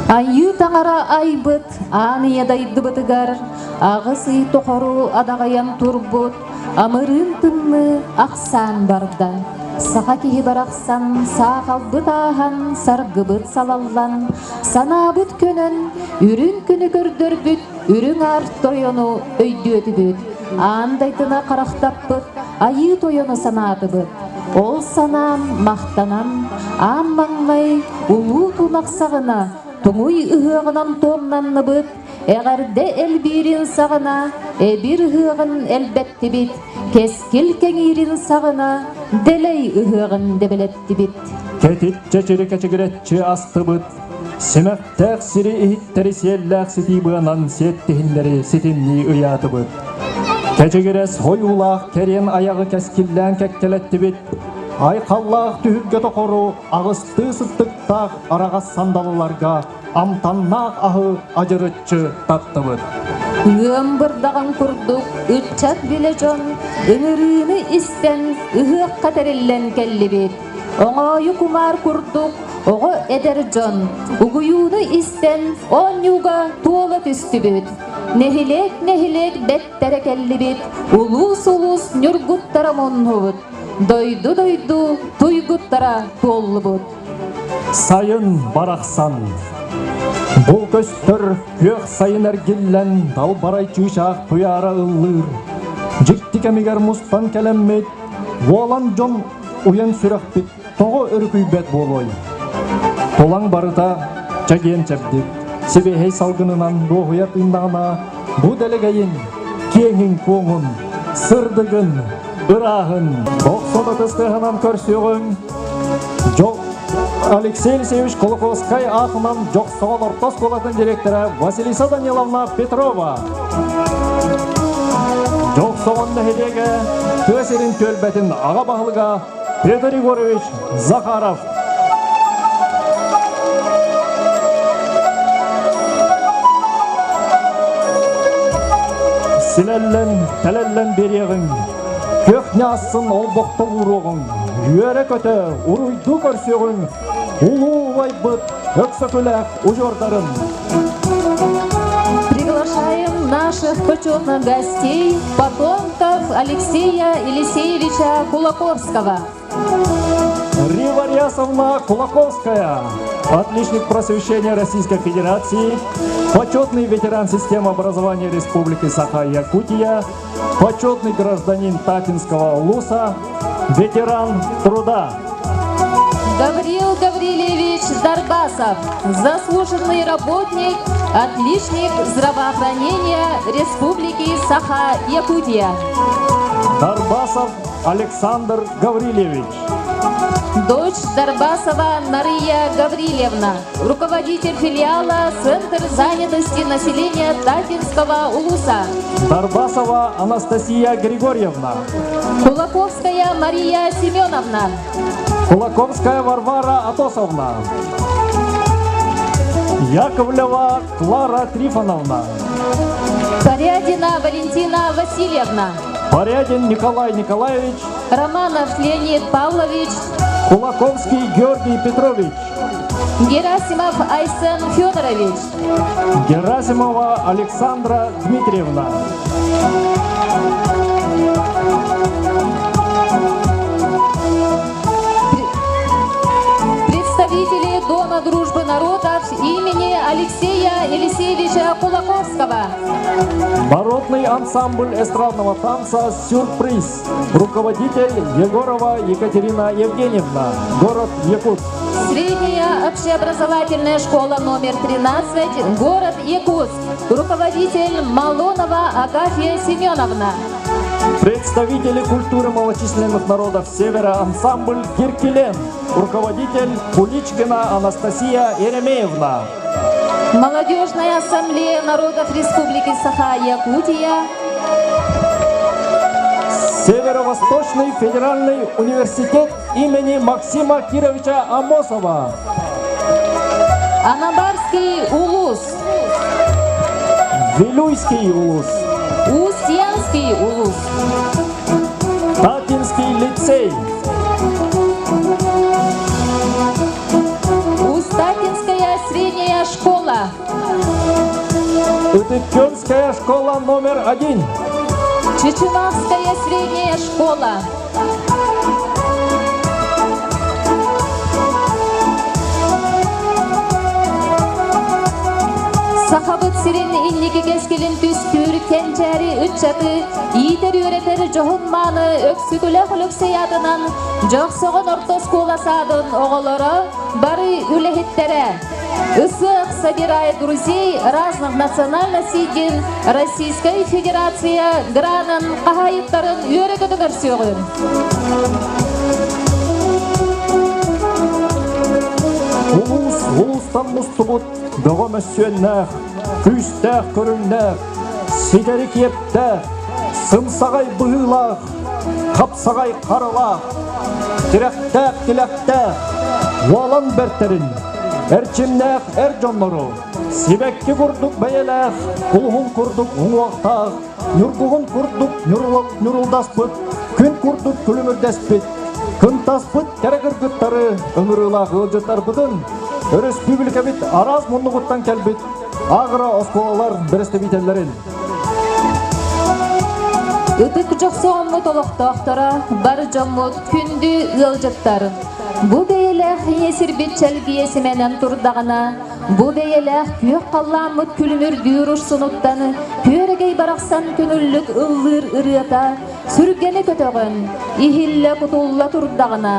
Айыы таҥара айбыт аан ийэ дайдыбытыгар аҕыс ый тохору адаҕайан турбут амырыын тымныы ахсаан барда. Саха киһи барахсан саахалбыт ааһан, саргыбыт салаллан, санаабыт көнөн, үрүҥ күнү көрдөрбүт үрүҥ аар тойону өйдүөтүбүт, аан дайдына харахтаппыт айыы тойону санаатыбыт. Ол санаам махтанан, аан маҥнай улуу тунах саҕана туҥуй ыһыаҕынан туомнанныбыт, эҕэрдэ элбиирин саҕана эбир ыһыаҕын элбэттибит, кэскил кэҥиирин саҕана дэлэй ыһыаҕын дэбэлэттибит. Кэтит чэчири кэчигирэччи астыбыт, симэхтээх сири иһиттэри сиэллээх ситии быанан сиэттиһиннэри ситимнии ыйаатыбыт. Кэчигирэс хойуулаах кэриэн айаҕы кэскиллээн кэккэлэттибит, айхаллаах түһүлгэ тохору аҕыстыы сыттыктаах араҕас сандалыларга амтаннаах аһы адьырыччы таттыбыт. Ыам бырдаҕын курдук ыччат билэ дьон ыҥырыыны истэн ыһыахха тэриллэн кэллибит. Оҥоойу кумаар курдук оҕо эдэр дьон угуйууну истэн оонньууга туола түстүбүт. Нэһилиэк-нэһилиэк бэттэрэ кэллибит, улуус-улуус ньургуттара муннубут, дойду-дойду туйгуттара туоллубут. Сайын барахсан. Бу көстөр күөх сайын эргиллэн далбарай чыычаах туйаара ыллыыр. Дьикти кэмигэр мустан кэлэммит, уолан дьон уйан сүрэхпит тоҕо өрүкүйбэт буолуой? Тулаҥ барыта чэгиэн чэбдик, сибиэһэй салгынынан дуоһуйа тыыннаҕына, бу дэлэгэйин, киэҥин-куоҥун, сырдыгын, ырааһын охсон ытыс тыаһынан көрсүөҕүҥ. Дьол Алексей Алексеевич Кулаковскай аатынан Дьохсоҕон орто оскуолатын директора Василиса Даниловна Петрова. Дьохсоҕон нэһилиэгэ тыа сирин түөлбэтин аҕа баһылыга Петр Егорович Захаров. Силэллэн, тэлэллэн биэриэҕиҥ, күөх ньаассын олбохто ууруоҕуҥ, үөрэ-көтө, уруйдуу көрсүөҕүҥ, улуу убайбыт Өксөкүлээх удьуордарын. Приглашаем наших почетных гостей, потомков Алексея Елисеевича Кулаковского. Рива Рясовна Кулаковская, отличник просвещения Российской Федерации, почетный ветеран системы образования Республики Саха-Якутия, почетный гражданин Татинского улуса, ветеран труда. Гаврил Гаврилевич Дарбасов, заслуженный работник, отличник здравоохранения Республики Саха-Якутия. Дарбасов Александр Гаврилевич. Дочь Дарбасова Мария Гаврилевна, руководитель филиала Центр занятости населения Татинского улуса. Дарбасова Анастасия Григорьевна. Кулаковская Мария Семеновна. Кулаковская Варвара Атосовна. Яковлева Клара Трифоновна. Порядина Валентина Васильевна. Порядин Николай Николаевич. Романов Леонид Павлович. Кулаковский Георгий Петрович. Герасимов Айсен Федорович. Герасимова Александра Дмитриевна. Представители Дома дружбы народов имени Алексея Елисеевича Кулаковского. Народный ансамбль эстрадного танца «Сюрприз». Руководитель Егорова Екатерина Евгеньевна. Город Якутск. Средняя общеобразовательная школа номер 13, город Якутск. Руководитель Малонова Агафья Семеновна. Представители культуры малочисленных народов Севера ансамбль «Киркилен». Руководитель Куличкина Анастасия Еремеевна. Молодежная ассамблея народов Республики Саха-Якутия. Северо-Восточный федеральный университет имени Максима Кировича Амосова. Анабарский улус. Вилюйский улус. Устьянский улус. Татинский лицей. Устатинская средняя школа. Ытык-Көлская школа номер 1. Чеченавская средняя школа. Сахабыт сирин инники кэскилин түстүүр кэнчээри ыччаты иитэр-үөрэтэр дьоһун-мааны Өксүкүлэх Өлөксөй аатынан Дьохсоҕон орто оскуола саадын оҕолоро бары үлэһиттэрэ. Ысыах собирает друзей разных национальностей диэн Российскай Федерация гранын хаһаайыттарын үөрэ-көтө көрсүөҕүн. Улуус улуустан мустубут бөҕө мөссүөннээх, күүстээх көрүҥнээх, ситэри киэптээх, сымсаҕай быһыылаах, хапсаҕай харалаах, тирэхтээх тилэхтээх, уолан бэртэрин, эрчимнээх эр дьоннору, сибэкки курдук бэйэлээх, кулуһун курдук уҥуохтаах, ньургуһун курдук ньурулдаспыт, күн курдук күлүмүрдэспит, кынтаспыт кэрэ кыргыттары ыҥырыылаах ыалдьыттарбытын өрөспүүбүлүкэбит араас муннугуттан кэлбит агро оскуолалар бэрэстэбиитэллэрин Ытык дьохсоҕоммут олохтоохторо, бар дьоммут, күндү ыалдьыттар! Бу бэйэлээх ийэ сирбит чэлгийэ симэнэн турдаҕына, бу бэйэлээх күөх халлааммыт күлүмүрдүүр урсунуттан күөрэгэй барахсан көҥүллүк ыллыыр ырыата сүргэни көтөҕөн, иһиллэ кутулла турдаҕына,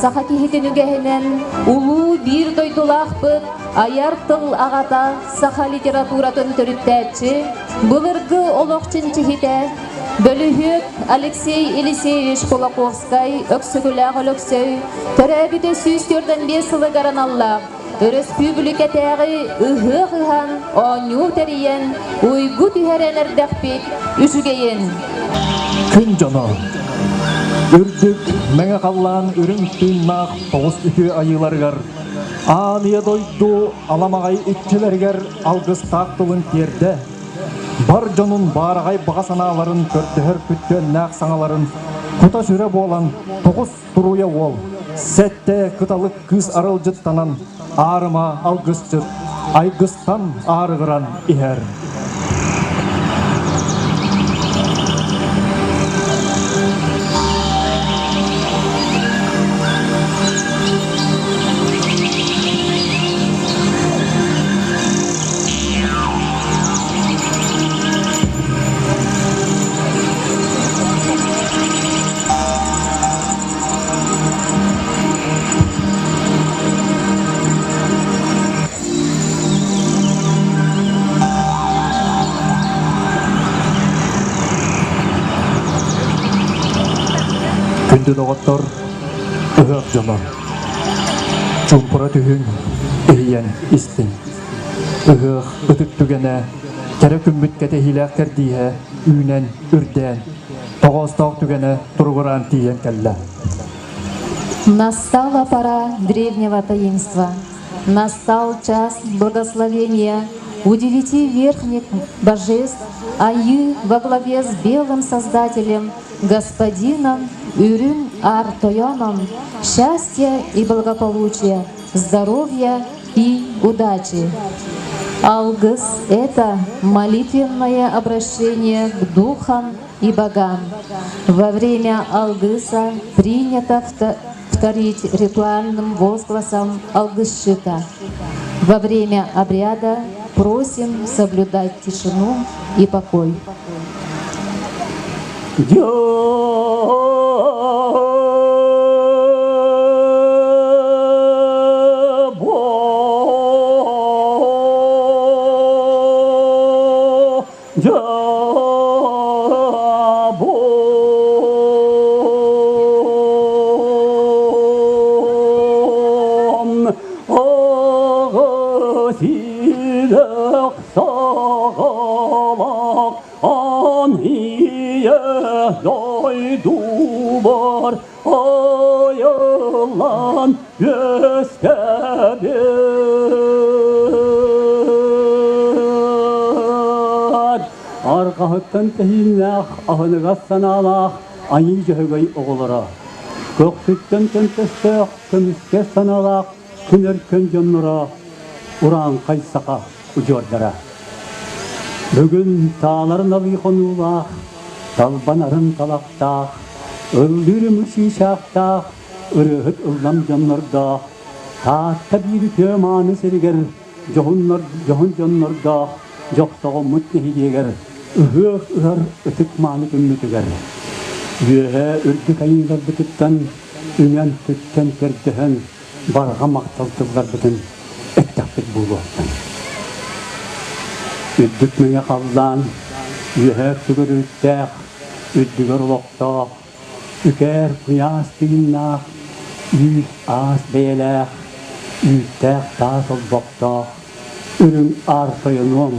саха киһитин үгэһинэн улуу биир дойдулаахпыт айар тыл аҕата саха литературатын төрүттээччи, былыргы олох чинчиһитэ, бөлүһүөк Алексей Елисеевич Кулаковскай Өксөкүлээх Өлөксөй төрөөбүтэ 145 сылыгар аналлаах өрөспүүбүлүкэтээҕи ыһыах ыһан, оонньуу тэрийэн, уйгу түһэрэн эрдэхпит үчүгэйин. Күн дьоно Үрдүк мэҥэ халлаан үрүҥ тыыннаах тоҕус үтүө айыыларыгар Аан ийэ дойду аламаҕай иччилэригэр алгыстаах тылын тиэрдэ, бар дьонун баараҕай баҕа санааларын көрдөһөр күттүөннээх саҥаларын кута-сүрэ буолан тоҕус туруйа уол, сэттэ кыталык кыыс арылдьыттанан аарыма алгысчыт айгыстан аарыгыран иһэр. Күндү доҕоттор, ыһыах дьоно, чуумпура түһүҥ, иһийэн истиҥ. Ыһыах ытык түгэнэ, кэрэ күммүт кэтэһиилээх кэрдииһэ үүнэн, үрдээн, тоҕоостоох түгэнэ туругураан тиийэн кэллэ. Настала пора древнего таинства. Настал час благословения у девяти верхних божеств Айы во главе с белым Создателем, Господином Үрүн Ар-Тойоном, счастья и благополучия, здоровья и удачи. Алгыс – это молитвенное обращение к духам и богам. Во время алгыса принято вторить ритуальным возгласом алгысчыта. Во время обряда просим соблюдать тишину и покой. Дойдубар айыллан үөскэбит Арҕаһыттан тэһииннээх, аһыныгас санаалаах айыы дьөһөгөй оҕолоро, көхсүттэн көнтөстөөх, көмүскэс санаалаах күн өркөн дьонноро, урааҥхай саха удьуордара. Бүгүн таалар налыы хонуулаах, талбанарын талахтаах, ыллыыр ымыы чыычаахтаах, ырыаһыт ыллам дьоннордоох, Таатта биир үтүө мааны сиригэр дьоһуннар дьоһун дьоннордоох дьохсоҕоммут нэһилиэгэр ыһыах ыһар ытык мааны күммүтүгэр үөһээ үрдүк айыыларбытыттан үҥэн-сүктэн көрдөһөн барҕа махтал тылларбытын эттэхпит буолуохтун. Үрдүк мэҥэ халлаан үөһээ өттүгэр үрүттээх, үрдүгэр олохтоох, үкээр куйаас тыыннаах, үүс аас бэйэлээх, үүттээх таас олбохтоох, үрүҥ аар тойонуом.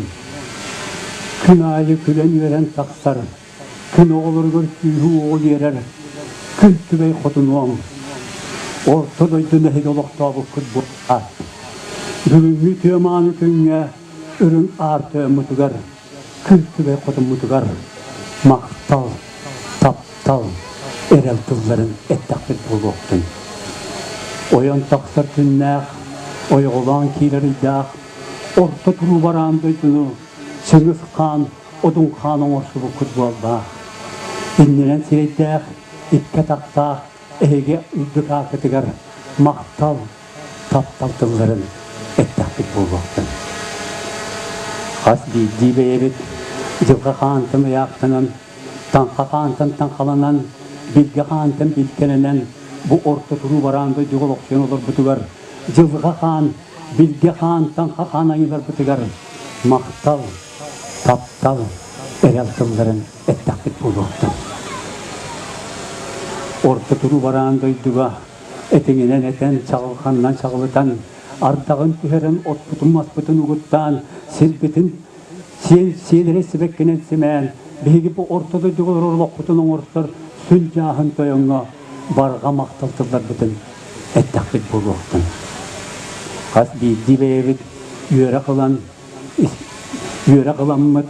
Күн аайы күлэн-үөрэн тахсар, күн оҕолоругар күүһү-уоҕу биэрэр күн түбэй хотунуоҥ. Орто дойду нэһиги олохтообуккут буолла. Бүгүҥҥү үтүө мааны күҥҥэ үрүҥ аар тойоммутугар, күн түбэй хотуммутугар махтал, таптал, эрэл тылларын эттэхпит буолуохтун. Ойон тахсар күннээх, ойоҕолоон киирэр ыйдаах, орто туруу бараан дойдуну Чыҥыс хаан Одун хаан оҥорсубуккут буолбаах. Иннинэн сирэйдээх, икки атахтаах эһиги үрдүк ааккытыгар махтал, таптал тылларын эттэхпит буолуохтун. Хас биирдии бэйэбит дьылҕа хаантан ыйаахтанан, таҥха хаантан таҥхаланан, билгэ хаантан билгэлэнэн бу орто туруу бараан дойдуга олохсуйан олорбутугар дьылҕа хаан, билгэ хаан, таҥха хаан айыыларбытыгар махтал, таптал, эрэл тылларын эттэхпит буолуохтун. Орто туруу бараан дойдуга этиҥинэн этэн, чаҕылханынан чаҕылытан, ардаҕын түһэрэн, отпутун-маспытын угуттаан, сирбитин сиэлэрэ сибэккинэн симээн, биһиги бу орто дойдуга олорор олохпутун оҥорсор сүн дьааһын тойоҥҥо барҕа махтал тылларбытын эттэхпит буолуохтун. Хас биирдии бэйэбит үөрэх ылан үөрэх ыламмыт,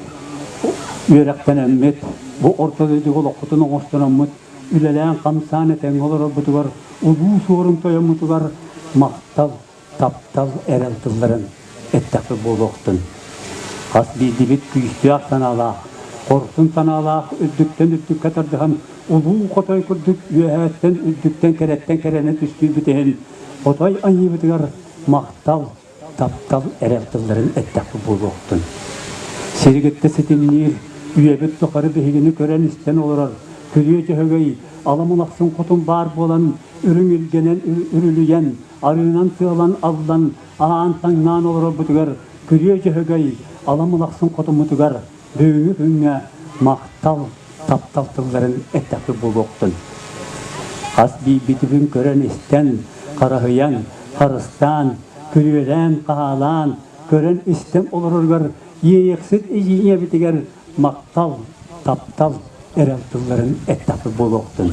үөрэхтэнэммит, бу орто дойдуга олохпутун оҥостономмут, үлэлээн-хамсаан этэҥҥэ олорорбутугар, улуу суорун тойоммутугар махтал, таптал, эрэл тылларын эттэхпит буолуохтун. Хас биирдибит күүстээх санаалаах, хорсун санаалаах үрдүктэн үрдүккэ тардыһан, улуу хотой курдук үөһээттэн үрдүктэн кэрэттэн кэрэни түстүүрбүт иһин, хотой аньыыбытыгар махтал, таптал эрэл тылларын эттэхпит буолуохтун. Сири кытта ситимниир, үйэбит тухары биһигини көрөн-истэн олорор күрүө дьөһөгөй аламылахсын хотун баар буолан үрүҥ илгэнэн үрүлүйэн, арыынан сыалан аллан, аан таҥнаан олорорбутугар күрүө дьөһөгөй аламылахсын хотуммутугар бүгүҥҥү күҥҥэ махтал, таптал тылларын эттэхпит буолуохтун. Хас биирбитин көрөн-истэн, хараһыйан, харыстаан, күрүөлээн-хаһаалаан, көрөн-истэн олороругар иэйэхсит ийэбитигэр махтал, таптал, эрэл тылларын эттэхпит буолуохтун.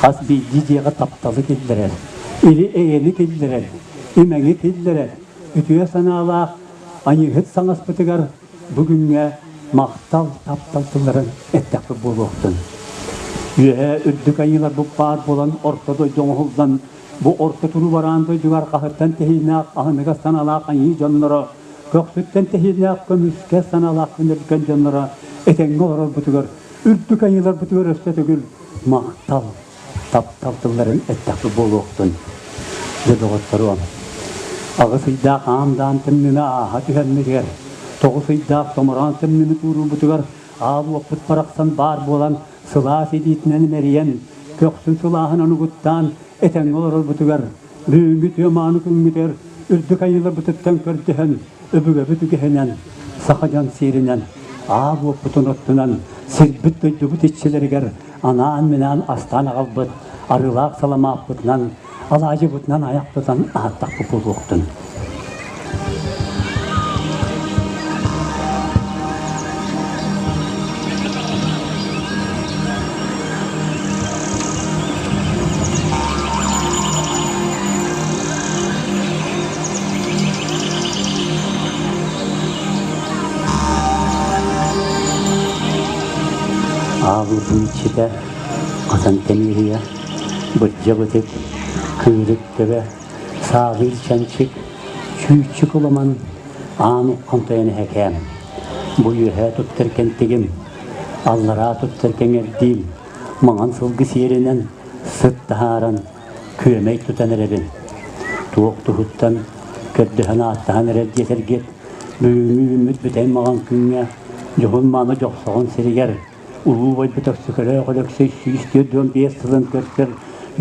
Хас биирдии дьиэҕэ тапталы киллэрэр, или-эйэни киллэрэр, имэҥи киллэрэр, үтүө санаалаах аньыыһыт саҥаспытыгар Бу күҥҥэ махтал, таптал тылларын эттэхпит буолуохтун. Үөһээ үрдүк айыыларбыт баар буолан орто дойду оҥоһуллан, бу орто туруу бараан дойдугар хаһыттан тэһииннээх аһыныгас санаалаах айыы дьонноро, көхсүттэн тэһииннээх көмүскэ санаалаах күнүргэн дьонноро этэҥҥэ олорорбутугар, үрдүк айыыларбытыгар өссө төгүл махтал, таптал тылларын эттэхпит буолуохтун. Дьэ, доҕотторуом, аҕыс ыйдаах аам-даам тымныыны ааһа түһэммитигэр, тоҕус ыйдаах томороон тымныыны туоруурбутугар аал уоппут барахсан баар буолан сылаас илиитинэн имэрийэн, көхсүн сылааһынан угуттаан этэҥҥэ олорорбутугар, бүгүҥҥү үтүө мааны күммүтүгэр үрдүк айыыларбытыттан көрдөһөн, өбүгэбит үгэһинэн, саха дьон сиэринэн, аал уоппутун оттунан, сирбит-дойдубут иччилэригэр анаан-минээн астаан аҕалбыт арыылаах саламааппытынан, алаадьыбытынан айах тутан аһаттахпыт буолуохтун. Аалыытын иччитэ Хасан Тэмиэрийэ, Бырдьа Бытык, Кыырык Төбө, Саалыыр Чанчык, Чүүччүк Уламан, Аан Уххан Тойон Эһэкээн. Бу үөһээ туттар кэнтигим, аллараа туттар кэҥэрдиим, маҥан сылгы сиэринэн сыт таһааран, күөмэй тутан эрэбин. Туох туһуттан көрдөһөн-ааттаһан эрэр диэтэргит, бүгүҥҥү үүммүт бүтэй маҕан күҥҥэ дьоһун-мааны дьохсоҕон сиригэр Улуу убайбыт Өксөкөлөөх Өлөксөй 145 сылын көрсөр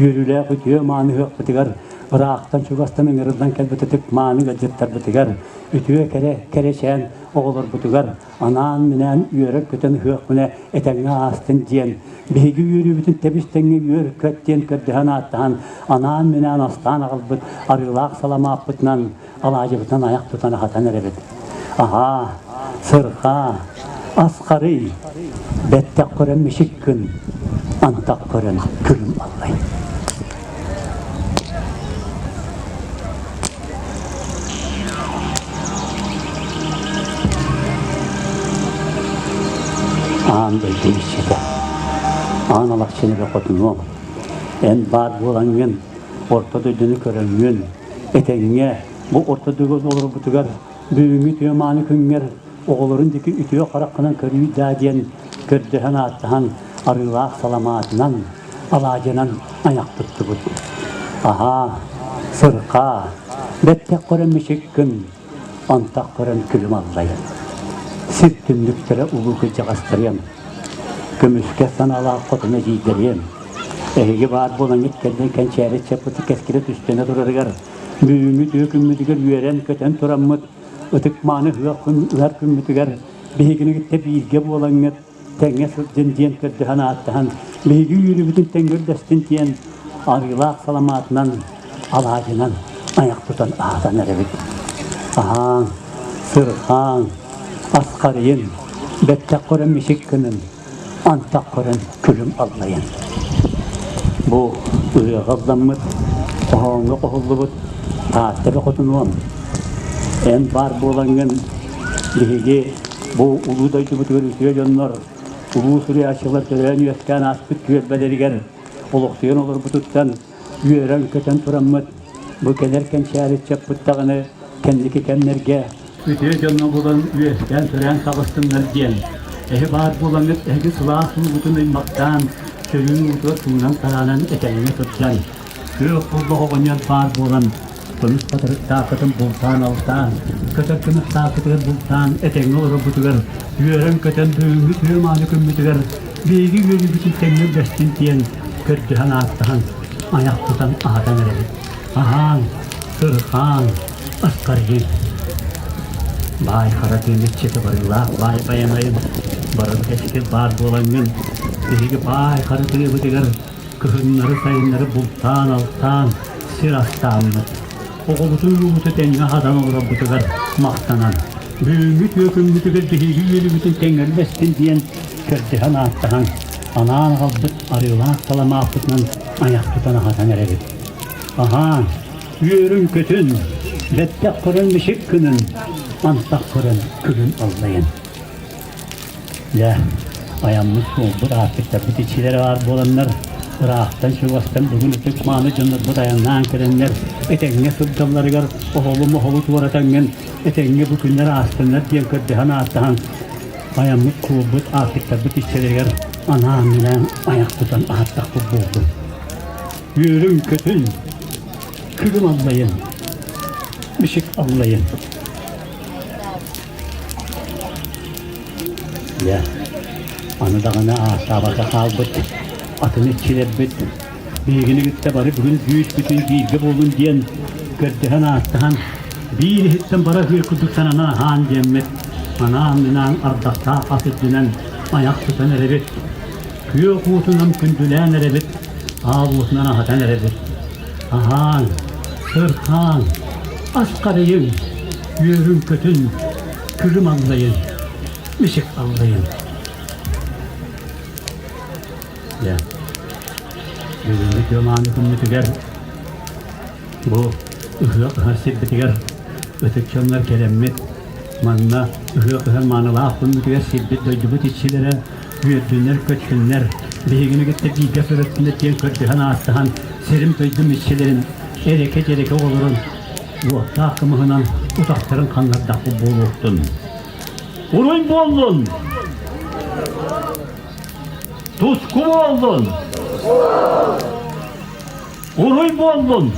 үөрүүлээх үтүө мааны ыһыахпытыгар ыраахтан-чугастан ыҥырыллан кэлбит ытык мааны ыалдьыттарбытыгар, үтүө кэрэ кэрэчээн оҕолорбутугар анаан-минээн үөрэр-көтөн ыһыах күнэ этэҥҥэ аастын диэн, биһиги үөрүүбүтүн тэбис-тэҥҥэ үөр-көт диэн көрдөһөн-ааттаһан, анаан-минээн астаан аҕалбыт арыылаах саламааппытынан, алаадьыбытынан айах тутан аһатан эрэбит. Аһаа, сырхаа, асхарый, бэттэх көрөн мичик гын, антах көрөн күлүм аллай. Аан дойду иччитэ, аан алахчын эбэ хотунуом, эн баар буолаҥҥын, орто дойдуну көрөҥҥүн, этэҥҥэ бу орто дойдуга олорбутугар бүгүҥҥү үтүө мааны күҥҥэр оҕолорун диэки үтүө хараххынан көрүү даа диэн көрдөһөн ааттаһан арыылаах саламаатынан алаадьынан айах туттубут. Аһаа, сырхаа, бэттэх көрөн мичик гын, антах көрөн күлүм аллайын. Сир түннүктэрэ улуу кырдьаҕастарыам, көмүскэ санаалаах хотун эдьиийдэриэм. Эһиги баар буолаҥҥыт кэллин кэнчээри чаппыты кэскилэ түстэнэ турарыгар, бүгүҥҥү үтүө күммүтүгэр үөрэн-көтөн тураммыт, ытык-мааны ыһыах ыһар күммүтүгэр биһигини кытта бииргэ буолаҥҥыт тэҥҥэ сылдьын диэн көрдөһөн ааттаһан, биһиги үөрүүбүтүн тэҥҥэ үллэстин диэн арыылаах саламаатынан, алаадьынан айах тутан аһатан эрэбит. Аһааҥ, сырхааҥ, асхарыйын, бэттэх көрөн мичик гынын, антах көрөн күлүм аллайын. Бу ырыаҕа ылламмыт, хоһооҥҥо хоһуллубут Таатта бөхөтүнуом, эн баар буолаҥҥын биһиги Бу улуу дойдубутугар үтүө дьоннор, улуу суруйааччылар төрөөн-үөскээн ааспыт түөлбэлэригэр олохсуйан олорбутуттан үөрэн-көтөн тураммыт, бу кэлэр кэнчээри ыччаппыт даҕаны кэнники кэмнэргэ үтүө дьоҥҥо булан үөскээн-төрөөн таҕыстыннар диэн, эһи баар буолаҥҥыт эһиги сылаас уугутун ыймахтаан, сөрүүн уутугар суунан-тараанан этэҥҥэ сылдьан, күөх кулбах оҕонньор баар буолан Көмүс хатырыктааххытын бултаан-алтаан, көтөр кынаттааххытыгар бултаан этэҥҥэ олорорбутугар, үөрэн-көтөн бүгүҥҥү үтүө мааны күммүтүгэр биһиги үөрүүбүтүн тэҥҥэ үллэстин диэн көрдөһөн ааттаһан, айах тутан аһатан эрэбит. Аһааҥ, сырхааҥ, аскарыйыҥ. Баай хара тыын иччитэ барыылаах баай байанайын барыл кэскил баар буолаҥҥын, биһиги баай хара тыабытыгар Кыһыннары-сайыннары бултаан-алтаан сир астааммыт, оҕобутун уубуту тэҥҥэ аһатан олорорбутугар махтанан, бүгүҥҥү үтүө күммүтүгэр биһиги үөрүүбүтүн тэҥҥэллэстин диэн көрдөһөн-ааттаһан, анаан аҕалбыт арыылаах саламааппытынан айах тутан аһатан эрэбит. Аһаан, үөрүн-көтүн, бэттэх көрөн мичик гынын, антах көрөн күлүн аллайын. Дьэ, айаммыт суолбут аартыктарбыт иччилэрэ баар буоланнар, ыраахтан-чугастан бүгүн ытык мааны дьоннорбут айаннаан кэлэннэр, этэҥҥэ сылдьалларыгар оһолу-моһолу туоратаҥҥын, этэҥҥэ бу күннэр аастыннар диэн көрдөһөн-ааттаһан, айаммыт суолбут аартыктарбыт иччилэригэр анаан-минээн айах тутан аһаттахпыт буоллун. Үөрүҥ-көтүн, күлүм аллайын, мичик аллайын. Дьэ, аны даҕаны ааттаабакка хаалбыт атын иччилэрбит биһигини кытта бары бүгүн күүспүтүн бииргэ буолун диэн көрдөһөн-ааттаһан биир иһиттэн бара үһүө курдук сананан аһаан диэммит анаан-минаан ардахтаах ас үрдүнэн айах тутан эрэбит, күөх уутунан күндүлээн эрэбит, аал уотунан аһатан эрэбит. Аһаан, сырхаан, ас харыйыҥ, үөрүҥ-көтүн, күлүм аллайын, мичик аллайын. Дьэ, бүгүҥҥү күөмааны күммүтүгэр бу ыһыах ыһар сирбитигэр ытык дьоннор кэлэммит манна ыһыах ыһар маанылаах күммүтүгэр сирбит дойдубут иччилэрэ үөрдүннэр-көттүннэр, биһигини кытта бииргэ сырыттыннар диэн көрдөһөн ааттаһан сирим-дойдум иччилэрин эрэкэ-дьэрэкэ оҕолорун уоттаах кымыһынан утахтарын ханнардахпыт буолуохтун. Уруй буоллун! Туску буоллун! Уруй буоллун!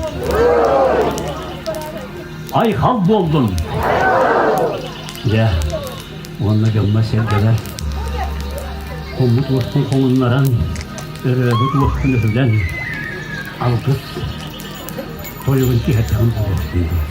Айхал буоллун! Дьэ, уонна дьоммо-сэргэлэр хоммут уоспун хоҥуннаран, өрөөбүт уоспун өһүлэн, алгыс тойугун түһэрдэҕим буолуохтун дуу.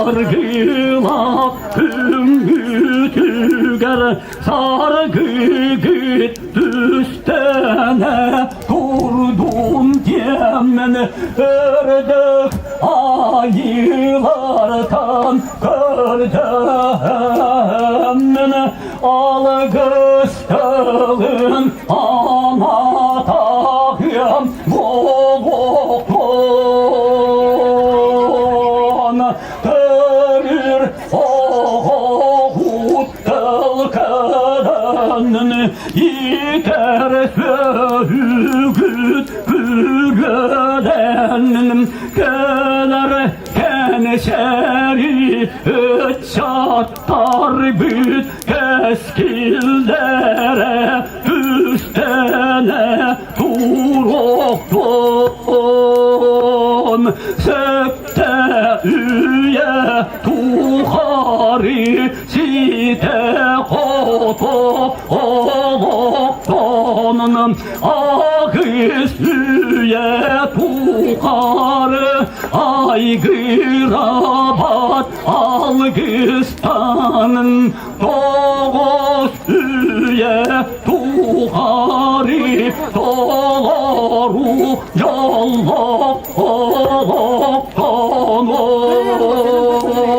Саргылаах күҥҥүтүгэр саргыгыт түстэнэ турдун диэммин үрдүк айыылартан көрдөһөммүн алгыс тылын анатаҕыам буолуохтун төрүр оҕоҕут тыл кэлэнин иитэр сүөһүгүт күрүөлэнин кэлэр кэнсэри ыччаттарбыт кэскиллэрэ түстэнэ туруохтун сөптө үйэ тухары ситэ-хото олохтонун аҕыс үйэ тухары айгырабат алгыстанын тоҕус үйэ тухары толору дьоллоох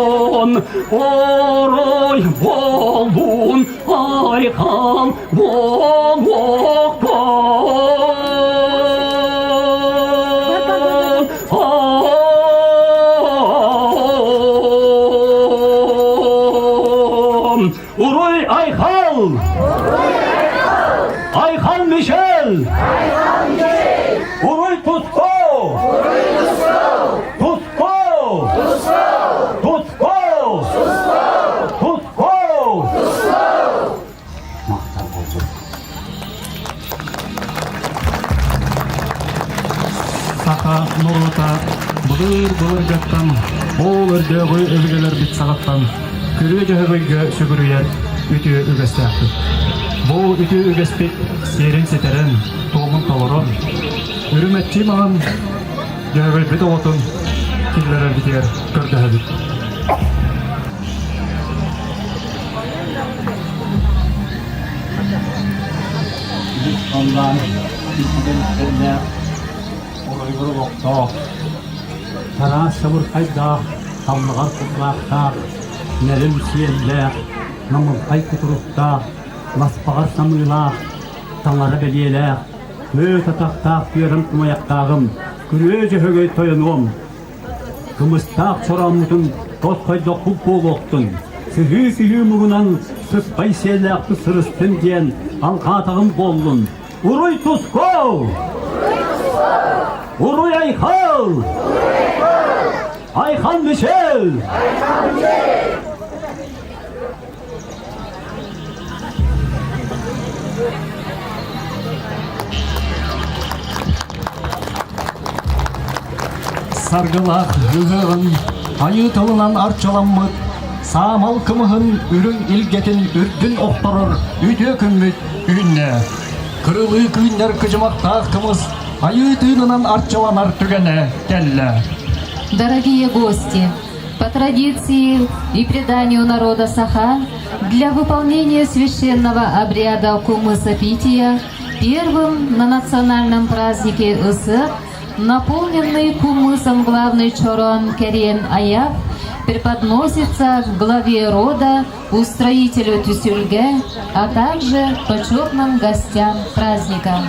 олохтонун орой буоллун айхал буолуохтун Уруй Айхал! Айхал Мишель! Уруй Туско! Туско! Туско! Туско! Махтал болдум. Саха норуота былыр-былыргаттан ол өрдөөҕү өбүгэлэрбит саҕаттан күрүө дьөһөгөйгө сүгүрүйэр үтүө үгэстээхпит. Бу үтүө үгэспит сиэрин ситэрэн, туомун толорон, үрүмэччи маҥан дьөһөгөйбүт оҕотун киллэрэрбитигэр көрдөһөбүт. Онлайн итиннээх оройгор олохтоох, чараас чабырхайдаах, таллаҕар кулгаахтаах, нэлим сиэллээх, намылхай кутуруктаах, ласпаҕар самыылаах, таҥара бэлиэлээх, мөөт атахтаах түөрэм кумайахтааҕым, күрүө дьөһөгөй тойонуом, Кымыстаах чорооммутун тосхойдохпут буолуохтун, сыһыы-сыһыы муҥунан сыспай сиэллээхпит сырыстын диэн алҕаатаҕым буоллун. Уруй туску! Уруй айхал! Айхан Мишель! Саргылаах ыһыаҕын айыы тылынан арчыламмыт саамал кымыһын үрүҥ илгэтин үрдүн охторор үтүө күммүт үүннэ. Кырылыы күүннэр кыдьымахтаах кымыс айыы тыынынан арчыланар түгэнэ кэллэ. Дорогие гости, По традиции и преданию народа Саха, для выполнения священного обряда кумысопития первым на национальном празднике Ысык, наполненный кумысом главный чорон Керен Аяк, преподносится главе рода, устроителю Тюсюльге, а также почетным гостям праздника.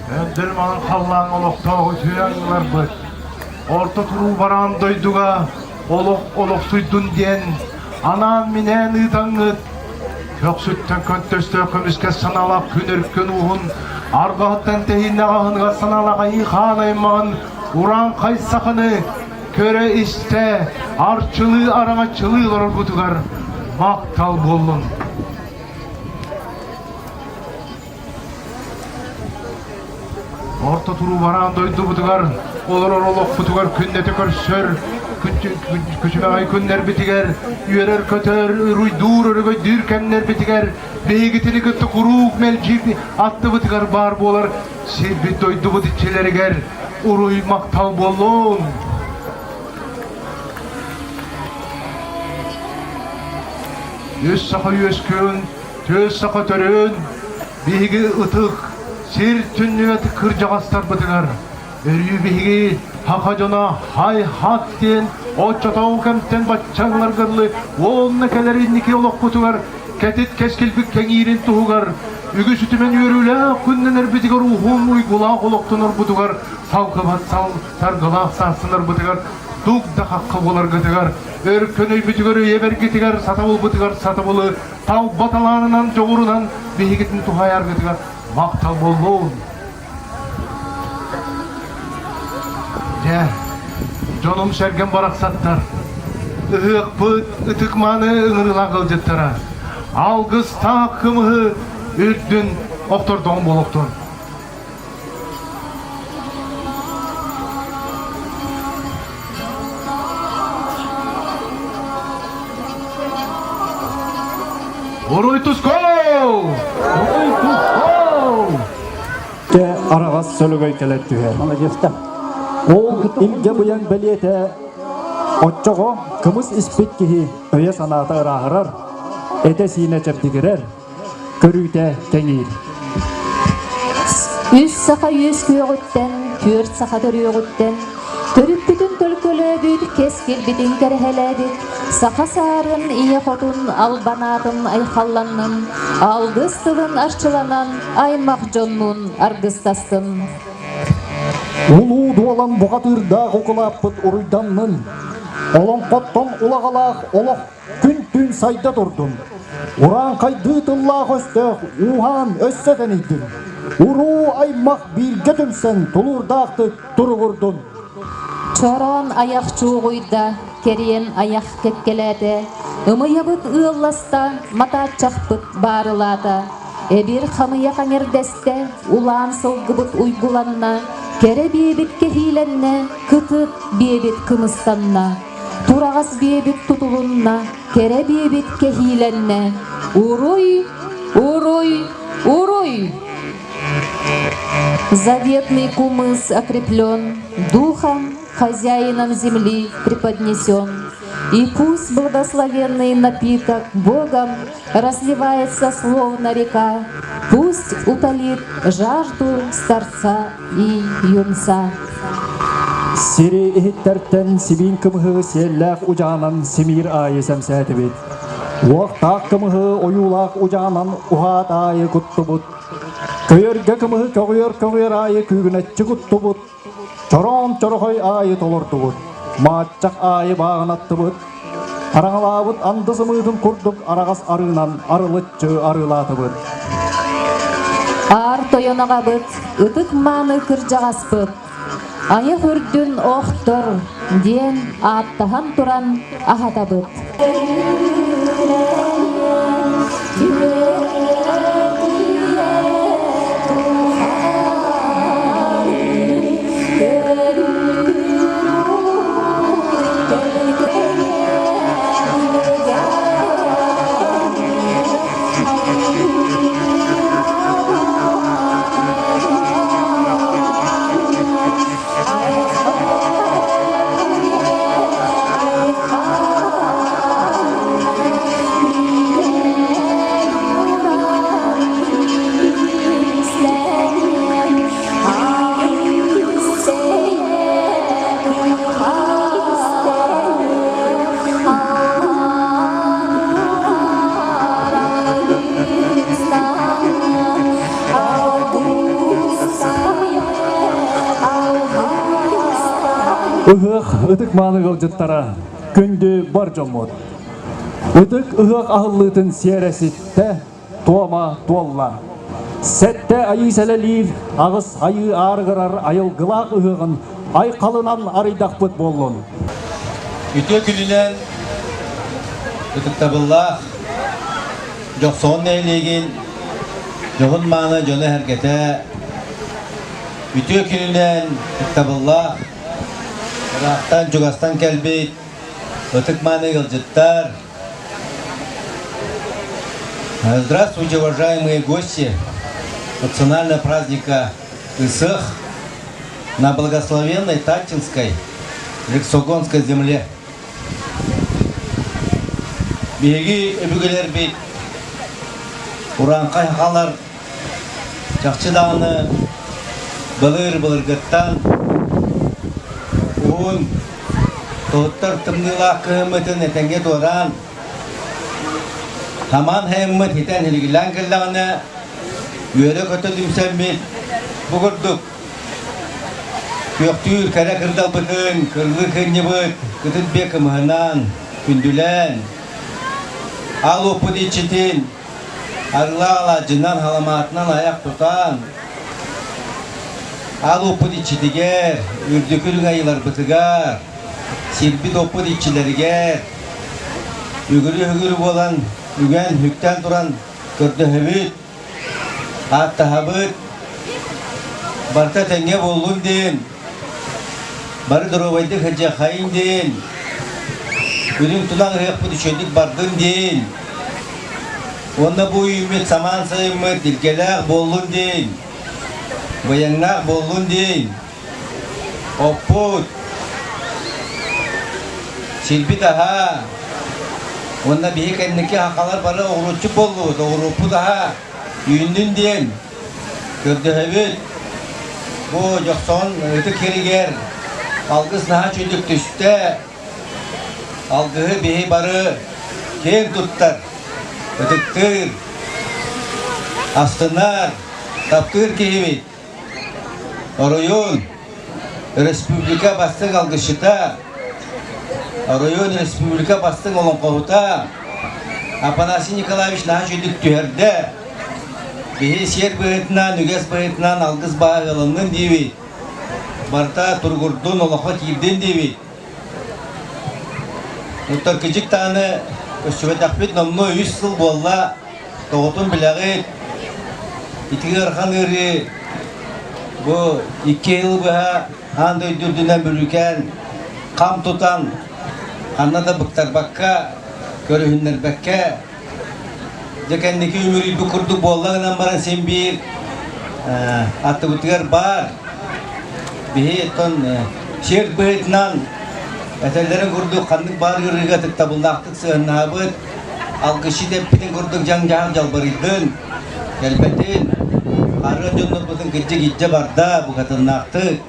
Өндөл маҥан халлааҥҥа олохтоох үтүө айыыларбыт, орто туруу бараан дойдуга олох олохсуйдун диэн анаан-минээн ыытаҥҥыт, көхсүттэн көнтөстөөх көмүскэс санаалаах күн өркөн ууһун, арҕаһыттан тэһииннээх аһыныгас санаалаах айыы хаан аймаҕын урааҥхай саханы көрө-истэ, арчылыы араҥаччылыы олороргутугар махтал буоллун. Орто туруу бараан дойдубутугар, олорор олохпутугар күннэтэ көрсөр күчүмэҕэй күннэрбитигэр, үөрэр-көтөр, уруйдуур, өрөгөйдүүр кэмнэрбитигэр биһигитини кытта куруук мэлдьи аттыбытыгар баар буолар сирбит дойдубут иччилэригэр уруй махтал буоллун! Үс саха үөскүөн, түөс саха төрөөн, биһиги ытык сир түннүбэт кырдьаҕастарбытыгар өрүү биһиги саха дьоно хай-хат диэн оччотооҕу кэмтэн баччаҥҥарга дылы уонна кэлэр инники олохпутугар кэтит кэскилбит кэҥиирин туһугар үгүс үтүмэн үөрүүлээх күннэнэрбитигэр уһун уйгулаах олохтонорбутугар салгыбат сал саргылаах саастанарбытыгар дук да хахха буоларгытыгар өркөн өйбүтүгэр өйөбэргитигэр сатабылбытыгар сатабылы талба талаанынан дьоҕурунан биһигитин туһайаргытыгар махтал буоллун. Дьэ, дьонум-сэргэм барахсаттар, ыһыахпыт ытык-мааны ыҥырыылаах ыалдьыттара, алгыстаах кымыһы үрдүн охтордоҕум буолуохтун. Уруй туску! Уруй туску! Те араҕас сөлөгөй кэлэр түһэр. Молодецтар. Ол илгэ быйаҥ бэлиэтэ оччоҕо кымыс испит киһи өйө-санаата ырааһырар, этэ-сиинэ чэбдигирэр, көрүүтэ кэҥиир. Үс саха үөскүөҕүттэн, түөрт саха төрүөҕүттэн, төрүппүтүн төлкөлөөбүт, кэскилбитин кэрэһэлээбит, саха саарын ийэ хотун албанаатын айхалланнын, алгыс тылын арчыланан, аймах дьоннуун аргыстастын. Улуу дуолан бухатыырдаах укулааппыт уруйданнын, олоҥхоттон улаҕалаах олох күн-түүн сайда турдун. Урааҥхайдыы тыллаах өстөөх ууһаан өссө тэнийдин. Уруу аймах бииргэ түмсэн тулуурдаахтык туругурдун. Чороон айах чуугуйда, кэриэн айах кэккэлээтэ, ымыйабыт ыалласта, матааччахпыт баарылаата. Эбир хамыйах эҥэрдэстэ, улаан сылгыбыт уйгуланна, кэрэ биэбит кэһиилэннэ, кытыт биэбит кымыстанна. Тураҕас биэбит тутулунна, кэрэ биэбит кэһиилэннэ. Уруй, уруй, уруй! Заветный кумыс окреплен, духом хозяином земли преподнесен. И пусть благословенный напиток Богом разливается словно река, пусть утолит жажду старца и юнца. Сири иһиттэртэн сибиин кымыһы сиэллээх удьаанан симиир аайы сэмсээтибит. Уохтаах кымыһы ойуулаах удьаанан уһаат аайы куттубут. Көйөргө кымыһы көҕүйэр-көҕүйэр аайы күүгүнэччи куттубут. Чороон чорохой аайы толордубут. Мааччах аайы бааҕынаттыбыт. Хараҥалаабыт анды сымыытын курдук араҕас арыынан арылыччы арыылаатыбыт. Аар тойон аҕабыт, ытык мааны кырдьаҕаспыт, айах үрдүн охтор диэн ааттаһан туран аһатабыт. Ыһыах ытык мааны ыалдьыттара, күндү бар дьоммут. Ытык ыһыах аһыллыытын сиэрэ ситтэ, туома туолла. Сэттэ айыы сэлэлиир, аҕыс айыы аарыгырар айылгылаах ыһыаҕын айхалынан арыйдахпыт буоллун. Үтүө күнүнэн ытыктабыллаах Дьохсоҕон нэһилиэгин дьоһун-мааны дьоно-сэргэтэ үтүө күнүнэн ытыктабыллаах ыраахтан чугастан кэлбит ытык-мааны ыалдьыттар Здравствуйте, уважаемые гости национального праздника Ысыах на благословенной Таттинской Лексогонской земле. Биһиги өбүгэлэрбит урааҥхай сахалар чахчы даҕаны былыр-былыргыттан уһун тоһуттар тымныылаах кыһыммытын этэҥҥэ туораан, самаан сайыммыт хитэн илгилээн кэллэҕинэ, үөрэ-көтө түмсэммит бу курдук Күөхтүүр кэрэ кырдалбытын, кырлыы кынньыбыт, кытыт биэ кымыһынан, күндүлээн, аал уоппут иччитин, арыылаах алаадьынан, халамаатынан айах тутан, аал уоппут иччитигэр, үрдүкү үрүҥ айыыларбытыгар, сирбит-уоппут иччилэригэр, үгүрү-үгүрү буолан, үгэн, үктээн туран көрдөһөбүт, Ааттаһабыт, барыта тэҥҥэ буоллун диэн, бары доруобайдык сылдьыаххайын диэн, үрүҥ тунах ыһыахпыт үчүгэйдик бардын диэн, уонна бу үүммүт самаан сайыммыт илгэлээх буоллун диэн, быйаҥнаах буоллун диэн, Оппут, сирбит аһа уонна биһи кэнники сахалар бары оҕуруотчут буоллубут, оҕуруоппут аһа үүннүн диэн көрдөһөбүт. Бу Дьохсоҕон ытык сиригэр алгыс наһаа үчүгдүк түстэ. Алгыһы биһи бары киэн туттар, ытыктыыр, астынар, таптыыр киһибит. Оройуон, республика бастыҥ алгысчыта, оройуон республика бастыҥ олоҥхоһута Афанасий Николаевич наһаа үчүгдүк түһэрдэ. Биһи сиэр быһыытынан, үгэс быһыытынан алгыс баһа ыалыннын диибит. Барыта туругурдун, олоххо киирдин диибит. Оттон кыдьык даҕаны көрсүбэтэхпит номнуо үс сыл буолла. Тоҕотун билэҕит, ити ыарахан ыарыы бу икки сыл быһа аан дойду үрдүнэн бүрүүкээн хам тутан, ханна да быктарбакка, көрүһүннэрбэккэ, дьэ кэнники үмүрүйбүт курдук буолла гынан баран син биир аттыбытыгар баар. Биһи оттон сир быһыытынан этэллэрин курдук ханнык баар ыарыыга ытыктабыллаахтык сыһыаннаһабыт. Алгысчыт эппитин курдук дьаҥ-дьаһах дьалбарыйдын, кэлбэтин, харыан дьоннорбутун кырдьык илдьэ барда, букатыннаахтык.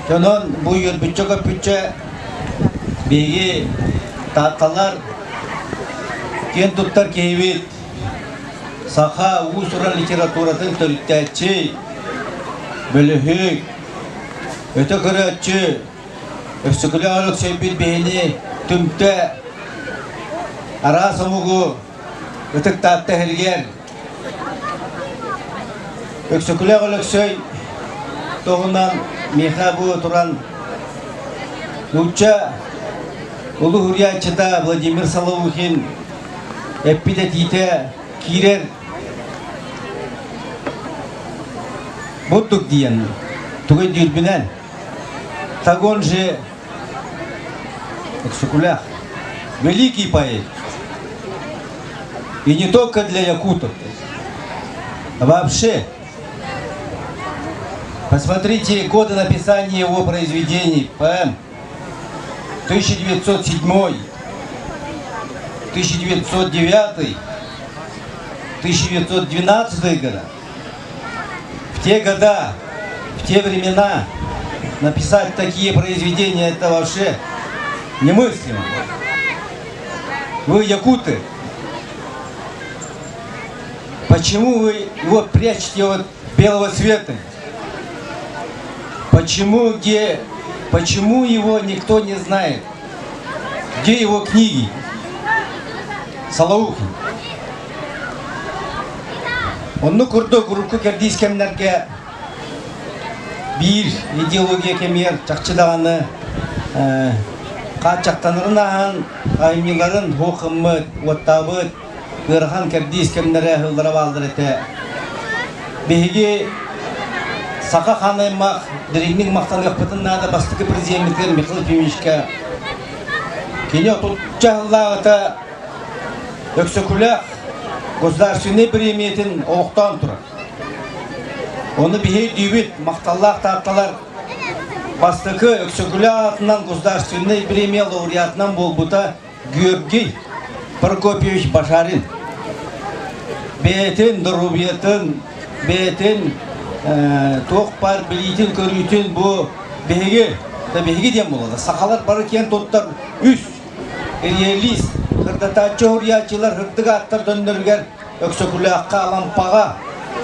Дьонон бу үөрбүччэ-көппүччэ биһиги таатталар киэн туттар киһибит, саха уус-уран литературатын төрүттээччи, бөлөһүк, өтө көрөөччү, Өксөкүлээх Өлөксөйбүт биһини түмтэ араас омугу Ытык Таатта иһиригэр Өксөкүлээх Өлөксөй туһунан миэхэ бу туран нуучча улуу суруйааччыта Владимир Солоухин эппит этиитэ киирэр бурдук диэн тугу өйдүүрбүнэн Так он же Өксөкүлээх, великий поэт. И не только для якутов, а вообще. Посмотрите годы написания его произведений, поэм. 1907, 1909, 1912 года. В те года, в те времена написать такие произведения это вообще немыслимо. Вы якуты. Почему вы его прячете от белого света? Почему где Почему его никто не знает? Где его книги? Солоухин. Онну курдук урукку кэрдиис кэмнэргэ биир идеология кэмигэр чахчы даҕаны хааччахтанарын ааһан айымньыларын суох гыммыт, уоттаабыт ыарахан кэрдиис кэмнэрэ ыһыллара бааллар этэ. Биһиги саха хаан аймах дириҥник махтаныахпытын наада бастакы президеммитигэр Михаил Ефимовичка. Кини отучча сыллааҕыта Өксөкүлээх государственнай бириэмийэтин олохтоон турар. Ону биһи өйдүүбүт, махталлаах таатталар бастакы Өксөкүлээх аатынан государственнай бириэмийэ лауреатынан буолбута Георгий Прокопьевич Башарин. Бэйэтин доруобуйатын, бэйэтин туох баар билиитин-көрүүтүн бу биһиги, да биһиги диэн буолла, сахалар бары киэн туттар үс реалист, сырдатааччы уһуйааччылар сырдык ааттар дьонноругар Өксөкүлээххэ, Алампаҕа,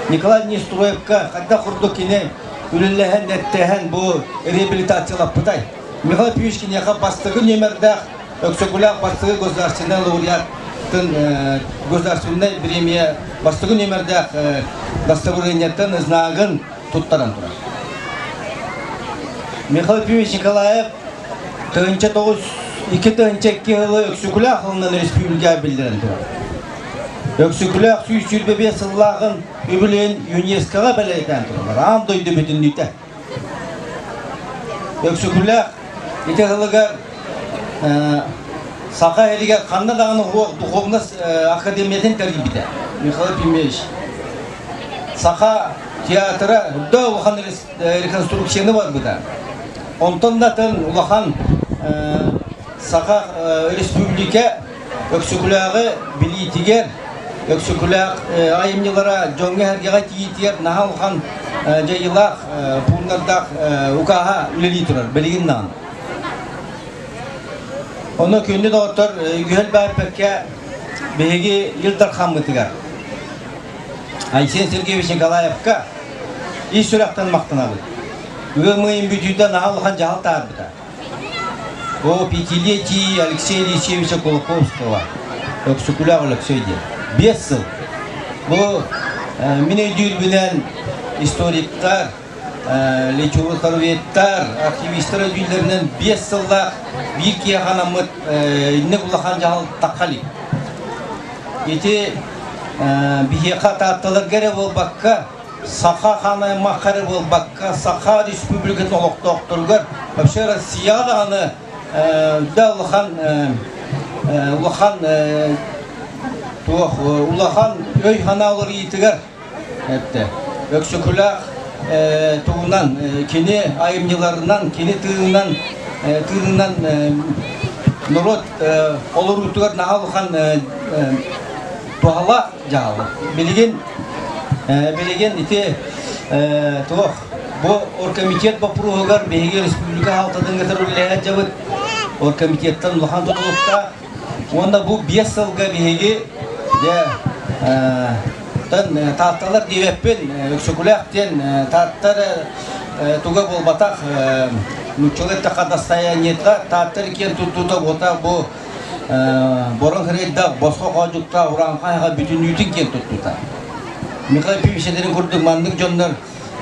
Николай Нестроевка хайдах курдук кини үлэлэһэн, эттэһэн бу реабилитациялаппытай. Михаил Петрович киниэхэ бастакы нүөмэрдээх Өксөкүлээх бастакы государственнай лауреатын государственнай премия бастакы нүөмэрдээх дастабырыанньатын знагын туттаран турар. Михаил Ефимович Николаев 2002 сылы Өксөкүлээх сылынан республикаҕа биллэрэн турар. Өксөкүлээх 125 сыллааҕын үбүлүөйүн ЮНЕСКО-ҕа бэлиэтээн тураллар. Аан дойду бүтүннүүтэ. Өксөкүлээх ити сылыгар Саха сиригэр ханна даҕаны суох духовность академиятын тэрийбитэ Михаил Ефимович. Саха театра да улахан реконструкцияны барбыта. Онтон да атын улахан Саха Республика Өксөкүлээҕи билиитигэр, Өксөкүлээх айымньылара дьоҥҥо-сэргэҕэ тиийиитигэр наһаа улахан дьайыылаах, пууннардаах укааһа үлэлии турар билигин даҕаны. Онно күндү доҕоттор, үһэл баарбакка биһиги Ил Дархаммытыгар Айсен Сергеевич Николаевка ис сүрэхтэн махтанабыт. Ыам ыйын бүтүүтэ наһаа улахан дьаһал таһаарбыта. О пятилетии Алексея Алексеевича Кулаковского, Өксөкүлээх Өлөксөй диэн. 5 сыл. Бу мин өйдүүрбүнэн историктар, литературоведтар, архивистар өйдүүллэринэн 5 сыллаах биир киһиэхэ анаммыт инник улахан дьаһал тахха илик. Ити биһиэхэ таатталарга эрэ буолбакка, саха хаан аймахха эрэ буолбакка, Саха Республикатын олохтоохторугар, вообще Россияҕа даҕаны да улахан улахан туох улахан өй-санаа уларыйыытыгар эттэ. Өксөкүлээх туһунан кини айымньыларынан, кини тыынынан тыынынан норуот олоруутугар наһаа улахан туһалаах дьаһал. Билигин билигин ити туох бу оргкомитет боппуруоһугар биһиги республика хаалтатын кытары үлэлэһэ сылдьабыт. Оргкомитеттан улахан тутулуктаах. Уонна бу 5 сылга биһиги дьэ тан таатталар диэбэппин Өксөкүлээх диэн тааттар туга буолбатах нууччалыы эттэххэ достояниета тааттар киэн туттуута буота бу Бороҥ Хрейдаах босхо хоодьуктаах урааҥхай аҕа бүтүннүүтүн киэн туттута. Михаил Ефимович этэрин курдук маннык дьоннор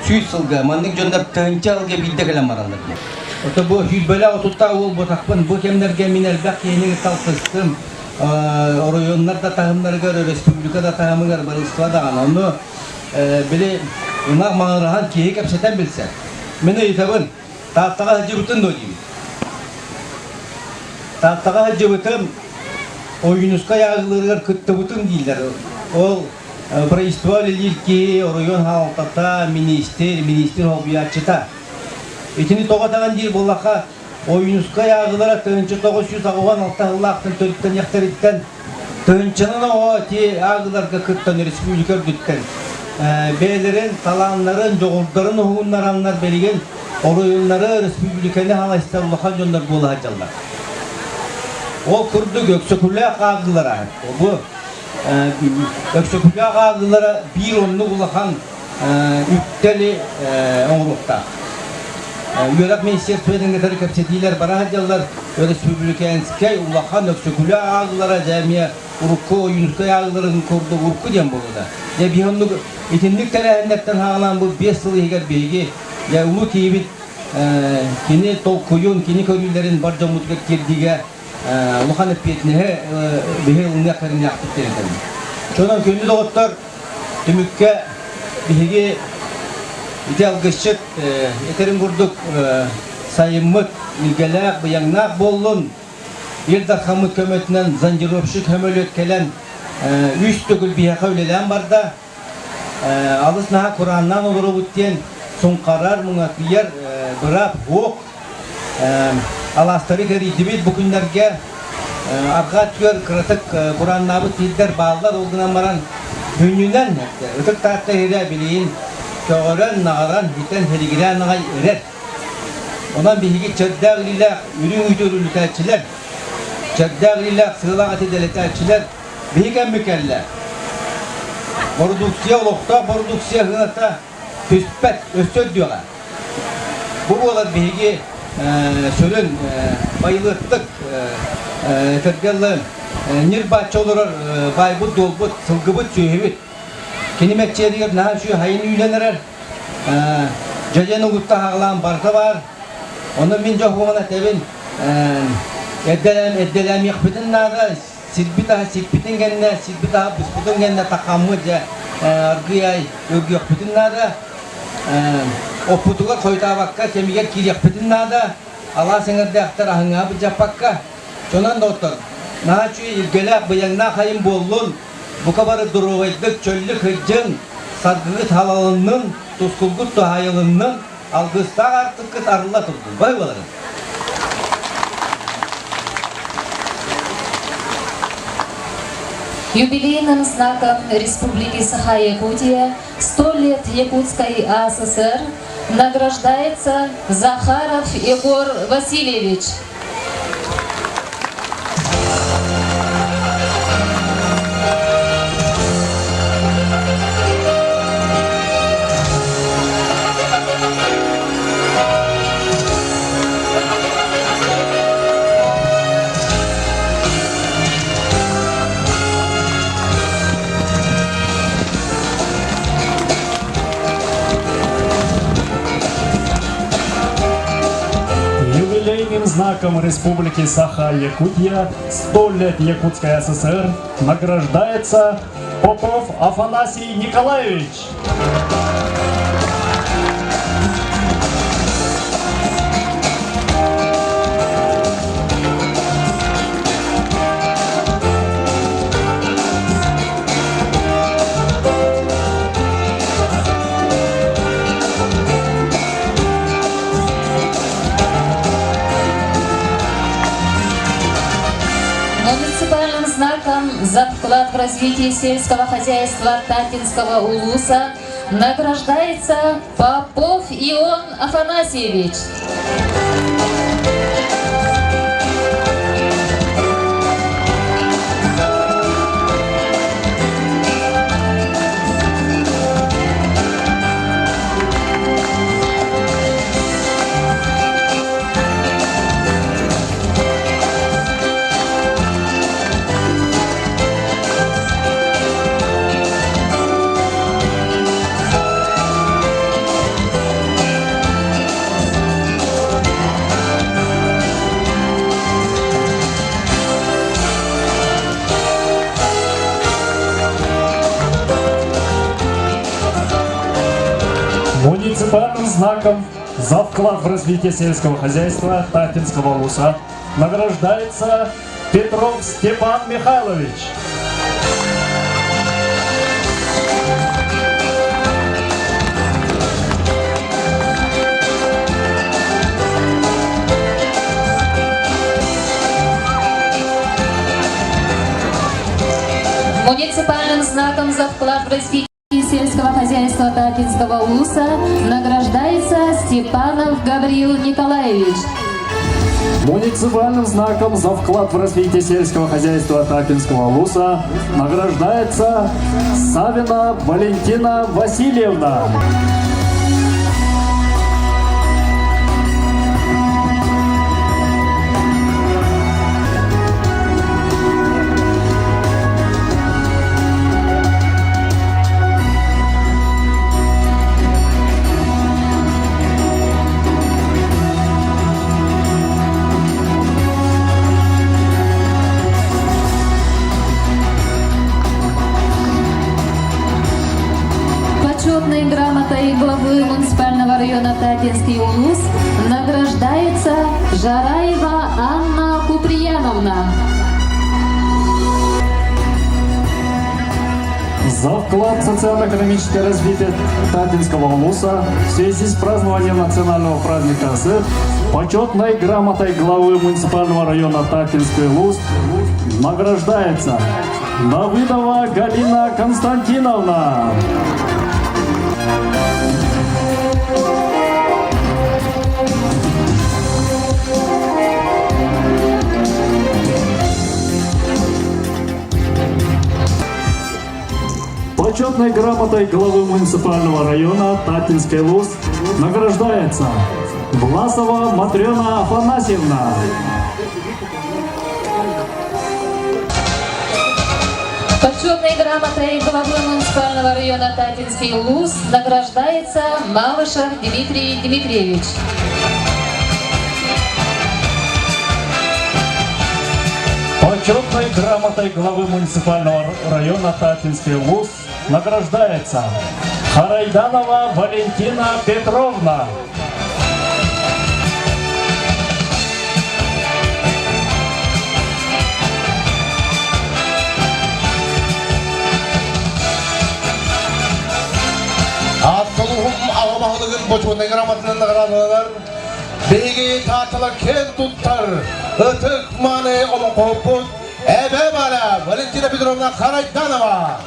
100 сылга, маннык дьоннор тыһыынча сылга биирдэ кэлэн бараллар диэн. Ото бу сүүрбэлээх отуттаах уол буотахпын, бу кэмнэргэ мин элбэх киһини кытта алтыстым. Оройуоннар да таһымнарыгар, республика да таһымыгар барыста даҕаны. Ону били ынах маҥыраһан киһи кэпсэтэн билсэр. Мин ыйытабын, Тааттаҕа сылдьыбытын дуо диибин. Тааттаҕа сылдьыбытым, Ойуунускай ааҕыыларыгар кыттыбытым дииллэр. Ол правительство үлэлиир киһи, оройуон хаалтата, миниистир, миниистир солбуйааччыта. Итини тоҕо даҕан диир буоллахха, Ойуунускай ааҕыылара 1986 сыллаахтан төрүттэниэхтэриттэн Тыһыынчанан оҕо ити ааҕыыларга кыттан республика үрдүттэн бэйэлэрин талааннарын, дьоҕурдарын уһугуннараннар билигин оройуоннары, республиканы халайсар улахан дьоннор буола сылдьаллар. Ол курдук Өксөкүлээх ааҕыылара, бу Өксөкүлээх ааҕыылара биир оннук улахан үктэли оҥоруохтаах. Үөрэх министерствотын кытары кэпсэтиилэр бара сылдьаллар. Өрөспүүбүлүкээнскэй улахан Өксөкүлээх ааҕыылара дьэ эмиэ урукку Ойуунускай ааҕыыларын курдук урукку диэн буолуо. Дьэ биһи оннук итинник тэрээһиннэртэн саҕалаан бу 5 сыл иһигэр биһиги дьэ улуу киһибит кини толкуйун, кини көрүүлэрин бар дьоммутугар тиэрдиигэ улахан эппиэтинэһи биһи ылыныах кэриҥнээхпит диэн этэбин. Чонон күндү доҕоттор, түмүккэ биһиги ити алгысчыт этэрин курдук сайыммыт илгэлээх, быйаҥнаах буоллун. Ил Дархаммыт көмөтүнэн зондировщик сөмөлүөт кэлэн үс төгүл биһиэхэ үлэлээн барда. Алыс наһаа курааннаан олоробут диэн суҥхарар, муҥатыйар быраап суох. Алаастары кэрийдибит бу күннэргэ. Арҕаа өттүгэр кыратык курааннаабыт сирдэр бааллар, ол гынан баран сүнньүнэн Ытык Таатта иһирэ билигин көҕөрөн, наҕаран, бүтэн, һиригирээн аҕай эрэр. Онон биһиги чэрдээх илиилээх үрүҥ үүтү үрүлүтээччилэр, чэрдээх илиилээх сыалаах эти дэлэтээччилэр Биһи кэммит кэллэ. Бородууксуйа олохтоох бородууксуйа сыаната түспэт, өссө үрдүөҕэ. Бу буолар биһиги сүрүн байылыаттык этэргэ ньир-бааччы олорор баайбыт-дуолбут, сылгыбыт, сүөһүбүт. Кини мэччиэригэр наһаа үчүгэй хайын үүнэн эрэр. Дьэдьэн угутта хаҕылаан барыта баар. Ону мин дьоһуоҕун этэбин, эрдэлээмиэхпитин наада, Сирбит аһа сиппитин кэннэ, сирбит аһа буспутун кэннэ тахаммыт дьэ аргыый ай өлгүөхпүтүн наада. Оппутугар хойутаабакка кэмигэр киириэхпитин наада. Алаас эҥэрдээхтэр аһыҥаһа былдьаппакка. Чонон доҕоттор, наһаа үчүгэй илгэлээх, быйаҥнаах айым буоллун. Бука бары доруобайдык, чөллүк сылдьыҥ, саргыгыт халалыннын, тускулгут туһаайылыннын. Алгыстаах аартыккыт арылла турдун. Бай буоларын. Юбилейным знаком Республики Саха-Якутия 100 лет Якутской АССР награждается Захаров Егор Васильевич. Юбилейным знаком Республики Саха-Якутия 100 лет Якутской ССР награждается Попов Афанасий Николаевич. Муниципальным знаком за вклад в развитие сельского хозяйства Татинского улуса награждается Попов Ион Афанасьевич. Муниципальным знаком за вклад в развитие сельского хозяйства Татинского УСА награждается Петров Степан Михайлович. Муниципальным знаком за вклад в развитие сельского хозяйства Татинского улуса награждается Степанов Гавриил Николаевич. Муниципальным знаком за вклад в развитие сельского хозяйства Тапинского улуса награждается Савина Валентина Васильевна. Почетной грамотой главы муниципального района Татинский улус награждается Жараева Анна Куприяновна. За вклад в социально-экономическое развитие Татинского улуса в связи с празднованием национального праздника Сыр почетной грамотой главы муниципального района Татинский улус награждается Давыдова Галина Константиновна. Почетной грамотой главы муниципального района Татинский Луз награждается Власова Матрена Афанасьевна. Почетной грамотой главы муниципального района Татинский Луз награждается Малышев Дмитрий Дмитриевич. Почетной грамотой главы муниципального района Татинский Луз награждается Харайданова Валентина Петровна. Ааттолуһум аҕа баһылыгын бочуотунай грамотанан наҕараадаланар биһиги тааталар киэн туттар ытык мааны олоҥхоһуппут Эбээ Валя Валентина Петровна Харайданова.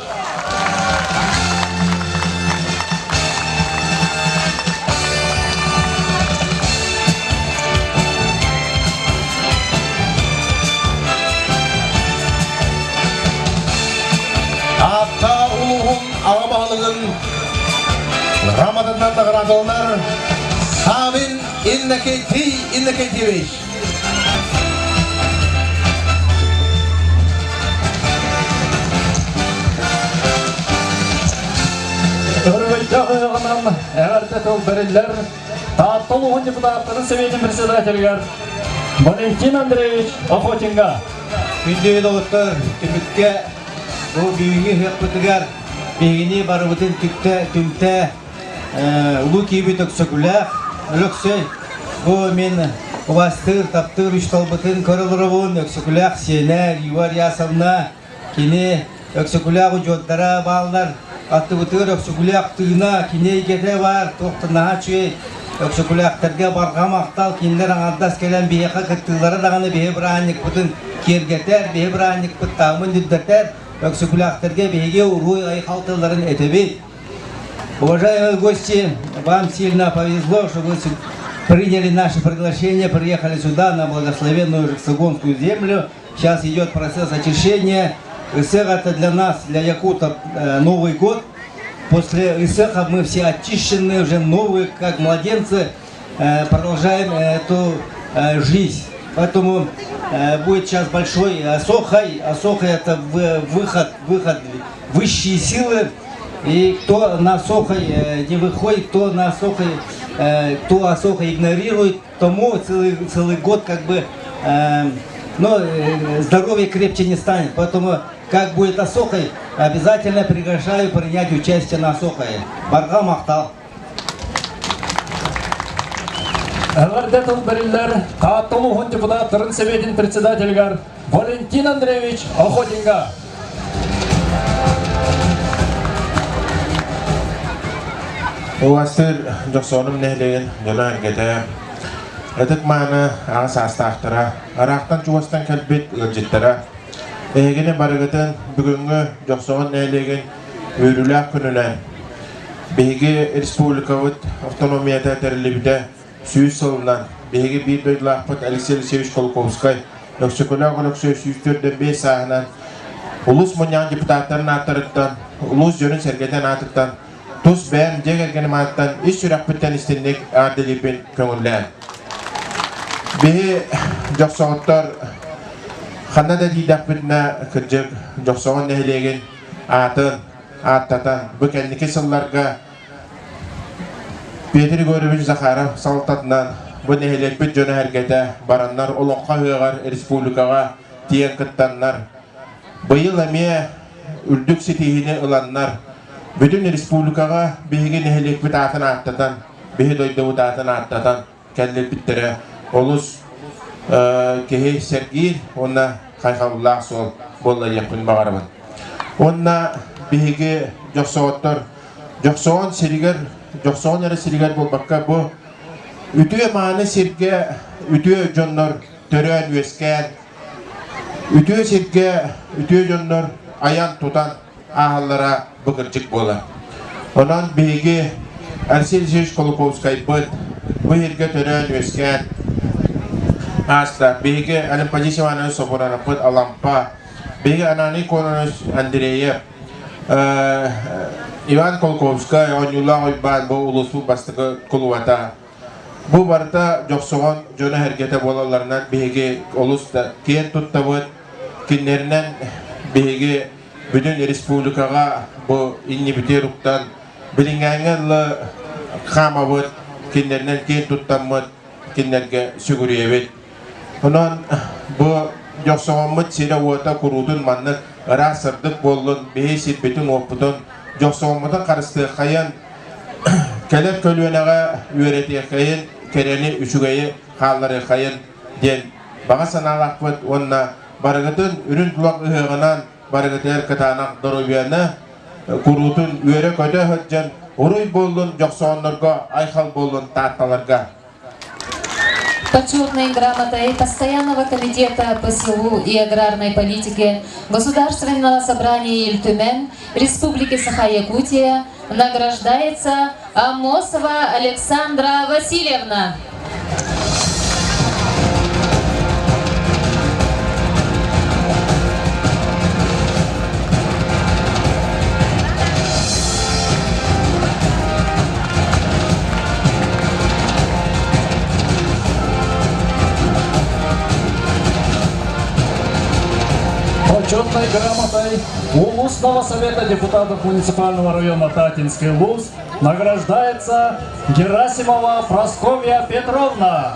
Аатта улууһун аҕа баһылыгын грамотатынан наҕараадаланар Савин Иннокентий Иннокентьевич. Өрөгөйдөөх ыһыаҕынан эҕэрдэ тыл бэриллэр Таатта улууһун депутаттарын Сэбиэтин председателигэр Валентин Андреевич Охотинга. Күндү доҕоттор, түмүккэ бу бүгүҥҥү ыһыахпытыгар биһигини барыбытын түктэ, түмтэ Улуу киһибит Өксөкүлээх Өлөксөй бу мин убастыыр, таптыыр үс талбытын көрө олоробун. Өксөкүлээх сиэнэ Ива Рясовна, кини Өксөкүлээх удьуордара бааллар. Аттыбытыгар Өксөкүлээх тыына, кини эйгэтэ баар, туох да наһаа үчүгэй. Өксөкүлээхтэргэ барҕа махтал, кинилэр аҥардас кэлэн биһиэхэ кыттыылара даҕаны биһи бырааһынньыкпытын киэргэтэр, биһи бырааһынньыкпыт таһымын үрдэтэр. Өксөкүлээхтэргэ биһиги уруй-айхал тылларын этэбит. Уважаемые гости, вам сильно повезло, что вы приняли наше приглашение, приехали сюда, на благословенную Жексогонскую землю. Сейчас идет процесс очищения. Ысех это для нас, для якутов, Новый год. После Ысеха мы все очищены, уже новые, как младенцы, продолжаем эту жизнь. Поэтому будет сейчас большой Асохай. Асохай это выход, выход высшие силы. И кто на Сохой не выходит, кто на Сохой, кто Асохой игнорирует, тому целый, целый год как бы но здоровье крепче не станет. Поэтому как будет Асохой, обязательно приглашаю принять участие на Асохае. Барҕа махтал. Эҕэрдэ тыл бэриллэр Таатта улууһун депутаттарын Сэбиэтин председателигэр Валентин Андреевич Охотинга. Убастыр Дьохсоонум нэһилиэгин дьоно-сэргэтэ, ытык-мааны аҕа саастаахтара, ыраахтан-чугастан кэлбит ыалдьыттара, эһигини барыгытын бүгүҥҥү Дьохсоҕон нэһилиэгин үөрүүлээх күнүнэн биһиги республикабыт автономията тэриллибитэ 100 сылынан биһиги биир дойдулаахпыт Алексей Алексеевич Колоковскай Өксөкөлөөх Өлөксөй 145 сааһынан улуус мунньаҕын депутаттарын ааттарыттан, улуус дьонун-сэргэтин аатыттан, тус бэйэм дьиэ кэргэним ааттан ис сүрэхпиттэн истинник эҕэрдэлиирбин көҥүллээн. Биһи дьохсоҕоттор ханна да тиийдэхпитинэ кырдьык Дьохсоҕон нэһилиэгин аатын ааттатан бу кэнники сылларга Петр Егорович Захаров салалтатынан бу нэһилиэкпит дьоно-сэргэтэ бараннар Олоҥхо ыһыаҕар республикаҕа тиийэн кыттаннар, быйыл эмиэ үрдүк ситиһиини ыланнар, Бүтүн республикаҕа биһиги нэһилиэкпит аатын ааттатан, биһи дойдубут аатын ааттатан кэллэрбиттэрэ олус киһи сэргиир уонна хайҕабыллаах суол буолла диэхпин баҕарабын. Уонна биһиги дьохсоҕоттор Дьохсоҕон сиригэр, Дьохсоҕон эрэ сиригэр буолбакка бу үтүө мааны сиргэ үтүө дьоннор төрөөн-үөскээн, үтүө сиргэ үтүө дьоннор айан-тутан ааһаллара бу кырдьык буолар. Онон биһиги Арсений Алексеевич Кулаковскайбыт бу сиргэ төрөөн-үөскээн ааста. Биһиги Олимпадий Иванович Сопуранаппыт Алампа, биһиги Ананий Кононович Андреев, Иван Колковскай, Оонньуулаах Уйбаан бу улууспут бастакы кулубата. Бу барыта Дьохсоҕон дьоно-сэргэтэ буолалларынан биһиги олус да киэн туттабыт. Кинилэринэн биһиги бүтүн республикаҕа бу иннибитигэр уктан билиҥҥээҥҥэ дылы хаамабыт, кинилэринэн киэн туттаммыт, кинилэргэ сүгүрүйэбит. Онон бу Дьохсоҕоммут сирэ-уота куруутун маннык ыраас сырдык буоллун, биһи сирбитин-уоппутун, Дьохсоҕоммутун харыстыаххайын, кэлэр көлүөнэҕэ үөрэтиэххэйин, кэрэни, үчүгэйи хаалларыаххайын диэн баҕа санаалаахпыт уонна барыгытын үрүн тулах ыһыаҕынан барыгытыгар кытаанах доруобуйаны, куруутун үөрэ-көтө сылдьан уруй буоллун дьохсоҕоннорго, айхал буоллун таатталарга! Почетной грамотой Постоянного комитета по селу и аграрной политике Государственного собрания Ильтюмен Республики Саха-Якутия награждается Амосова Александра Васильевна. Почетной грамотой Улусного совета депутатов муниципального района Татинский Улус награждается Герасимова Прасковья Петровна.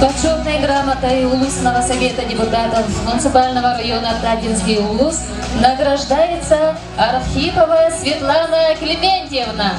Почетной грамотой Улусного совета депутатов муниципального района Татинский Улус награждается Архипова Светлана Клементьевна.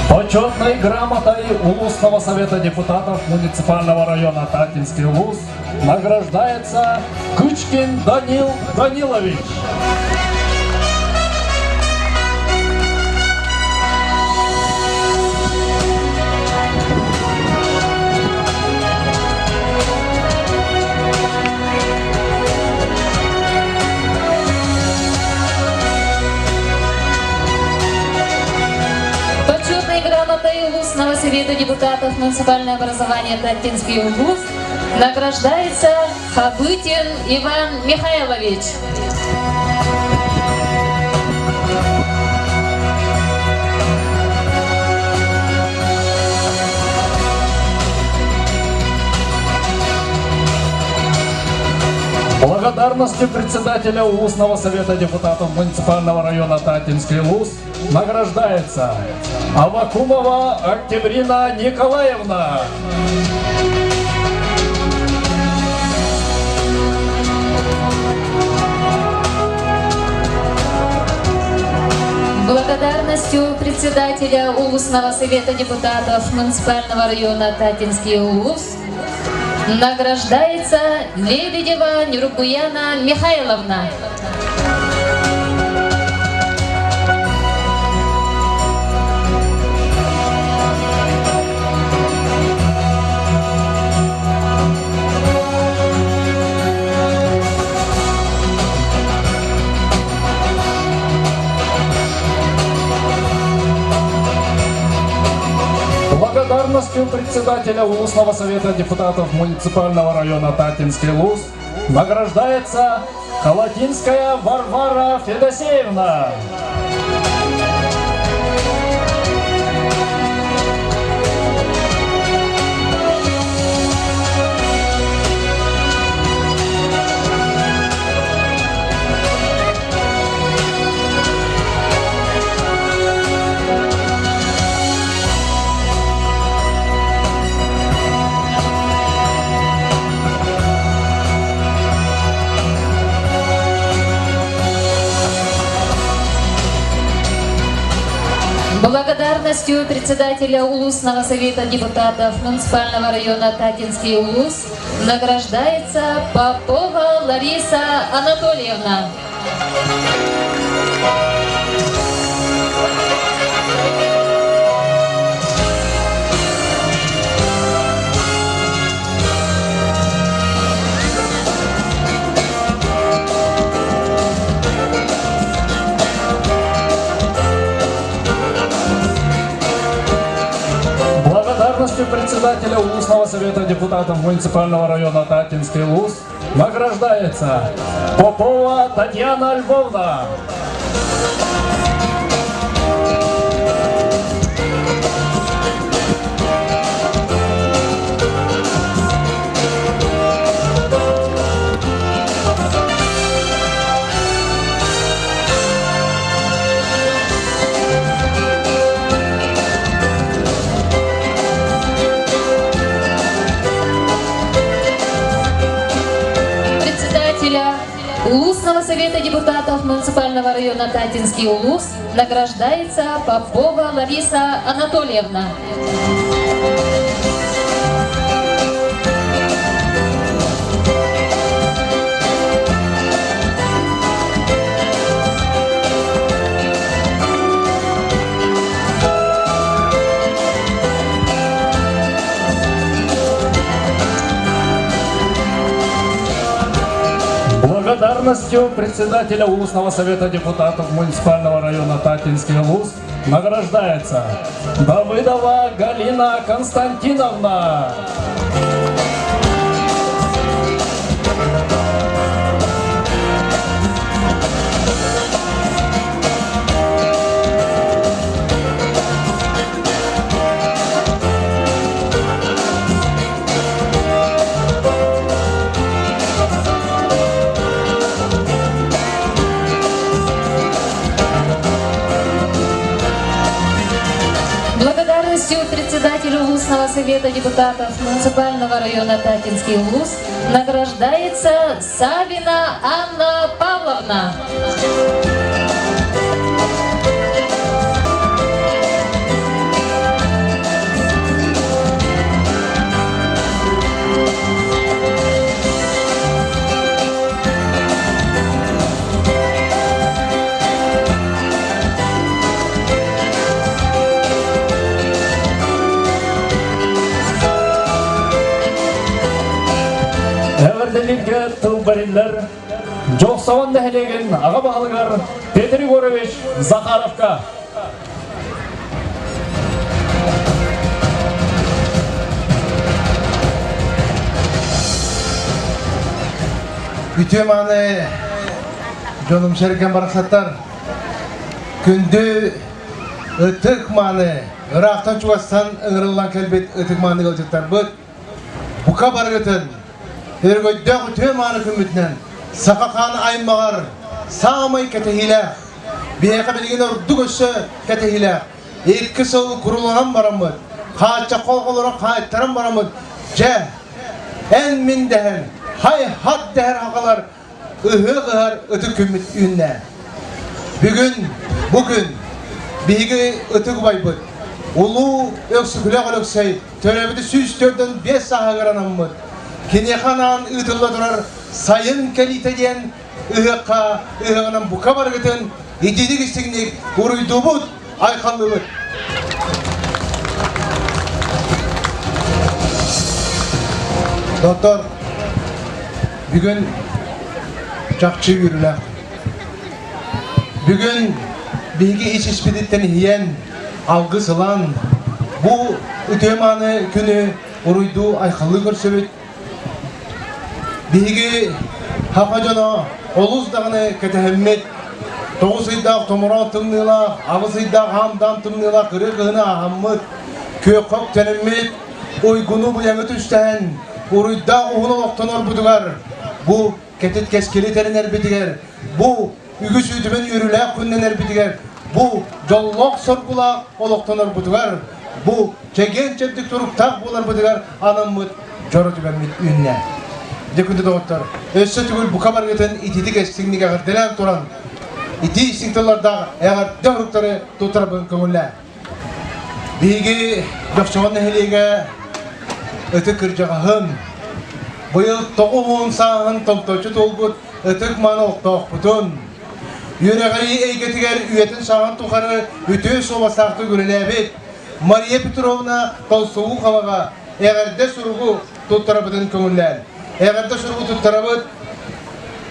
Почетной грамотой Улусного совета депутатов муниципального района Татинский Улус награждается Кычкин Данил Данилович. Почетной грамотой Улусного совета депутатов муниципального образования Таттинский улус награждается Хабытин Иван Михайлович. Благодарностью председателя Улусного совета депутатов муниципального района Татинский Улус награждается Авакумова Октябрина Николаевна. Благодарностью председателя Улусного совета депутатов муниципального района Татинский Улус награждается Лебедева Нюркуяна Михайловна. Благодарностью председателя Улусного совета депутатов муниципального района Татинский Луз награждается Колотинская Варвара Федосеевна. Благодарностью председателя Улусного совета депутатов муниципального района Татинский Улус награждается Попова Лариса Анатольевна. Благодарностью председателя Улусного совета депутатов муниципального района Татинский Улус награждается Попова Татьяна Львовна. Председателя Улусного совета депутатов муниципального района Татинский Улус награждается Попова Лариса Анатольевна. Благодарностью председателя Улусного совета депутатов муниципального района Татинский Улус награждается Давыдова Галина Константиновна. Благодарностью председателю Улусного совета депутатов муниципального района Татинский Улус награждается Савина Анна Павловна. Эҕэрдэлииргэ тыл бэриллэр Дьохсоҕон нэһилиэгин аҕа баһылыгар Петр Егорович Захаровка. Үтүө мааны дьонум сэргэм барахсаттар күндү ытык мааны ыраахтан чугастан ыҥырыллан кэлбит ытык мааны ыалдьыттарбыт бука барыгытын өрөгөйдөөх үтүө мааны күммүтүнэн саха хаан аймаҕар саамай кэтэһиилээх биһиэхэ билигин ордук өссө кэтэһиилээх икки сыл куруланан бараммыт хааччахха оҕолоро хаайтаран бараммыт дьэ эн мин дэһэн хай-хат дэһэр хахалар ыһыах ыһар ытык күммүт үүннэ. Бүгүн, бу күн биһиги ытык убайбыт Улуу Өксөкүлээх Өлөксөй төрөөбүтэ 145 сааһыгар анаммыт, киниэхэ анаан ыытылла турар Сайын кэлиитэ диэн ыһыахха ыһыаҕынан бука барыгытын итиитик истиҥник уруйдуубут, айхаллыыбыт. Доктор, бүгүн чахчы үөрүүлээх. Бүгүн биһиги ис-испититтэн иһийэн, алгыс ылан, Бу үтүө мааны күнү уруйдуу айхаллыы көрсөбүт. Биһиги саха дьоно олус даҕаны кэтэһэммит, тоҕус ыйдаах томороон тымныылаах, аҕыс ыйдаах аам-даам тымныылаах кырыы кыһыны ааһаммыт, күөххэ үктэнэммит, уйгуну-быйаҥы түстэһэн, уруйдаах уһун олохтонорбутугар, бу кэтит кэскили тэринэрбитигэр, бу үгүс үтүмэн үөрүүлээх күннэнэрбитигэр, бу дьоллоох-соргулаах олохтонорбутугар, бу чэгиэн-чэбдик туруктаах буоларбытыгар анаммыт дьоро түгэммит үүннэ. Дьэ күндү доҕоттор, өссө төгүл бука барыгытын ититик эстиҥник эҕэрдэлээн туран, итии истиҥ тыллардаах эҕэрдэ уруктары туттарабын көҥүллээ. Биһиги Дьохсоҕон нэһилиэгэ ытык кырдьаҕаһын, быйыл 90 сааһын томточчу туолбут ытык мааны олохтоохпутун, үөрэҕирии эйгэтигэр үйэтин сааһын тухары үтүө суобастаахтык үлэлээбит Мария Петровна Толстоуховаҕа эҕэрдэ суругу туттарабытын көҥүллээн. Эҕэрдэ суругу туттарабыт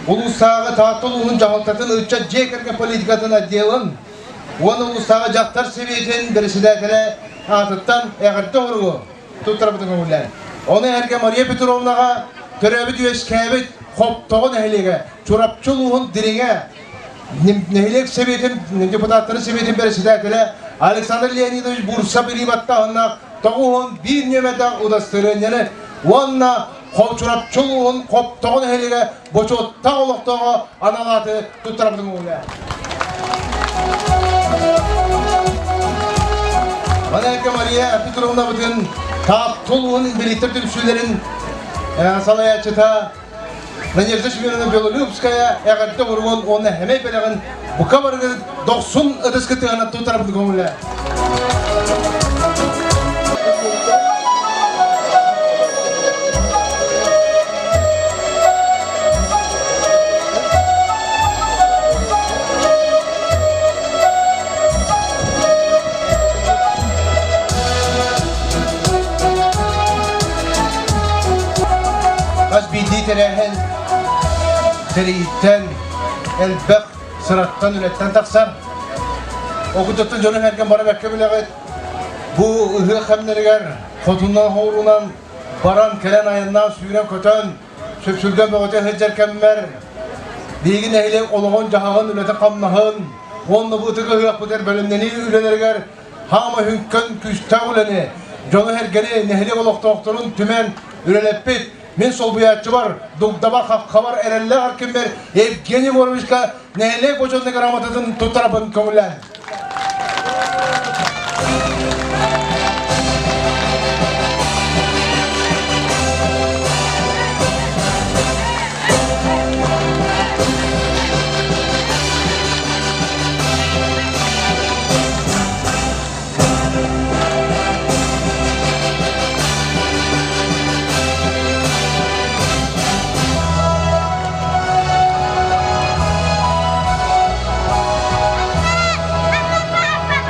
улуустааҕы Таатта улууһун дьаһалтатын ыччат дьиэ кэргэн политикатын отделын уонна улуустааҕы дьахтар сэбиэтин бэрэссэдээтэлэ аатыттан эҕэрдэ оһоругу туттарабытын көҥүллээн. Ону эргэ Мария Петровнаҕа төрөөбүт-үөскээбит Хоптоҕо нэһилиэгэ Чурапчы улууһун Дириҥэ нэһилиэк сэбиэтин депутаттарын сэбиэтин бэрэссэдээтэлэ Александр Леонидович Бурцев илии баттааһыннаах 91 нүөмэрдээх удастырыанньаны уонна Чурапчы улууһун Хоптоҕо нэһилиэгэ бочуоттаах олохтооҕо анал ааты туттарабытын көҥүллээ. Маленькая Мария Петровнабытын Таатта улууһун инбэлииттэр түмсүүлэрин салайааччыта Надежда Семеновна Белолюбская эҕэрдэ уругун уонна хэмэй бэлэҕин бука барыгы дохсун ытыскытыгана туттарабытын көҥүллээ. Хас биирдии тэрээһин тэрийиттэн элбэх сыраттан үлэттэн тахсар. Окутуттан дьону эргэн бара бэркэ билэҕит. Бу ыһыах кэмнэригэр хотунан хоорунан баран кэлэн айаннаан сүүрэн-көтөн сүпсүлгэн бөҕөтө сылдьар кэммэр биһиги нэһилиэк олоҕун-дьаһаҕын үлэтин-хамнаһын уонна бу ытык ыһыахпытыгар бэлэмнэнии үлэлэригэр хаама хүҥкэн күүстээх үлэни, дьону-сэргэни, нэһилиэк олохтоохторун түмэн үлэлэппит мин солбуйааччыбар, дугдабар, хаххабар эрэллээх эркиммэр Евгений Егоровичка нэһилиэк бочуотунай грамотатын туттарабын көҥүллээн.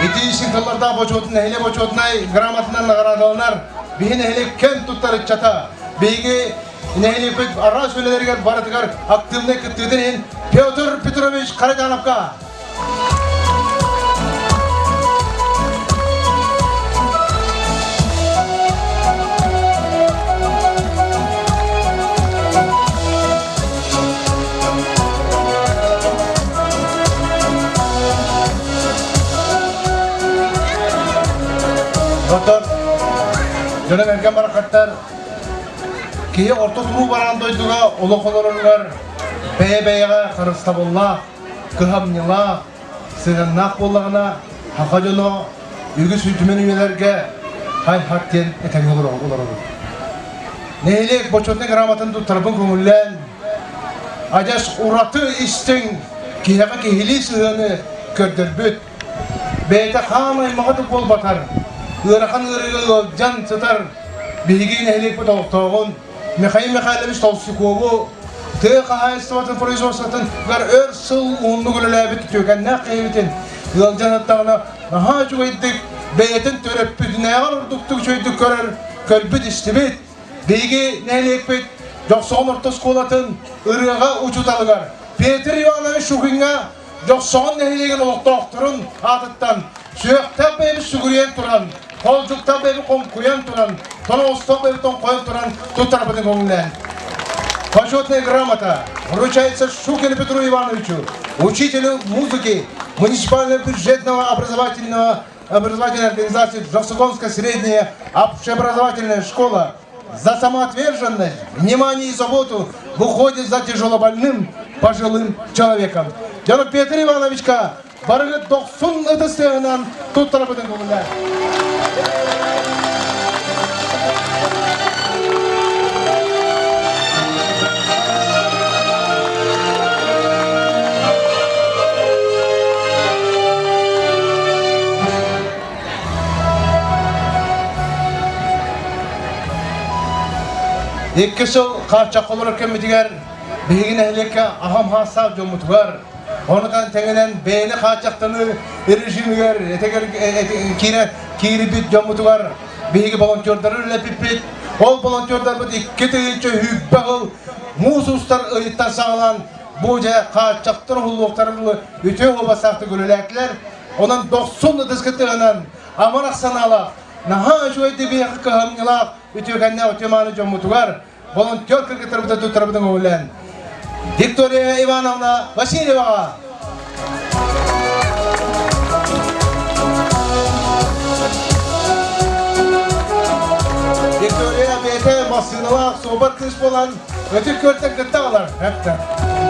Ити синталлардаах бочуотун нэһилиэк бочуотунай грамотанан наҕараадаланар биһи нэһилиэк кэн туттар ыччата. Биһиги нэһилиэкпит араас үлэлэригэр барытыгар активнай кыттыытын иһин Петр Петрович Харитановка Доттор, дьоно мэргэн барахаттар, киһи орто туруу бараан дойдуга олох олороругар бэйэ-бэйэҕэ харыстабыллаах, кыһамньылаах, сыһыаннаах буоллаҕына, саха дьоно үгүс үтүмэн үйэлэргэ хай-хат диэн этэҥҥэ олоробут. Нэһилиэк бочуотунай грамотатын туттарбын көҥүллээн, адьас ураты истиҥ киһиэхэ киһилии сыһыаны көрдөрбүт, бэйэтэ хаан аймаҕа да буолбатар, ыарахан ыарыыга ыалдьан сытар биһиги нэһилиэкпит олохтооҕун Михаил Михайлович Толстякову тыа хаһаайыстыбатын производствотыгар өр сыл уһуннук үлэлээбит үтүөкэннээх киһибитин ыалдьан аттаҕына наһаа үчүгэйдик бэйэтин төрөппүтүнээҕэр ордуктук үчүгэйдик көрөр, көрбүт-истибит. Биһиги нэһилиэкпит Дьохсоҕон орто оскуолатын ырыаҕа учууталыгар Петр Иванович Шухиҥҥа Дьохсоҕон нэһилиэгин олохтоохторун аатыттан сүһүөхтээх бэйэбит сүгүрүйэн туран. Холдьуктар бэйби хоҥкуйан туран, тоноҕостор бэйби тоҥхойон туран туттарбытын көҥүллээн. Почетная грамота вручается Шукину Петру Ивановичу, учителю музыки муниципального бюджетного образовательного образовательной организации Жовсукомская средняя общеобразовательная школа за самоотверженность, внимание и заботу в уходе за тяжелобольным пожилым человеком. Дьону Петр Ивановичка барыгыт дохсун ытыс тыаһынан туттарабытын көҥүллээн. Икки сыл хааччах олорор кэммитигэр биһиги нэһилиэккэ аҕам хаастаах дьоммутугар, онутан тэҥинэн бэйэни хааччахтаныы режимигэр киирэ киирбит дьоммутугар биһиги волонтердары үлэлэппиппит. Ол волонтердарбыт 2020 сыл муус устар ыйыттан саҕалаан бу дьэ хааччахтар уһуллуохтарын үтүө уобастаахтык үлэлээтилэр. Онон дохсун ытыскытыгынан амарах санаалаах, наһаа үчүгэй биһиэхэ кыһамньылаах үтүөкэннээх үтүө-мааны дьоммутугар волонтер кыргыттарбытын туттарбытын көҥүллээн Виктория Ивановна Васильеваҕа Виктория бэйэтэ массыыналаах суобар кыыс буолан өтүк көртөн кытта алар. Эптэ.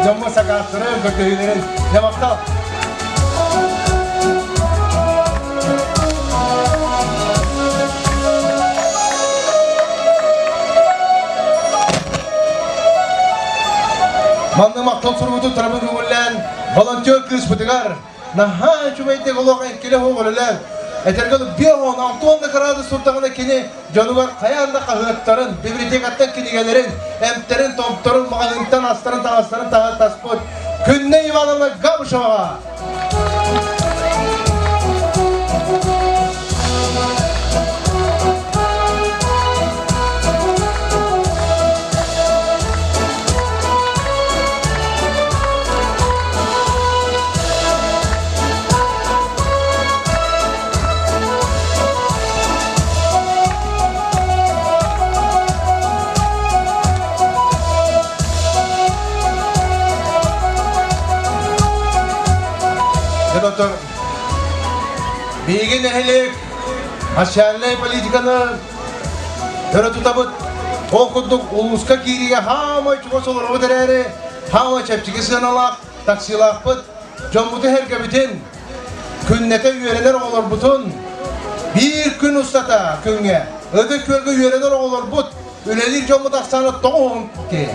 Дьоммут сакаастарын, көрдөһүүлэрин дьэ махтал. Манна махтал суругутун тарабын көҥүллээн волонтер кыыспытыгар наһаа үчүгэйдик олох эҥкилэ суох үлэлээн этэргэ биоһон Антон да кыраадыс турдаҕына кини дьонугар хайаан да хаһыаттарын, библиотекаттан кинигэлэрин, эмтэрин, томторун, маҕаһыынтан астарын, таҥастарын таһа таспыт Күннэ Ивановна Габышеваҕа Доктор, биһиги нэһилиэк социальнай политиканы өрө тутабыт. Ол курдук улууска киириигэ хаамай чугас олоробут эрээри, хаамай чэпчэки сыаналаах таксилаахпыт. Дьоммутун-сэргэбитин, күннэтэ үөрэнэр оҕолорбутун биир күн устата күҥҥэ Ытык Күөлгэ үөрэнэр оҕолорбут, үлэлиир дьоммут ахсаана 90 киһи.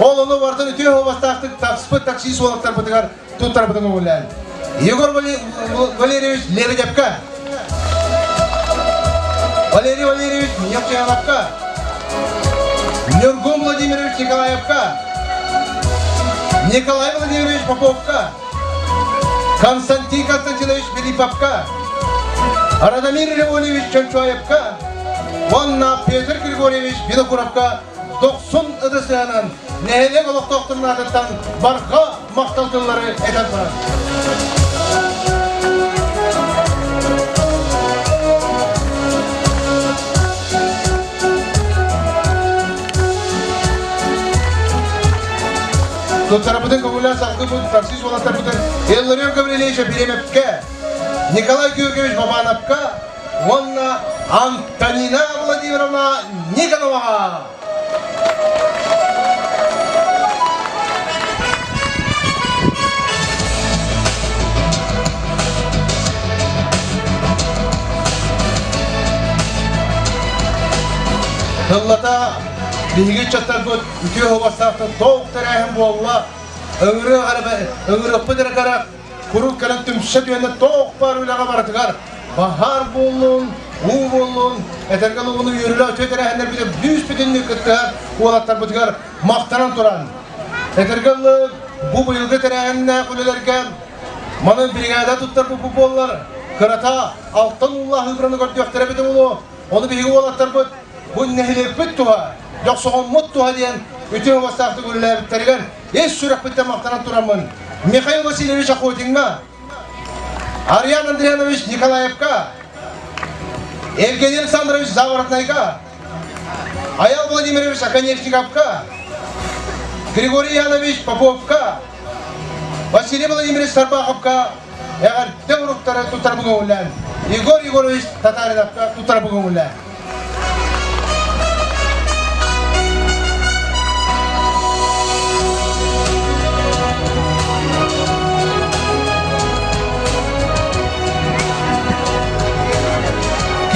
Ол ону барытын үтүө суобастаахтык тапспыт таксист уолаттарбытыгар туттарбытын көҥүллээн. Егор Валерьевич Лебедевка, Валерий Валерьевич Нефтяновка, Нюргун Владимирович Николаевка, Николай Владимирович Поповка, Константин Константинович Филипповка, Радомир Леонидович Чончоевка уонна Петр Григорьевич Винокуровка дохсун ытысыанан нэһилиэк олохтоохторун аатыттан барҕа махтал тыллары этэн турар. Туттарабытын көҥүллээн салгыбыт таксист уолаттарбытын Илларион Гаврильевич Биремепкэ, Николай Георгиевич Бабановка уонна Антонина Владимировна Никоноваҕа. Тыллата биһиги ыччаттарбыт үтүө суобастаахтык тоох тэрээһин буолла. Ыҥырыахпыт эрэ кэрэх куруук кэлэн түмсэ түһэннэ тоох баар үлэҕэ барытыгар баһаар буоллун, уу буоллун, этэргэ лугуну үөрүүлээх үтүө тэрээһиннэрбитин бүүс бүтүннүү кыттыһар уолаттарбытыгар махтанан туран, этэргэ дылы бу быйылгы тэрээһиннээх үлэлэргэ маны биригээдэ туттарбыт буоллар, кырата алтан уулаах ыыбыраны көрдүөхтэрэ эбитэ буолуо. Ону биһиги уолаттарбыт бу нэһилиэкпит туһа, дьохсоҕоммут туһа диэн үтүө убастаахтык үлэлээбиттэригэр ис сүрэхпиттэн махтанан тураммын Михаил Васильевич Охотиҥҥа, Ариан Андрианович Николаевка, Евгений Александрович Заворотнайга, Аял Владимирович Оконечниковка, Григорий Янович Поповка, Василий Владимирович Сарбаховка эҕэрдэ уруктары туттарбы көҥүллээн, Егор Егорович Татариновка туттарбы көҥүллээн.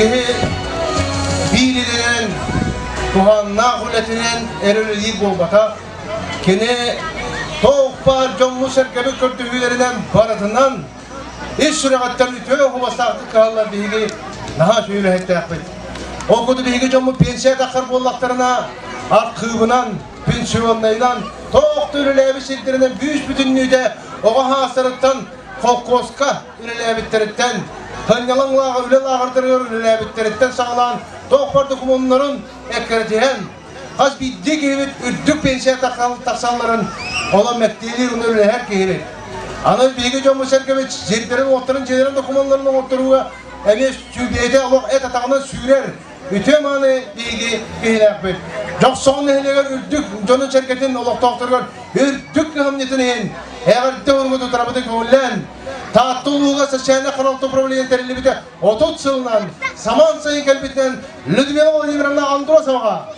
Киһи биир идэнэн, туһааннаах үлэтинэн эрэ үлэлиир буолбатах. Кини туох баар дьоҥҥу-сэргэбит көрдөһүүлэринэн барытынан ис сүрэҕиттэн үтүө уһубастаахтык кыһаллар биһиги наһаа үчүгэй үлэһиттээхпит. Ол курдук биһиги дьоммут пенсия тахсар буоллахтарына архыыбынан, пенсионнайынан, туох да үлэлээбит сирдэринэн бүүс бүтүннүүтэ оҕо хаастарыттан холкуоска үлэлээбиттэриттэн, сынньалаҥ лааҕыр үлэ лааҕырдарыгар үлэлээбиттэриттэн саҕалаан туох бар докумуоннарын эккирэтиһэн хас биирдии киһибит үрдүк пенсия тахсалларын олох мэктиэлиир уонна үлэһэр киһибит. Аны биһиги дьоммут-сэргэбит сирдэрин-уоттарын, дьиэлэрин докумуоннарын оҥотторууга эмиэ сүүбэйдэ олох эт атаҕынан сүүрэр үтүө мааны биһиги киһилээхпит. Дьохсоҕон нэһилиэгэр үрдүк дьонун-сэргэтин олохтоохторугар үрдүк кыһамньытын иһин эҕэрдэ уругу тутарабытын көҥүллээн, Таатта улууһугар социальнай харалта управление тэриллибитэ 30 сылынан самаан сайын кэлбитинэн Людмила Владимировна Андросоваҕа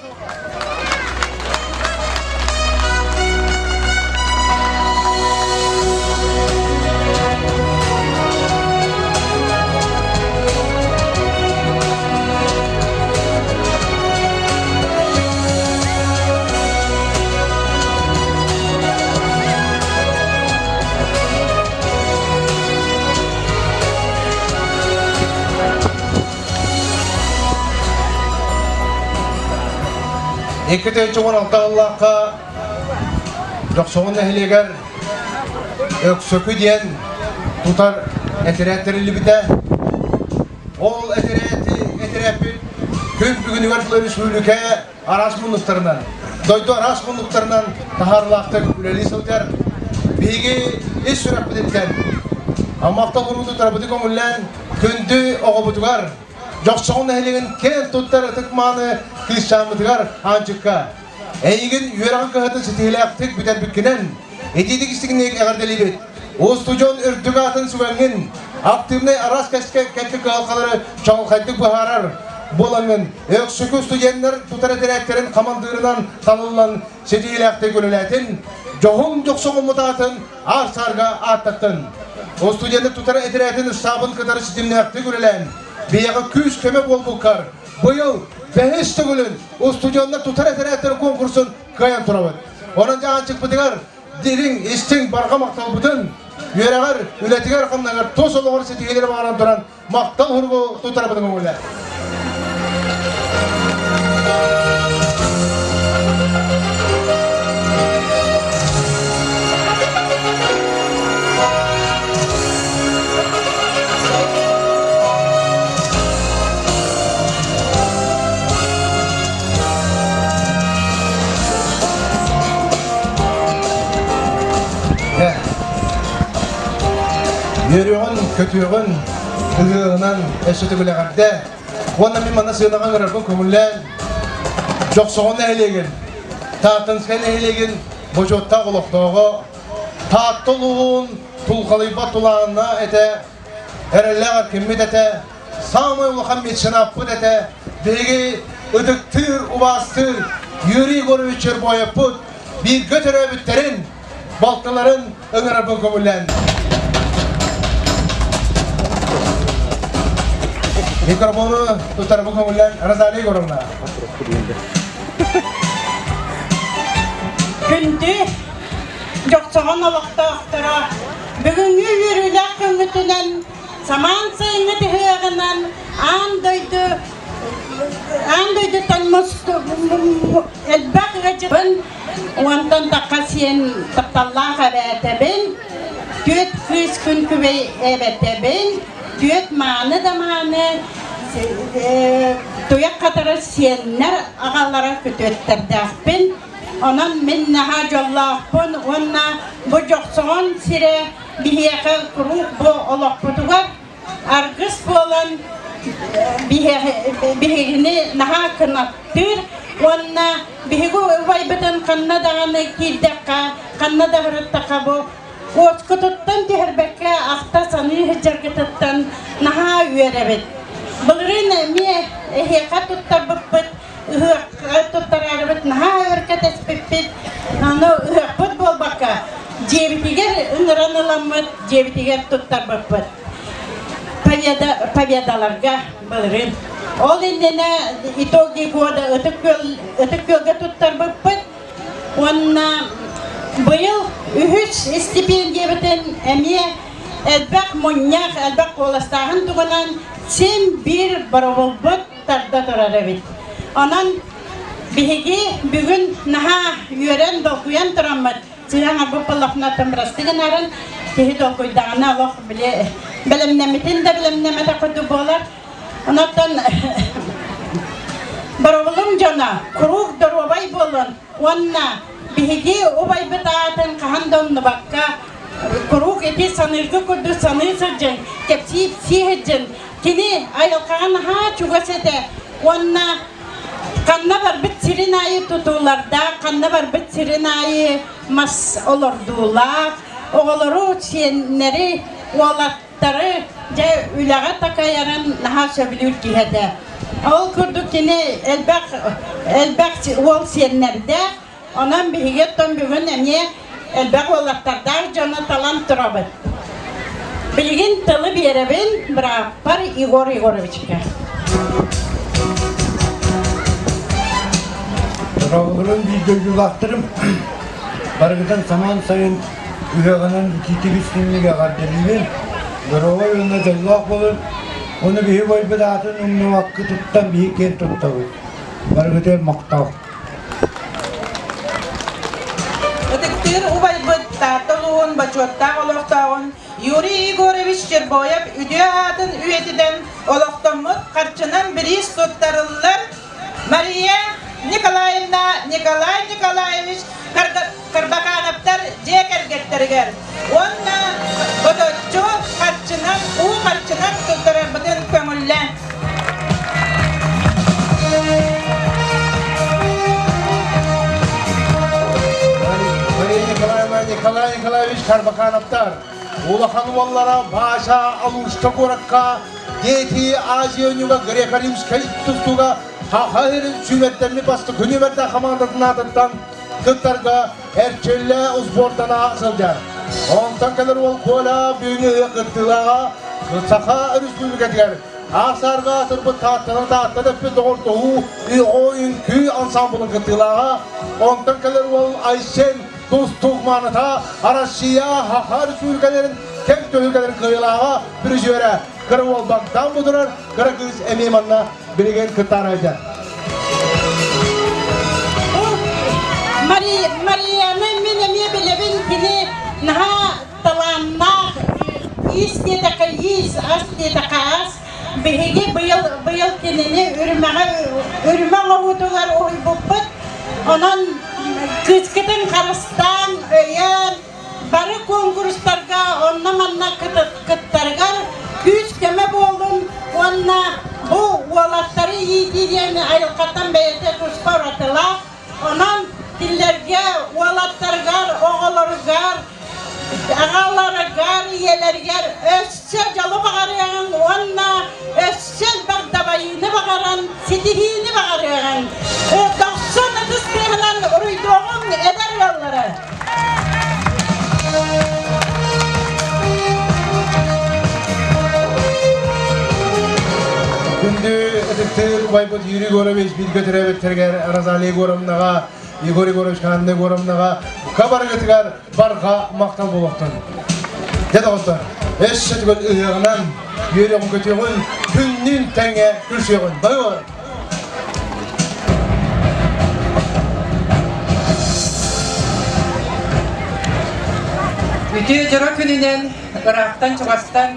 2016 сыллаахха Дьохсоҕон нэһилиэгэр Өксөкү диэн тутар этэрээт тэриллибитэ. Ол этэрээти этэрээппит күн бүгүнүгэр дылы республика араас муннуктарынан, дойду араас муннуктарынан таһаарыылаахтык үлэлии сылдьар. Биһиги ис сүрэхпититтэн махтал урууту тарабыты көҥүллээн күндү оҕобутугар, Дьохсоҕон нэһилиэгин киэн туттар ытык-мааны кыысчааммытыгар Аанчыкка эйигин үөрэҕин кыһатын ситиһиилээхтик бүтэрбиккинэн итиитик истиҥник эҕэрдэлиибит. Устудьуон үрдүк аатын сүгэҥҥин, активнай араас кэскэ кэккэ кыһалҕалары чаҕылхайдык быһаарар буолаҥҥын, Өксөкү студеннар тутар этэрээттэрин хамандыырынан талыллан ситиһиилээхтик үлэлээтин, дьоһун дьохсоҕоммут аатын аар-саарга ааттаттын. Студеннар тутар этэрээтин ыстаабын кытары ситимнээхтик үлэлээн, биһиэхэ күүс-көмө буолбуккар быйыл бэһис төгүлүн устудьуоннар тутар этэрээттэрин конкурсун кыайан турабыт. Онон дьаһанчыкпытыгар дириҥ, истиҥ барҕа махталбытын үөрэҕэр, үлэтигэр, хамнаһыгар тус олоҕор ситиһиилэри баҕаран туран махтал суругу туттарабытын көҥүллээ. Үөрүөҕүн, көтүөҕүн, ыһыаҕынан өссө төгүл эҕэрдэ. Уонна мин манна сыанаҕа ыҥырарбын көҥүллээн, Дьохсоҕон нэһилиэгин, Тааттанскай нэһилиэгин бочуоттаах олохтооҕо, Таатта улууһун тулхалыйбат тулаанна этэ, эрэллээх эркиммит этэ, саамай улахан меценаппыт этэ, биһиги ытыктыыр, убаастыыр Юрий Егорович Чербоевпут бииргэ төрөөбүттэрин, балтыларын ыҥырарбын көҥүллээн. Микрофону тутарбын көҥүллээн Розалия Егоровна. Күндү Дьохсоҕон олохтоохторо, бүгүҥҥү үөрүүлээх күҥҥүтүнэн самаан сайыҥҥы ыһыаҕынан аан дойду аан дойдуттан элбэх ыалдьытын уонтан тахха сиэн тапталлаах эбээтэбин, түөрт кыыс күн күбэй эбэтэбин, түөрт мааны да мааны туйах хатара сиэннэр аҕалара күтүөттэрдээхпин. Онон мин наһаа дьоллоохпун уонна бу Дьохсоҕон сирэ биһиэхэ куруук бу олохпутугар аргыс буолан. биһигини наһаа кынаттыыр уонна биһиги убайбытын ханна даҕаны киирдэххэ, ханна да сырыттахха бу уоскутуттан түһэрбэккэ ахта саныы сылдьаргытыттан наһаа үөрэбит. Былырыын эмиэ эһиэхэ туттарбыппыт, ыһыахха туттараарыбыт наһаа өр кэтэспиппит. Аны ыһыахпыт буолбакка, дьиэбитигэр ыҥыран ыламмыт, дьиэбитигэр туттарбыппыт. Победа, победаларга былырыын. Ол иннинэ итоги года Ытык Күөл, Ытык Күөлгэ туттарбыппыт. Уонна быйыл үһүс стипендиябытын эмиэ элбэх мунньах, элбэх куоластааһын туһунан син биир боробулбут тарда турар эбит. Онон биһиги бүгүн наһаа үөрэн, долгуйан тураммыт, сыһан арбыт буоллахпына тымырастыы гынарын, киһи долгуйдаҕына олох били бэлэмнэммитин да бэлэмнэмэтэх курдук буолар. Онон Боробулум дьоно куруук доруобай буолун уонна биһиги убайбыт аатын хаһан да умнубакка куруук ити саныыргы курдук саныы сылдьыҥ, кэпсии-ипсии сылдьын. Кини айылҕаҕа наһаа чугас этэ уонна ханна барбыт сирин аайы тутуулардаах, ханна барбыт сирин аайы мас олордуулаах, оҕолору, сиэннэри, уолаттары Тары дьэ үлэҕэ такайарын наһаа сөбүлүүр киһи этэ. Ол курдук кини элбэх элбэх уол сиэннэрдээх, онон биһиги оттон бүгүн эмиэ элбэх уолаттардаах дьону талан турабыт. Билигин тылы биэрэбин бырааппар Егор Егоровичка. Дорооболорун биир дойдулаахтарым барыгытын самаан сайын Ыһыаҕынан итиитик истиҥник эҕэрдэлиибин, доруобай уонна дьоллоох буолун, ону биһи убайбыт аатын умнубакка туттан биһи киэн туттабыт. Барыгытыгар махтал. Ытыктыыр убайбыт Таатта улууһун бочуоттаах олохтооҕун Юрий Егорович Чербоев үтүө аатын үйэтитэн олохтоммут харчынан бириис туттарыллар Мария Николаевна Николай Николаевич Карбакановтар дьиэ кэргэттэригэр уонна боточчу харчынан, уу харчынан туттарарбытын көҥүллээн. Мария Николаевна Николай Николаевич Карбакановтар улахан уоллара Вася Алушта куоракка Дети Азия оонньууга греко-римскай тустууга Саха сирин сүүмэрдэммит бастакы нүөмэрдээх хамаандатын аатыттан кыттарга эрчиллэ успуортана сылдьар. Онтон кэлэр уол Коля бүгүҥҥү ыһыах кыттыылааҕа Саха Өрөспүүбүлүкэтигэр аар-саарга аатырбыт Тааттанан Таатта дэппит доҕордоһуу үҥкүү ансаамбылын кыттыылааҕа. Онтон кэлэр уол Айсен тустуук мааныта Россия Саха Өрөспүүбүлүкэлэрин кэм түһүлгэлэрин кыайыылааҕа призерэ кыра уол Богдан Будурар, кыра кыыс эмиэ манна билигин кыттаарайда. Марияны мин эмиэ билэбин, кини наһаа талааннаах, иис диэтэххэ иис, ас диэтэххэ ас. Биһиги быйыл, быйыл кинини үрүмэҕэ, үрүмэ оҥоһуутугар уһуйбуппут. Онон кыыскытын харыстаан, өйөөн, бары куонкурустарга онно-манна кыттарыгар күүс-көмө буоллун уонна бу уолаттары иитии диэн айылҕаттан бэйэтэ туспа уратылаах. Онон кинилэргэ уолаттарыгар, оҕолоругар, аҕаларыгар, ийэлэригэр өссө дьолу баҕарыаҕыҥ уонна өссө элбэх дабайыыны баҕаран, ситиһиини баҕарыаҕыҥ. Дохсун ытыс тыаһынан уруйдуоҕуҥ эдэр ыаллары! Күндү ытыктыыр убайбыт Юрий Егорович бииргэ төрөөбүттэригэр Розалия Егоровнаҕа, Егор Егорович Анна Егоровнаҕа бука барыгытыгар барҕа махтал буолуохтун. Дьэ доҕоттор, өссө түгэл ыһыаҕынан үөрүөҕүн көтүөҕүн, күннүүн тэҥҥэ күлсүөҕүн. Бары Үтүө дьоро күнүнэн ыраахтан-чугастан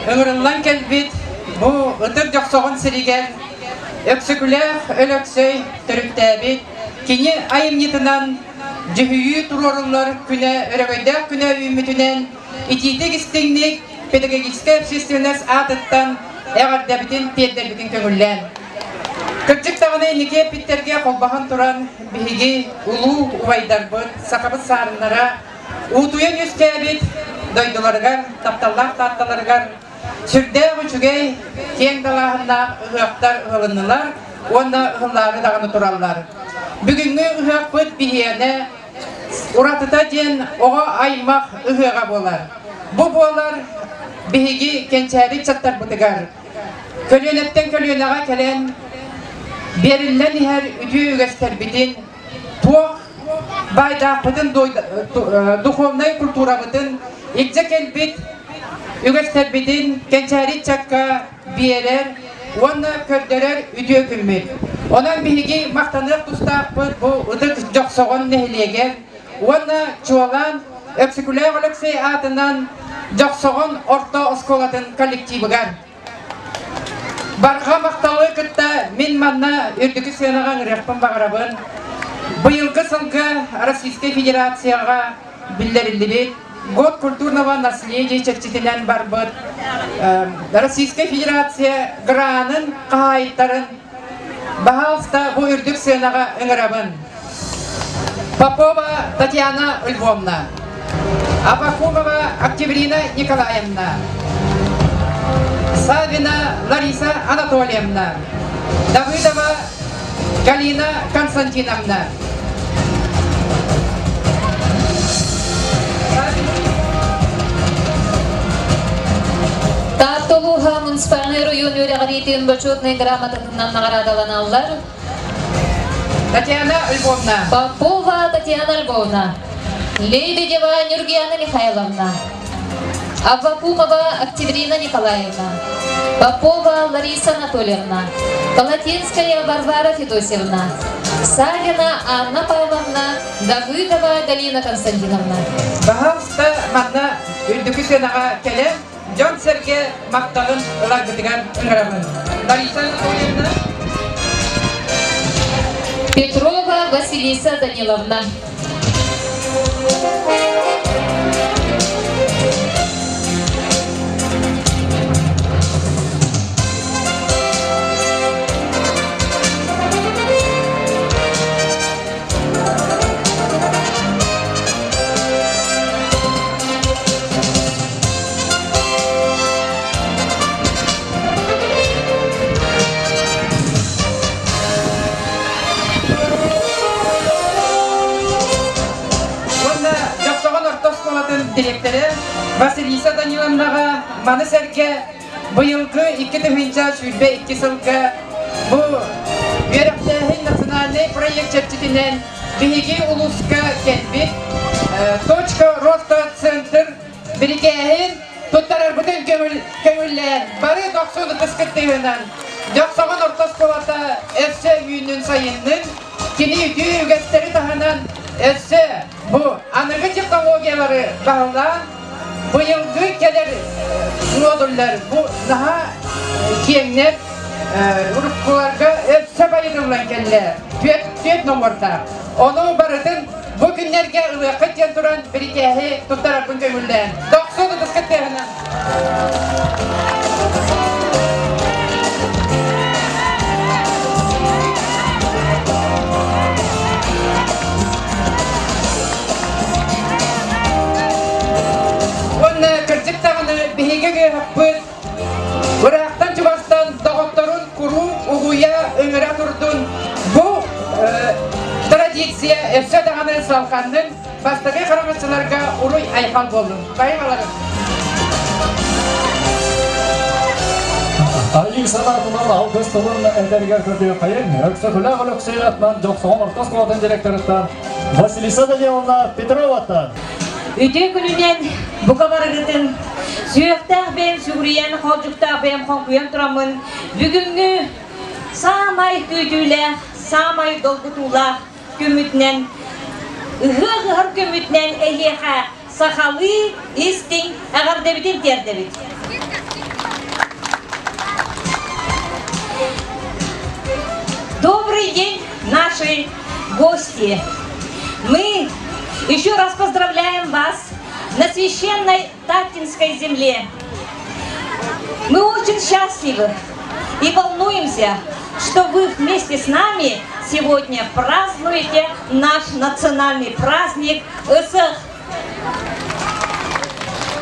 ыҥырыллан кэлбит бу ытык Дьохсоҕон сиригэр Өксөкүлээх Өлөксөй төрүттээбит кини айымньытынан дьүһүйүү туруоруллар күнэ өрөгөйдөөх күнэ үүммүтүнэн итиитик истиҥник педагогическай общественность аатыттан. эҕэрдэбитин тиэрдэрбитин көҥүллээн. Кырдьык даҕаны инники эппиттэргэ холбоһон туран биһиги улуу убайдарбыт, сахабыт саарыннара уутуйан үөскээбит дойдуларыгар, тапталлаах таатталарыгар сүрдээх үчүгэй, киэҥ далааһыннаах ыһыахтар ыһылыннылар уонна ыһыллаары даҕаны тураллар. Бүгүҥҥү ыһыахпыт биһиэнэ уратыта диэн оҕо аймах ыһыаҕа буолар. Бу буолар биһиги кэнчээри ыччаттарбытыгар көлүөнэттэн көлүөнэҕэ кэлэн биэриллэн иһэр үтүө үгэстэрбитин туох баайдаахпытын духовнай культурабытын илдьэ кэлбит үгэстэрбитин кэнчээри ыччакка биэрэр уонна көрдөрөр үтүө күммүт. Онон биһиги махтаныах тустаахпыт бу ытык Дьохсоҕон нэһилиэгэр уонна чуолаан Өксөкүлээх Өлөксөй аатынан Дьохсоҕон орто оскуолатын коллективыгар. Барҕа махталы кытта мин манна үрдүкү сыанаҕа ыҥырыахпын баҕарабын. Быйылгы сылга Российскай Федерацияҕа биллэриллибит Год культурного наследия чэрчитинэн барбыт Российскай Федерация гранын хаһаайыттарын баһаалыста бу үрдүк сыанаҕа ыҥырабын. Попова Татьяна Львовна, Абакумова Октябрина Николаевна, Савина Лариса Анатольевна, Давыдова Галина Константиновна. Таатта улууһа муниципальнай оройуон үөрэҕириитин бочуотунай грамотатынан наҕараадаланаллар. Татьяна Львовна. Попова Татьяна Львовна. Лебедева Нюргияна Михайловна. Аввакумова Октябрина Николаевна. Попова Лариса Анатольевна. Палатинская Варвара Федосьевна. Савина Анна Павловна. Давыдова Галина Константиновна. Баһаалыста манна үрдүкү сыанаҕа кэлэн дьон-сэргэ махталын ыларгытыгар ыҥырабын. Лариса Анатольевна. Петрова Василиса Даниловна. Уонна Дьохсоҕон орто оскуолатын дириэктэрэ Василиса Даниловнаҕа маны сэргэ быйылгы 2022 сылга бу үөрэхтээһин национальнай проект чэрчитинэн биһиги улууска кэлбит Точка роста центр бирикээһин туттарарбытын көҥүллээн бары дохсун ытыскыт тыаһынан Дьохсоҕон орто оскуолата өссө үүннүн сайыннын кини үтүө үгэстэри таһынан өссө бу аныгы технологиялары баһылаан быйылгы кэлэр модуллар бу наһаа киэҥнэр уруккуларга өссө байытыллан кэллэ түөрт номердаах ону барытын Бу күннэргэ ылыаххыт диэн туран бирикээһи туттарарбын көҥүллээн. Дохсун ытыскыт тыаһынан. Уонна кырдьык даҕаны биһиги ыһыахпыт Ыраахтан-чугастан доҕотторун куруук угуйа ыҥыра турдун. Бу традиция өссө даҕаны салҕаннын, бастакы хараҥаччыларга уруй-айхал буоллун. Байымаларым. Айыы санаатынан алгыс тылын этэригэр көрдүөххэйин Өксөкүлээх Өлөксөй атынан Дьохсоҕон орто оскуолатын директорыттан Василиса Даниловна Петроваттан. Үтүө күнүнэн бука барыгытын сүһүөхтээх бэйэм сүгүрүйэн, хоолдьуктаах бэйэм хоҥкуйан тураммын бүгүҥҥү саамай күүтүүлээх, саамай долгутуулаах күммүтүнэн ыһыах ыһар күммүтүнэн эһиэхэ сахалыы истиҥ эҕэрдэбитин тиэрдэбит. Добрый день, наши гости! Мы еще раз поздравляем вас на священной Таттинской земле. Мы очень счастливы и волнуемся, что вы вместе с нами сегодня празднуете наш национальный праздник Ысых.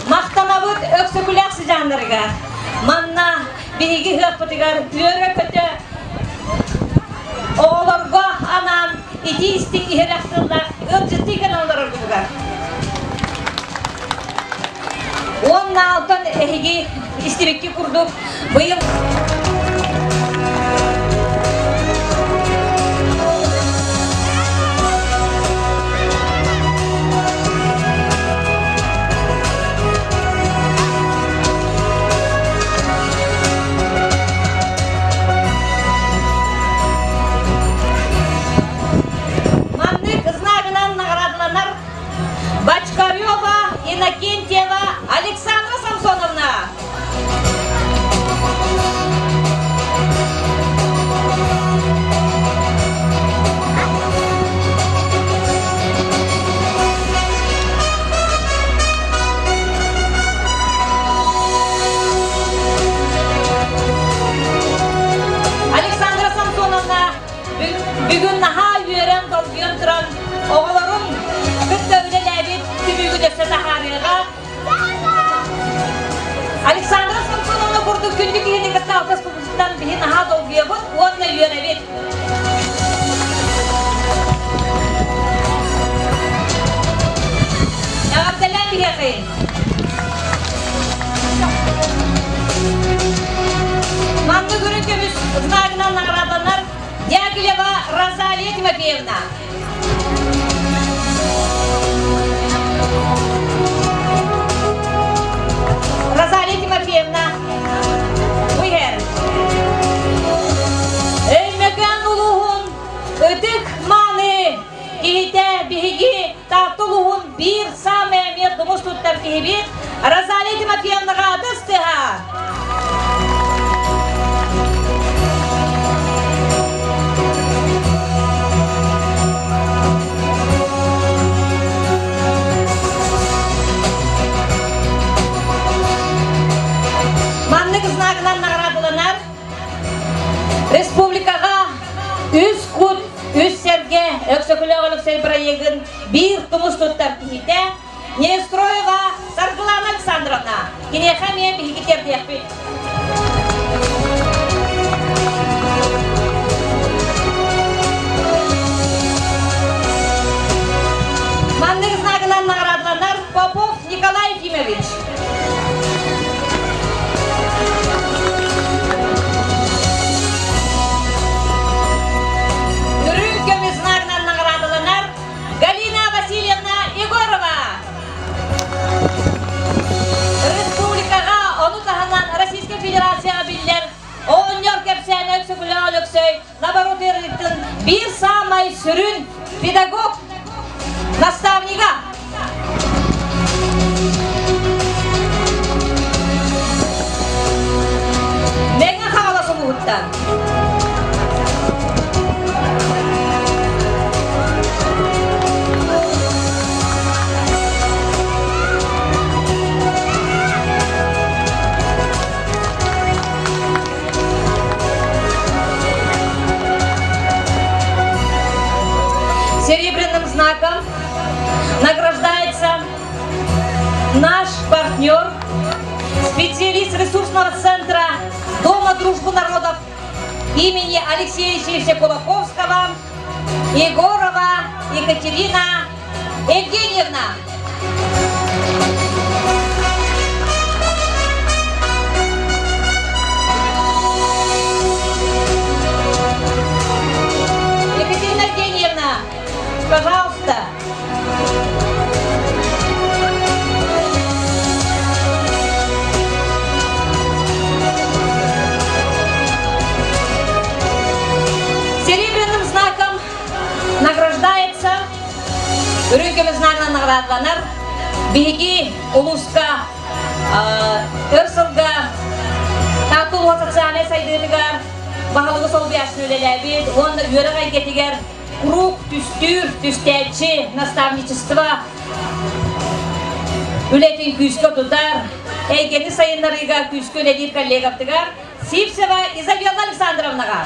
Махтанабыт Өксөкүлээх сыдьааннарыгар. Манна биһиги ыһыахпытыгар үөрэ-көтө оҕолорго анаан итии истиҥ иһирэх тыллаах ыалдьыттыы кэлэн олороргутугар. Уонна алтан эһиги истибикки курдук быйыл Маннык знагынан наҕараадаланар Бочкарева Иннокентьева Александра Самсоновна. Александра Самсоновна бүгүн наһаа үөрэн, долгуйан туран оҕолорун кытта үлэлээбит түмүгүн өссө таһаарыаҕа. Александра Самсоновна курдук күндү киһини кытта алтыспыппытыттан биһи наһаа долгуйабыт уонна үөрэбит. Эҕэрдэлээн биһиэхин! Маннык үрүҥ көмүс знагынан наҕараадаланар Дягилева Розалия Тимофеевна. Розалия Тимофеевна, Уйер. Өймөкөөн улууһун ытык мааны киһитэ биһиги Таатта улууһун биир саамай эмиэ тумус туттар киһибит Розалия Тимофеевнаҕа ытыс тыаһа! Маннык знагынан наҕараадаланар республикаҕа үс кут, үс сэргэ Өксөкүлээх Өлөксөй бырайыагын биир тумус туттар киһитэ Неустроева Саргылана Александровна. Киниэхэ эмиэ биһиги тиэрдиэхпит. Маннык знагынан наҕараадаланар Попов Николай Ефимович. Үрүҥ көмүс знагынан наҕараадаланар Галина Васильевна Егорова. Республикаҕа, ону таһынан Российскай Федерацияҕа биллэр оҕонньор кэпсээнэ Өксөкүлээх Өлөксөй лабораториятын биир саамай сүрүн педагог наставнига. Мэҥэ Хаҥалас улууһуттан. Серебряным знаком награждается наш партнер, специалист ресурсного центра Дома дружбы народов имени Алексея Алексеевича Кулаковского, Егорова Екатерина Евгеньевна. Екатерина Евгеньевна, пожалуйста. Серебряным знаком награждается Үрүҥ көмүс знагынан наҕараадаланар биһиги улууска өр сылга Таатта улууһа социальнай сайдыытыгар баһылыгы солбуйааччыны үлэлээбит уонна үөрэх эйгэтигэр куруук түстүүр, түстээччи, наставничество үлэтин күүскэ тутар. эйгэни сайыннарыыга күүскэ үлэлиир коллегабытыгар Сивцева Изабелла Александровнаҕа.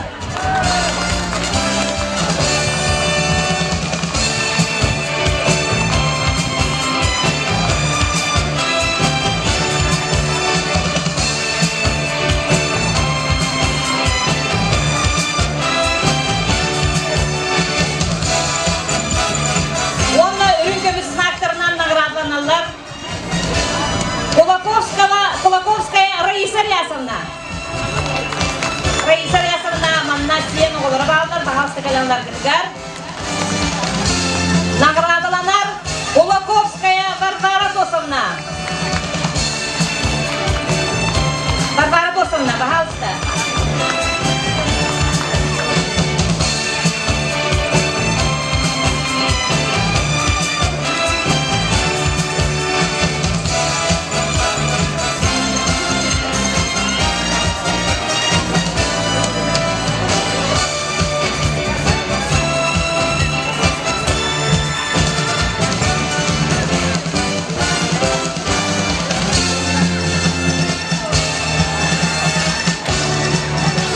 Уонна үрүҥ көмүс знактарынан наградланаллар Кулаковского, Кулаковская Раиса Рясовна. Раиса Рясовна манна сиэн оҕолоро бааллар, баһаалыста кэлэн ыларгытыгар. Наградаланар Кулаковская Варвара Тосовна. Варвара Тосовна, пожалуйста.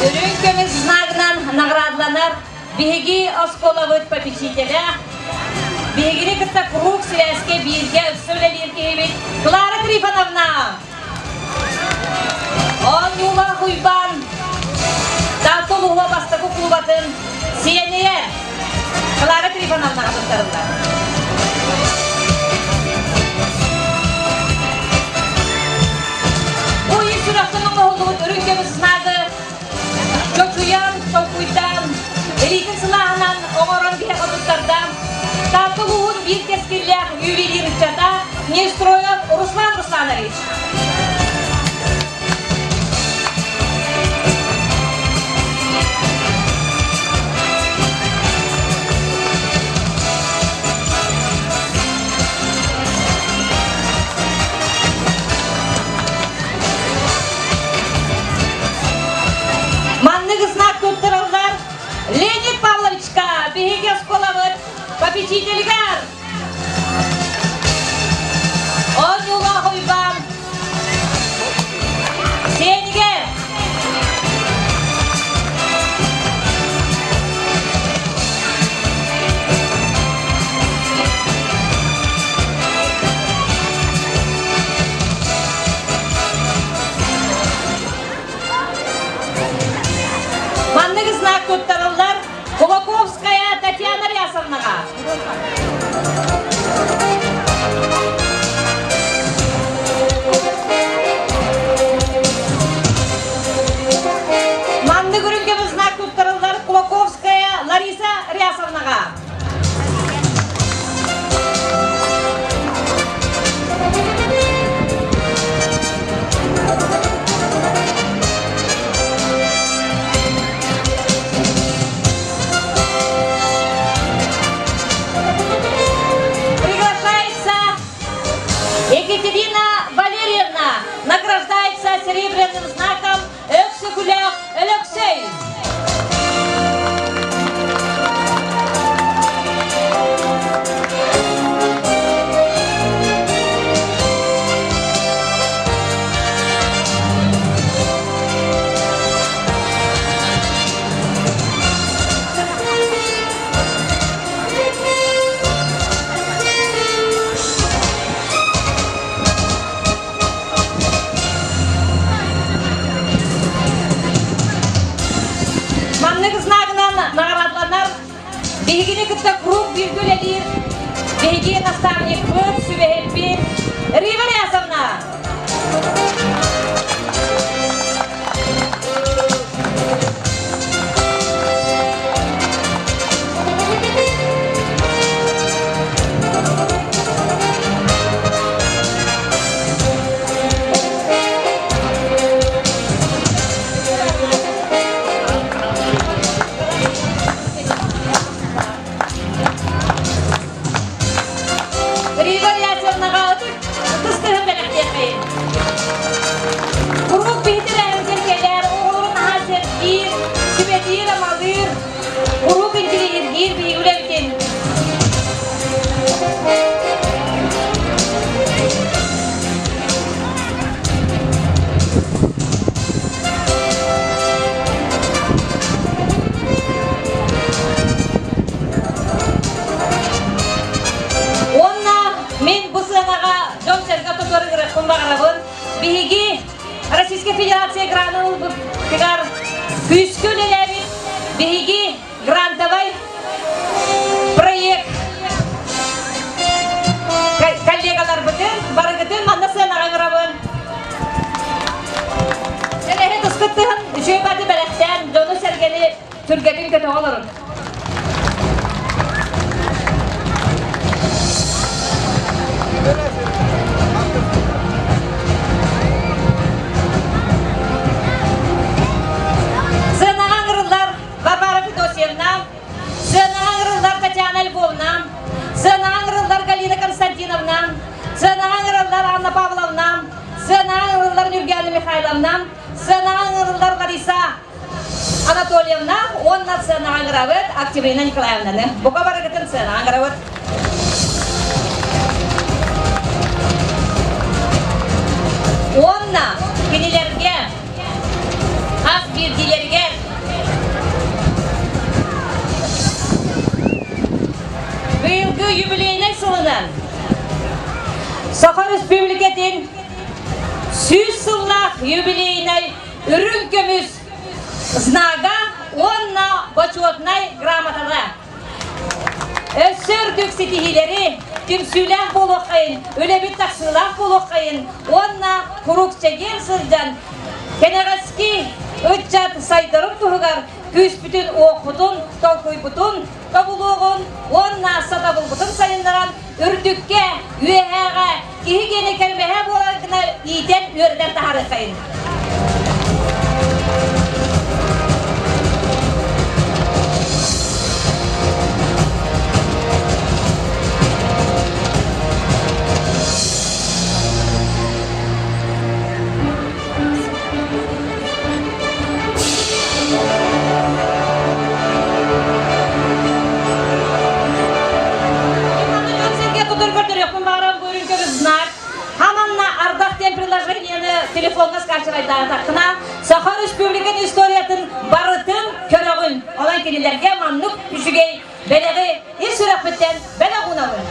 Үрүҥ көмүс знагынан наградланар биһиги оскуолабыт попечителэ, биһигини кытта куруук сибээскэ бииргэ ыкса үлэлиир киһибит Клара Трифоновна. Оонньуулаах Уйбаан Таатта улууһа бастакы кулубатын сиэнийэр Клара Трифоновнаҕа туттарыллар. Бу ис сүрэхтэн оҥоһуллубут үрүҥ көмүс знагы чочуйан, толкуйдаан, илиитин сылааһынан оҥорон биһиэхэ туттарда Таатта улууһун биир кэскиллээх ювелир ыччата Нестроев Руслан Русланович. Маннык знак туттараллар Леонид Павловичка биһиги оскуолабыт попечителигэр Оонньуулаах Уйбаан Сиэнигэр Маннык знак туттарыллар Кулаковская Татьяна Рясовнаҕа. Маннык үрүҥ знак туттарыллар Кулаковская Лариса Рясовнаҕа. Приглашается Екатерина Валерьевна, награждается серебряным знаком Өксөкүлээх Өлөксөй. Маннык знагынан наҕараадаланар биһигини кытта куруук бииргэ үлэлиир биһиги наставникпыт, сүбэһиппит Рива Рясовна. Рива Яковлевнаҕа ытык ытыс тыһын бэлэхтиибит. Федерация гранын ылбытыгар күүскэ үлэлээбит биһиги грантовай проект коллегаларбытын барыгытын манна сыанаҕа ыҥырабын. Эһи тускыттыһын үчүгэй баты бэлэхтээн дьону-сэргэни сүргэтин көтөҕө олорун. Сыанаҕа ыҥырыллар Варвара Федосьевна, сыанаҕа ыҥырыллар Татьяна Львовна, сыанаҕа ыҥырыллар Галина Константиновна, сыанаҕа ыҥырыллар Анна Павловна, сыанаҕа ыҥырыллар Нюргиана Михайловна, сыанаҕа ыҥырыллар Лариса Анатольевна уонна сыанаҕа ыҥырабыт Октябрина Николаевнаны. Бука барыгытын сыанаҕа ыҥырабыт. Уонна кинилэргэ хас биирдиилэригэр быйылгы юбилейнай сылынан Саха Республикатын 100 сыллаах юбилейнай үрүҥ көмүс знага уонна бочуотунай грамотата. Өссө үрдүк ситиһиилэри, түмсүүлээх буолуоххайын, үлэбит тахсыылаах буолуоххайын уонна куруук чэгиэн сылдьан кэнэҕэски ыччат сайдарын туһугар күүспүтүн-уохпутун, толкуйбутун тобулуоҕун уонна сатабылбытын сайыннаран үрдүккэ, үөһээҕэ киһи гиэнэ кэрмэһэ буолар гына иитэн үөрэтэн таһаарыаххайын. Дьон-сэргэ тутур көрдөрүөхпүн баҕарам бу үрүҥ көмүс знак. Хаманна ардах диэн приложениены телефоҥҥа скачивайдаатаххына, Саха Республикатын историятын барытын көрөҕүн. Онон кинилэргэ маннык үчүгэй бэлэҕи ис сүрэхпиттэн бэлэх уунабын.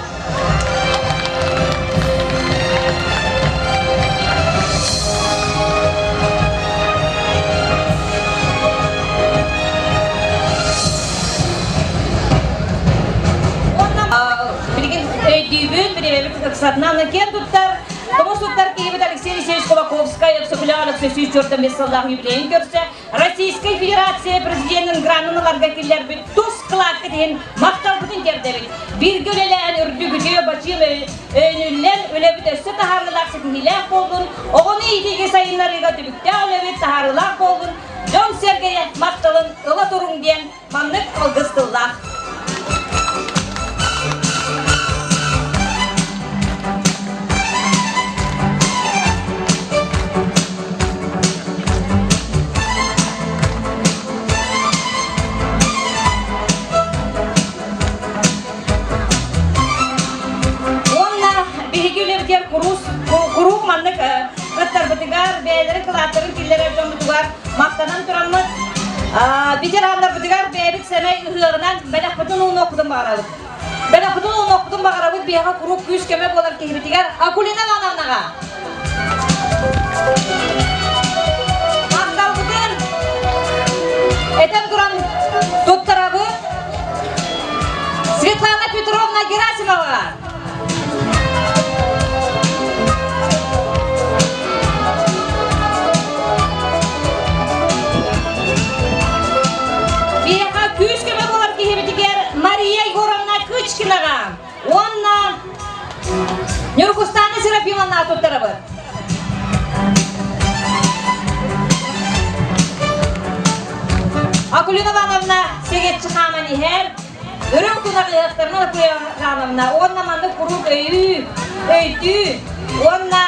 Билигин өйдүүбүн, бириэмэбит ыксатынан киэн туттар, тумус туттар киһибит Алексей Алексеевич Кулаковскай Өксөкүлээх Өлөксөй 104 сыллаах юбилейин көрсө Российскай Федерация Президенин гранын ыларга киллэрбит тус кылааккыт иһин махталбытын тиэрдэбит. Бииргэ үлэлээн үрдүк үтүө бачыым өйөнүллэн үлэбит өссө таһаарыылаах ситиһиилээх буоллун, оҕону иитиигэ сайыннарыыга түбүктээх үлэбит таһаарыылаах буоллун, дьон-сэргэ махталын ыла туруҥ диэн маннык алгыс тыллаах. Уонна биһиги үлэбитигэр куруус куруук маннык ыттарбытыгар, бэйэлэрин кылааттарын киллэрэр дьоммутугар махтанан тураммыт, ветераннарбытыгар бэйэбит сэмэй ыһыаҕынан бэлэхпитин уунуохпутун баҕарабыт. Бэлэхпитин уунуохпутун баҕарабыт биһиэхэ куруук күүс-көмө буолар киһибитигэр Акулина Ивановнаҕа. Махталбытын этэн туран туттарабыт Светлана Петровна Герасимоваҕа. Биһиэхэ күүс-көмө буолар киһибитигэр Мария Егоровна Кычкинаҕа уонна Ньургустаана Серафимовна туттарабыт. Акулина Ивановна сэгэтчи хааман иһэр, Үрүҥ тунах ыһыахтарынан Акулина уонна маннык куруук өйүү, өйдүү уонна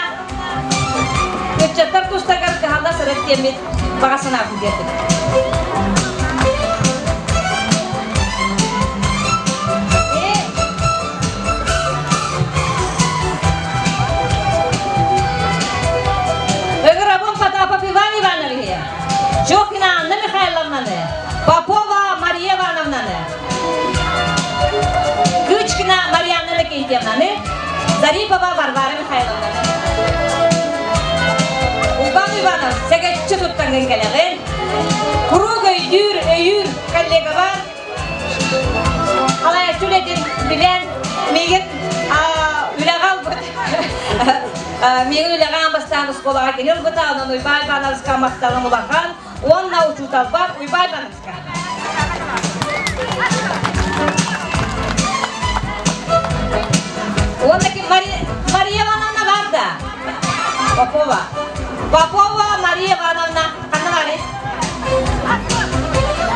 ыччаттар тустарыгар кыһалла сырыт диэммит баҕа санаабын тиэрдим. Ыгырабын Потапов Иван Ивановиһы, Чохина Анна Михайловнаны, Попова Мария Ивановнаны, Кычкина Марианна Накентьевнаны, Зарипова Варвара Михайловнаны. Уйбан. Иванов, сэгэччи туттаҥҥын кэлэҕин. Куруук өйдүүр, өйүүр коллегабар Халайаччы үлэтин билэн, миигин үлэҕэ ылбыт. Миигин үлэҕэ аан бастаан оскуолаҕа кини ылбыта, онон Уйбаан Ивановичка махталым улахан уонна учууталбар Уйбаан Ивановичка. Уонна ким Мария Ивановна бар да? Попова. Попова Мария Ивановна. Ханна барый?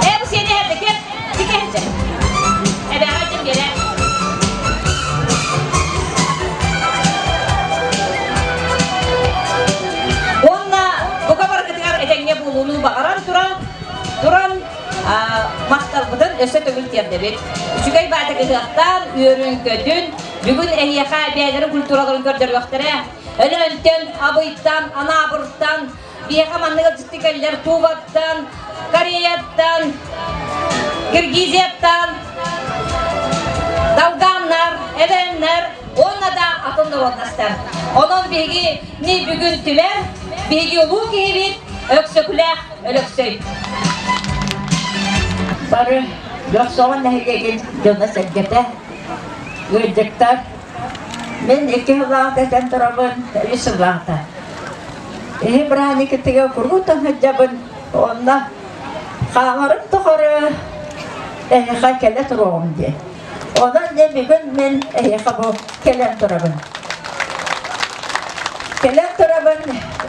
Э, бу сиэни эһэрдэ Тикэһинчэ. Эбээҕэ дьин биэрэ. Уонна бука барытыгар этэҥҥэ буолууну баҕаран туран, туран махталбытын өссө төгүл тиэрдэбит. Үчүгэй баатык ыһыахтаан, үөрүн-көтүн, бүгүн эһиэхэ бэйэлэрин культураларын көрдөрүөхтэрэ. Өлөөнтөн, Абыйтан, Анаабыртан, биһиэхэ маннык ыалдьытты кэллэр Туваттан, Кореяттан, Киргизияттан, Долганнар, Эвеннэр уонна да атын норуоднастар. Онон биһиги ни бүгүн түмэр, биһиги улуу киһибит Өксөкүлээх Өлөксөй. Бары Дьохсоҕон нэһилиэгин дьоно-сэргэтэ, ыалдьыттар, мин икки сыллааҕыта этэн турабын, үс сыллааҕыта. Иһи бырааникытыгар куруутун сылдьабын, онно хаамарым тухары эһиэхэ кэлэ туруоҕум диэн. Онон дьэ бүгүн мин эһиэхэ бу кэлэн турабын. Кэлэн турабын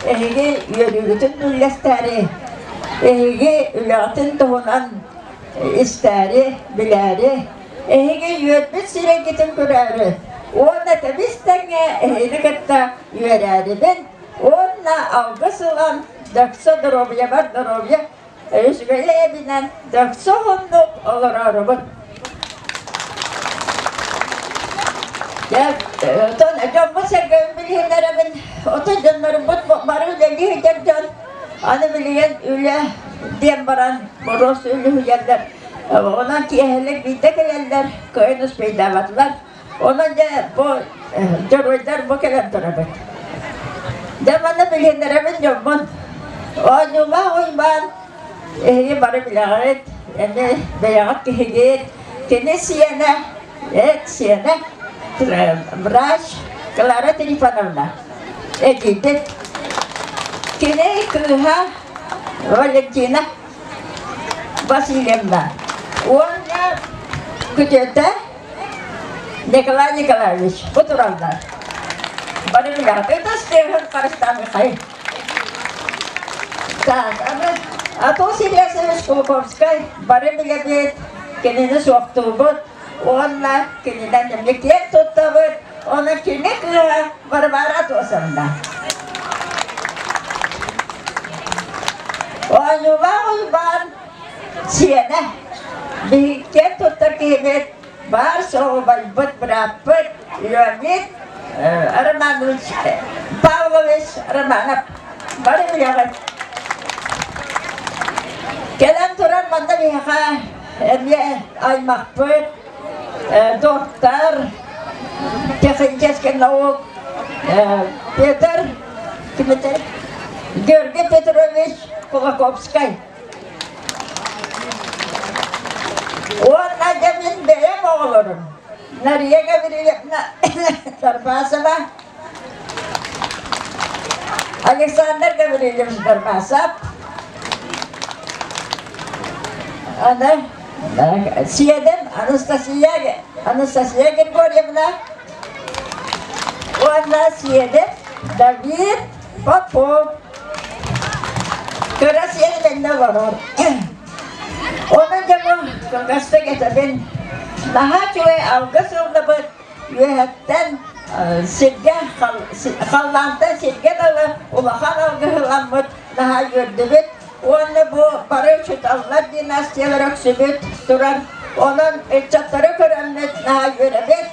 эһиги үөрүүгүтүн үллэстээри, эһиги үлэҕитин туһунан истээри, билээри, эһиги үөрбүт сирэйгитин көрөөрү уонна тэбис тэҥҥэ эһигини кытта үөрээрибин уонна алгыс ылан дөксө доруобуйабар доруобуйа Үчүгэйи эбинэн дөксө уһуннук олорорубут. Отон дьоммут-сэргэбин билиһиннэрэбин. Отон дьоннорбут бары үлэлии сылдьар дьон. Аны билигин үлэ диэн баран боруос үлүһүйэллэр. Онон киэһэлик биирдэ кэлэллэр, кыайан успейдаабатылар. Онон дьэ бу дьоруойдар бу кэлэн турабыт. Дьэ манна билиһиннэрэбин дьоммун. Оонньуулаах Уйбаан эһиги бары билэҕит, эмиэ бэйэҕит киһигит. Кини сиэнэ, эт сиэнэ, врач Клара Трифоновна эдьиийбит. Кини кыыһа Валентина Васильевна уонна күтүөтэ Николай Николаевич, бу тураллар. Бары билэҕит. Ытыс тыаһын харыстаан Михаил. Так, аны Атос Ильясович Кулаковскай бары билэбит, кинини суохтуубут уонна кининэн эмиэ киэн туттабыт. Онон кини кыыһа Варвара Атосовна. Оонньуулаах Уйбаан сиэнэ. Биһиги киэн туттар киһибит баар суоҕубайбыт бырааппыт Леонид Романович Павлович Романов бары билэҕит. Кэлэн туран манна биһиэхэ эмиэ аймахпыт, доктор технических наук Петр Георгий Петрович Кулаковскай. Уонна дьэ мин бэйэм оҕолорум Нария Гаврильевна Тарбасова, Александр Гаврильевич Барбасов, аны сиэним Анастасия Анастасия Григорьевна уонна сиэним Давид Попов. Кыра сиэним иннэ олорор. Онон дьону кылгастык этэбин. Наһаа үчүгэй алгыс ыллыбыт. Үөһэттэн сиргэ, халлаантан сиргэ дылы улахан алгыһыламмыт наһаа үөрдүбүт. Уонна бу бары учууталлар династиялар өксүбүт турар. Онон ыччаттары көрөммүт наһаа үөрэбит.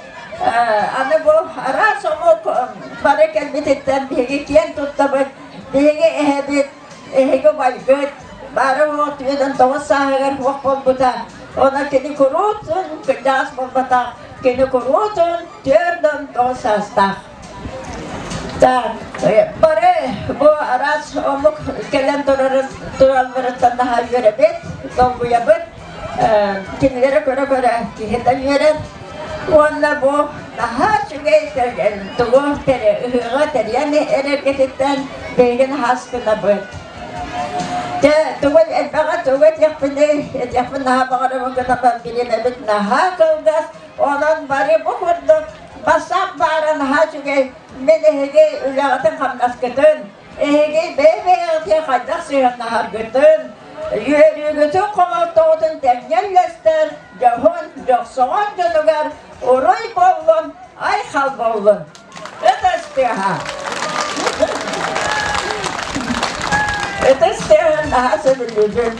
Аны бу араас омук бары кэлбититтэн биһиги киэн туттабыт. Биһиги эһэбит, эһиги убайгыт баара уот 99 сааһыгар суох буолбута. Онон кини куруутун кырдьаҕас буолбатах, кини куруутун 49 саастаах. Так. Бары бу араас омук кэлэн туралларыттан наһаа үөрэбит, долгуйабыт. Кинилэри көрө-көрө киһи да үөрэр. Уонна бу наһаа үчүгэй тугу ыһыаҕы тэрийэн эрэргититтэн биһиги наһаа астынабыт. Дьэ, тугу элбэҕи тугу этиэхпиний, этиэхпин наһаа баҕарабын гынан бириэмэбит наһаа кылгас. Онон бары бу курдук бассаап баара наһаа үчүгэй. Мин эһиги үлэҕитин-хамнаскытын, эһиги бэйэ-бэйэҕитигэр хайдах сыһыаннаһаргытын, үөрүүгүтүн, хомолтоҕутун тэҥҥэ үллэстэр дьоһун, дьохсоҕон дьонугар уруй буоллун, айхал буоллун! Ытыс тыаһа! Ытыс тыаһын наһаа сөбүлүүбүн.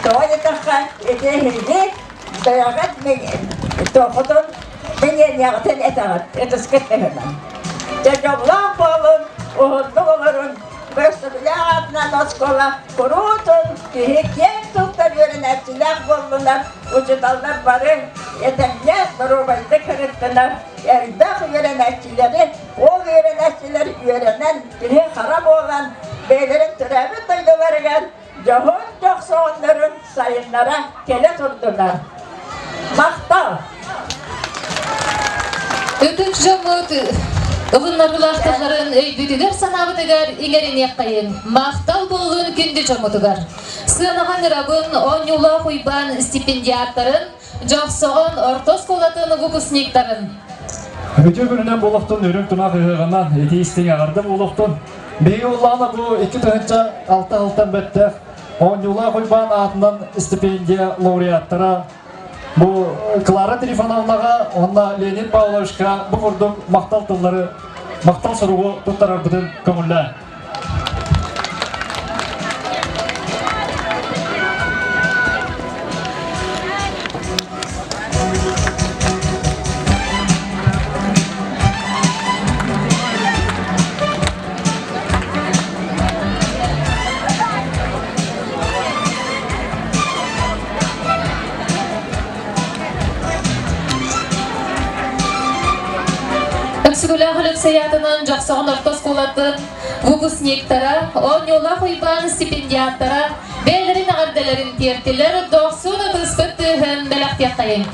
Тоҕо диэтэххэ, ити эһиги бэйэҕит туоххутун билиэниэҕитин этэҕит, ытыскыт тыһынан. Дьэ дьоллоох буолун, уһуннук олорун, Бөсүлээх аатынан оскуола куруутун киһи киэҥ туттар үөрэнээччилээх буоллунар, учууталлар бары этэҥҥэ доруобайдык сырыттынар, элбэх үөрэнээччилэри, ол үөрэнээччилэр үөрэнэн киһи хара буолан бэйэлэрин төрөөбүт дойдуларыгар дьоһун дьохсоҕоннорун сайыннара кэлэ турдунар. Махтал! Ытык дьоммут ылыннарыылаах тылларын өйбүтүгэр-санаабытыгар иҥэриниэххэйин, махтал буоллун күндү дьоммутугар. Сыанаҕа ыҥырабын оонньуулаах Уйбаан стипендиаттарын, Дьохсоҕон орто оскуолатын выпускниктарын. Үтүө күнүнэн буолуохтун, үрүҥ тунах ыһыаҕынан итии истиҥ эҕэрдэ буолуохтун. Биһиги улаана бу 2006 сылтан бэттэх Оонньуулаах Уйбаан аатынан стипендия лауреаттара бу Клара Трифоновнаҕа уонна Леонид Павловичка бу курдук махтал тыллары, махтал суругу туттарарбытын көҥүллээн. Өксөкүлээх Өлөксөй аатынан Дьохсоҕон орто оскуолатын выпускниктара, оонньуулаах Уйбаан стипендиаттара бэйэлэрин эҕэрдэлэрин тиэртилэр, дохсун ытыспыт тыаһын бэлэхтиэххэйиҥ.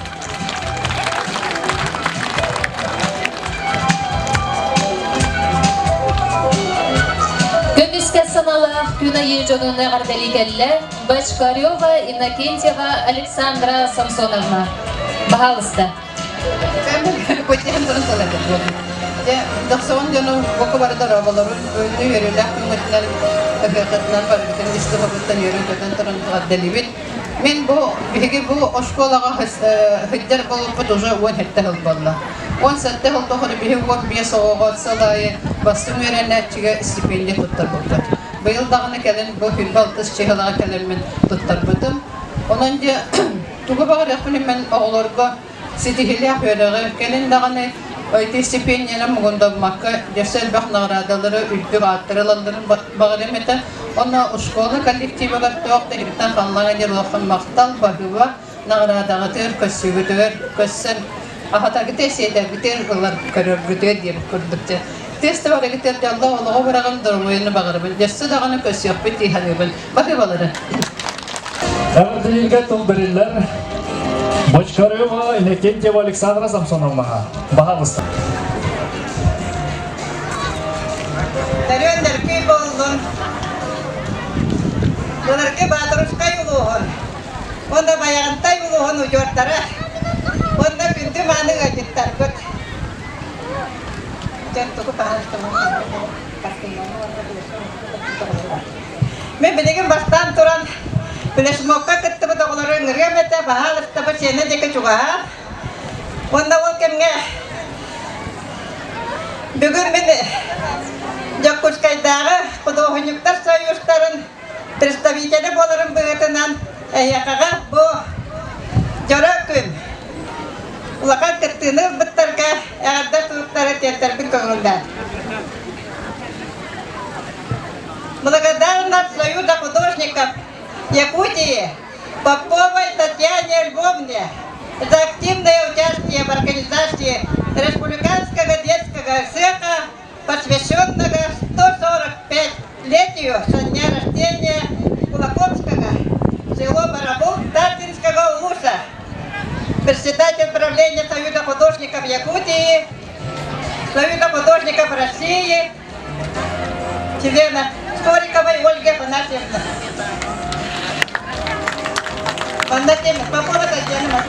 Көмүскэ саналаах күн айыы дьонун эҕэрдэлии кэллэ Бочкарева Иннокентьева Александра Самсоновна. Баһаалыста. Дохсоҕон дьону бука бары дорооболорун, бүгүҥҥү үөрүүлээх күҥҥүтүнэн, ыһыаххытынан барыгытын ис дууһабыттан үөрэн-көтөн туран эҕэрдэлиибит. Мин бу биһиги бу оскуолаҕа сылдьар буолбуппут уже 17 сыл буолла. 17 сыл тухары биһи 15 оҕоҕо сыл аайы бастыҥ үөрэнээччигэ стипендия туттарбыппыт. Быйыл даҕаны кэлин бу 26 чыһылаҕа кэлэммин туттарбытым. Онон дьэ тугу баҕарыахпын мен оҕолорго ситиһиилээх үөрэҕи, кэлин даҕаны ити стипендияны муҥундаммакка дьөссө элбэх наҕараадалары, үрдүк ааттары ылалларын баҕарыам этэ. Онно школа коллективыгар туох да иһиттэн халлаҥа диэн улахан махтал, баһыыба наҕараадаҕытыгар, көрсүүгүтүгэр көрсөн аһатаргытыгар, сиэтэргитигэр ылар көрөргүтүгэр диэбит курдук дьэ. Тыас да барыгытыгар дьоллоох олоҕу быраҕын, доруобуйаны баҕарабын. Дьөссө даҕаны көрсүөхпүт дии саныыбын. Баһыыбалары. Эҕэрдэлииргэ тыл бэриллэр Бочкарева Иннокентьева Александра Самсоновнаҕа. Баһаалыста. Нөрүөн нөргүй буоллун. Былыргы Баатырускай улууһун уонна Байаҕантай улууһун удьуордара уонна күндү мааны ыалдьыттарбыт. Дьон тугу Мин билигин бастаан туран флешмобка кыттыбыт оҕолору ыҥырыам этэ, баһаалыстаба сиэнэ диэки чугаһаан. Уонна ол кэмҥэ бүгүн мин Дьокуускайдааҕы худуоһунньуктар союзтарын представителэ буоларым быһыытынан эһиэхэҕэ бу дьоро күн улахан кыттыыны ылбыттарга эҕэрдэ суруктары тиэрдэрбин көҥүллээн. Благодарна Союза художников Якутии Поповой Татьяне Львовне за активное участие в организации Республиканского детского цеха, посвященного 100. летию со дня рождения Кулаковского, село Барабул Тартинского улуса, председатель правления Союза художников Якутии, Союза художников России, члена Скориковой Ольги Афанасьевны. Манна Попова Татьяна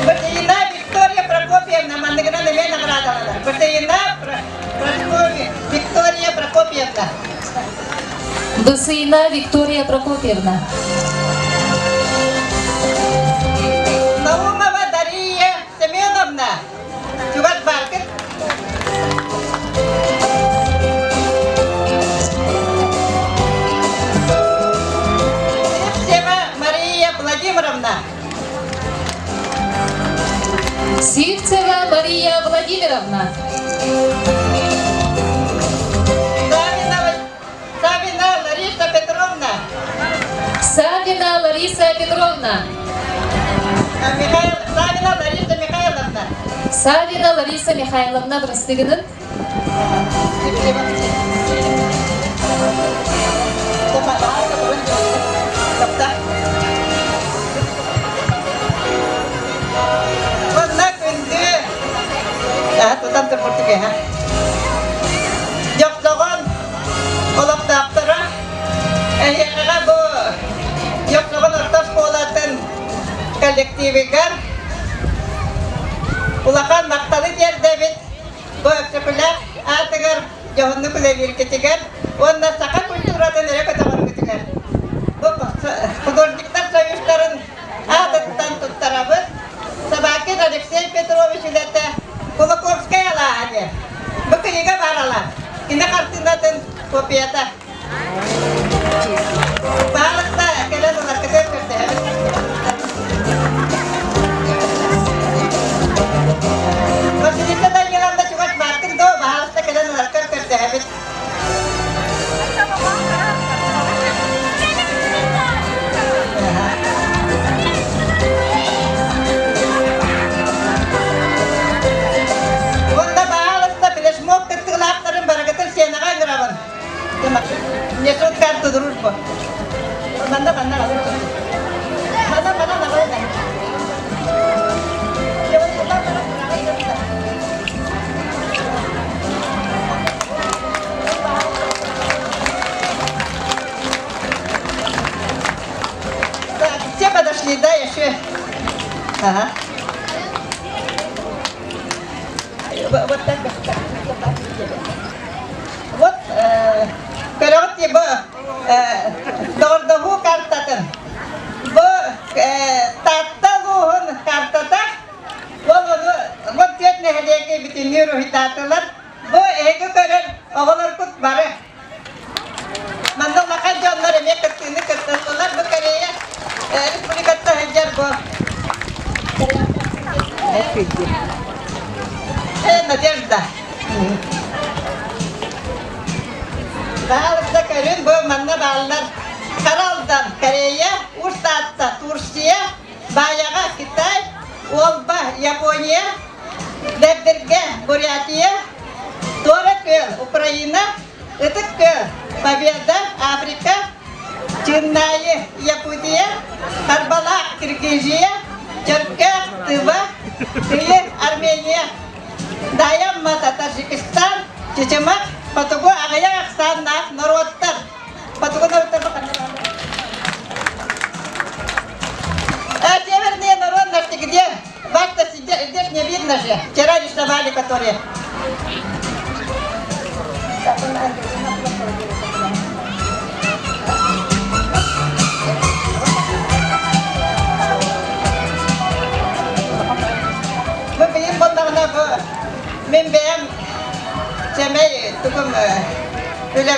Бытыйна Виктория Прокопьевна манныгынан эмиэ наҕараадаланар. Бытыйна Виктория Прокопьевна. Бысыйна Виктория Прокопьевна. Наумова Дария Семеновна. Чугас бааргыт. Сивцева Мария Владимировна. Сивцева Мария Владимировна. Савина, Савина Лариса Петровна. Савина Лариса Петровна. Михаил, Савина Лариса Михайловна. Савина Лариса Михайловна бырастыгынын. Манна күндү тутан турбуттук Дьохсоҕон олохтоохторо эһиэхэҕэ бу Дьохсоҕон орто оскуолатын коллективигар улахан махталы тиэрдэбит бу Өксөкүлээх аатыгар дьоһуннук үлэлииргитигэр уонна саха культуратын өрө көтөҕөргүтүгэр бу художниктар союзтарын аатыттан туттарабыт. Собакин Алексей Петрович үлэтэ Кулаковскай алааһа диэн. Бу кинигэ баар алаас. Кини хартыынатын копията. Баалыкта кэлэн ыларгытыгар көрдөһөбүт. Василиса Даниловна чугас баартык доо, баһаалыста кэлэн ыларгар көрдөһөбүт. Уонна баһаалыста флешмоб кыттыылаахтарын барыгытын сценаҕа ыҥырабын. Несут карту дружбу. Манна манна Манна манна манна. Так, все подошли, да, еще? Ага. Вот так, вот так, вот так. Вот, көрөҕүт дии бу доҕордоһуу картатын. Бу Таатта улууһун картата. Ол ону вот түөрт нэһилиэги бүтүннүү уруһуйдаатылар. Бу эһиги көрөр оҕолоргут бары. Манна улахан дьоннор эмиэ кыттыыны кыттыстылар. Бу Корея республикатта сылдьар бу Надежда. Баалыкта көрүн бу манна бааллар Харалдан, Корея, Усть-Таатта, Турция, Баайаҕа, Китай, Уолба, Япония, Дэбдиргэ, Бурятия, Туора Күөл, Украина, Ытык Күөл, Победа, Африка, Чыннаайы, Якутия, Харбалаах, Киргизия, Чөркөөх, Тыва, Тыйы, Армения, Дайамма, Таджикистан, Чычымах, Хотугу аҕыйах ахсааннаах норуоттар. Хотугу норуоттар А северные народности где? Вас-то здесь не видно же. Вчера рисовали, которые. Бу билим боллаҕына бу мин бэйэм сэмэй тугум үлэ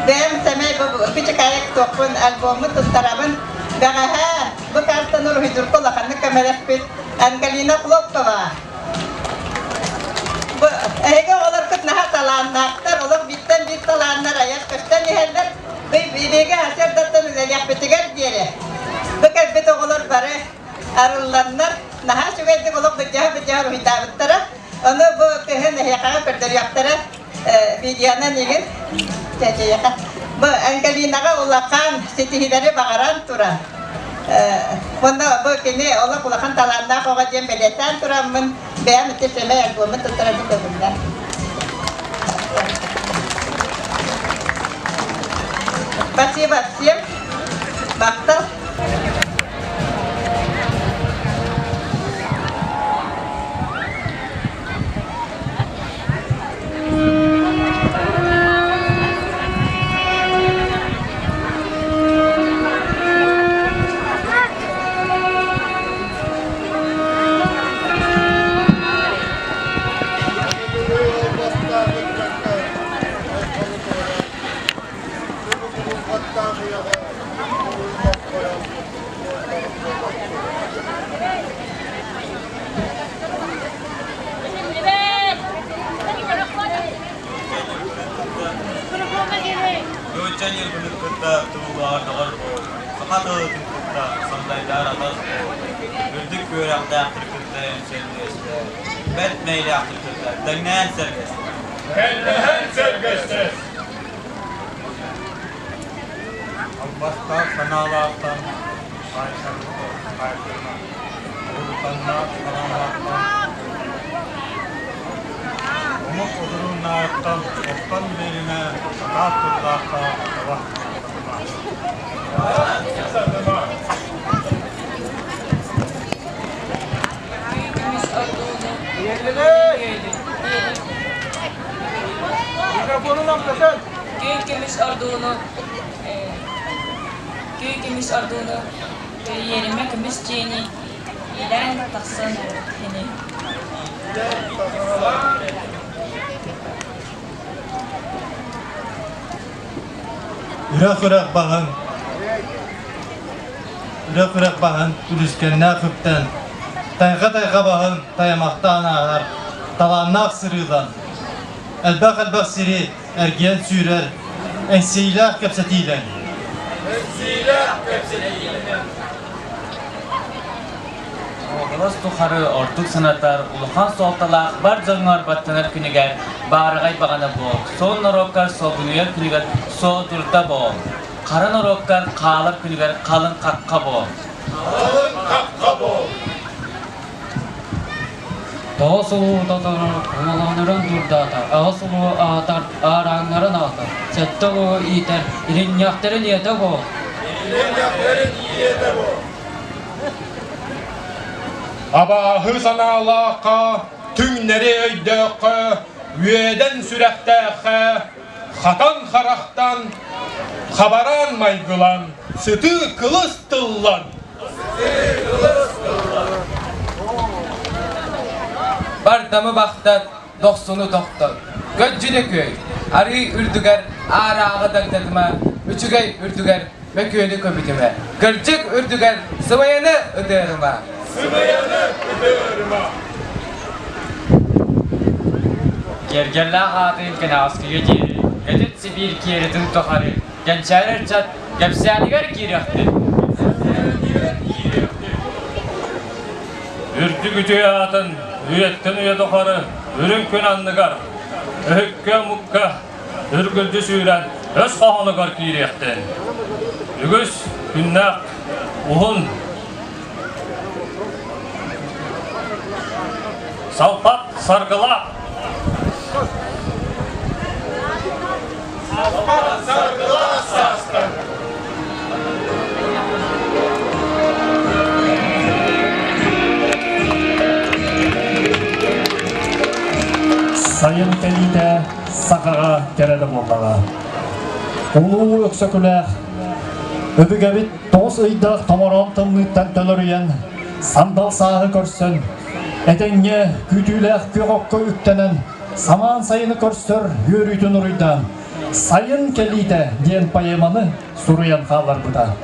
бэйэм сэмэй бу кичикайык туохпун альбоммун туттарабын бэҕэһээ бу картаны уруһуйдурка улаханнык көмөлөспүт Ангелина Хлопкова бу эһиги оҕолоргут наһаа талааннаахтар олох бииртэн биир талааннар айар көстөн иһэллэр биһиги сарсыардаттан үлэлиэхпитигэр диэри бу кэлбит оҕолор бары арылланнар. Наһаа үчүгэйдик олох былдьаһа-былдьаһа уруһуйдаабыттара. Ону бу кыһын эһиэхэҕэ көрдөрүөхтэрэ видеонан игин чэчэйэхэ. Бу Ангелинаҕа улахан ситиһиилэри баҕаран туран уонна бу кини олох улахан талааннаах оҕо диэн бэлиэтээн тураммын бэйэм ити сэмэй альбомун туттарарбын көҥүллээх. Спасибо всем. Махтал. Нуучча ньыргынын кытта туруулаһар доҕор буол, саха тылытын кытта сандайдаар атас буол, үрдүк үөрэхтээхтэр кытта эҥсэллиэстэ, бэрт мэйилээхтэр кытта тэҥнээн сэргэстэ. Тэҥнэһэн сэргэстэс! Албастаах санаалаахтан хаайтарыма, урутаннаах санаалаахтан омук одурууннааҕыттан охтон биэримэ, сатаат тыллаахха таба сатыма. Сатыма. Микрофонун амтатын. Күй көмүс ордууну Күй көмүс ордууну Иэримэ көмүс дьиэни иилээн тахсан ини. Үрэх-үрэх баһын Үрэх-үрэх баһын үлүскэннээх үптэн, тайҕа-тайҕа баһын тайамахтаан ааһар талааннаах сырыылан, элбэх-элбэх сири эргийэн сүүрэр эҥсиилээх кэпсэтиилэн. Эҥсиилээх кэпсэтиилэн. Уобалас тухары ордук санатар улахан суолталаах бар дьоҥҥор баттанар күнүгэр баараҕай баҕана буол, суон норуоккар солбунуйар күнүгэр суодурда буол, хара норуоккар хаалар күнүгэр халыҥ хахха буол. Халыҥ хахха буол. Тоҕус улуу тотору умалаанырын дурдаата, аҕыс улуу аатар аарааннарын аатар, сэттэ улуу иитэр иринньэхтэрин ийэтэ буол. Иринньэхтэрин ийэтэ буол. Абааһы санаалаахха, түҥнэри өйдөөххө, үөдэн сүрэхтээххэ, хатан харахтан, хабараан майгылан, сытыы кылыс тыллан. Бардамы бахтат, дохсуну тохтот. Көддьүнэ күөй, арыы үрдүгэр аарааҕы дагдатыма, үчүгэй үрдүгэр мөкүөнү көбүтүмэ, кырдьык үрдүгэр сымыйаны ытыарыма. Сымыйаны ытыарыма. Киэргэллээх аатын кэнэҕэскигэ диэри, кэтит Сибиир киэритин тухары кэнчээри ыччат кэпсээнигэр киириэхтин. Үрдүк үтүө аатын үйэттэн үйэ тухары үрүҥ күн анныгар, өһүккэ-мукка үргүлдьү сүүрэн өс хоһоонугар киириэхтин. Үгүс күннээх уһун салпат саргылаах Салпат саргылаах саастан Сайын кэлиитэ сахаҕа кэрэ да буоллаҕа. Улуу Өксөкүлээх өбүгэбит тоҕус ыйдаах томороон тымныыттан төлөрүйэн, сандал сааһы көрсөн, этэҥҥэ күүтүүлээх күөх окко үктэнэн, самаан сайыны көрсөр үөрүүтүн уруйдаан, «Сайын кэлиитэ» диэн поэманы суруйан хаалларбыта.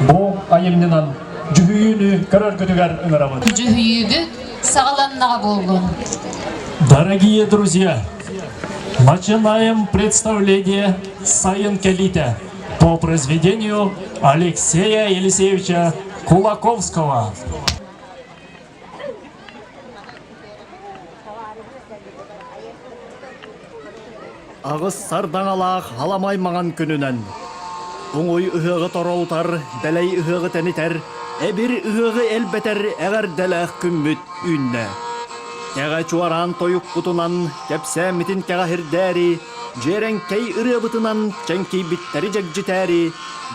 Бу айымньынан дьүһүйүүнү көрөргүтүгэр ыҥырабыт. Дьүһүйүүбүт саҕаланнаҕа буоллун. Дорогие друзья, начинаем представление «Сайын кэлиитэ» по произведению Алексея Елисеевича Кулаковского. Аҕыс сардаҥалаах аламай маҥан күнүнэн Туҥуй ыһыаҕы торолутар, дэлэй ыһыаҕы тэнитэр, эбир ыһыаҕы элбэтэр эҕэрдэлээх күммүт үүннэ. Кэҕэ чуораан тойукпутунан кэпсээммитин кэҕэһирдээри, дьиэрэҥкэй ырыабытынан чэҥкийбиттэри дьэгдьитээри,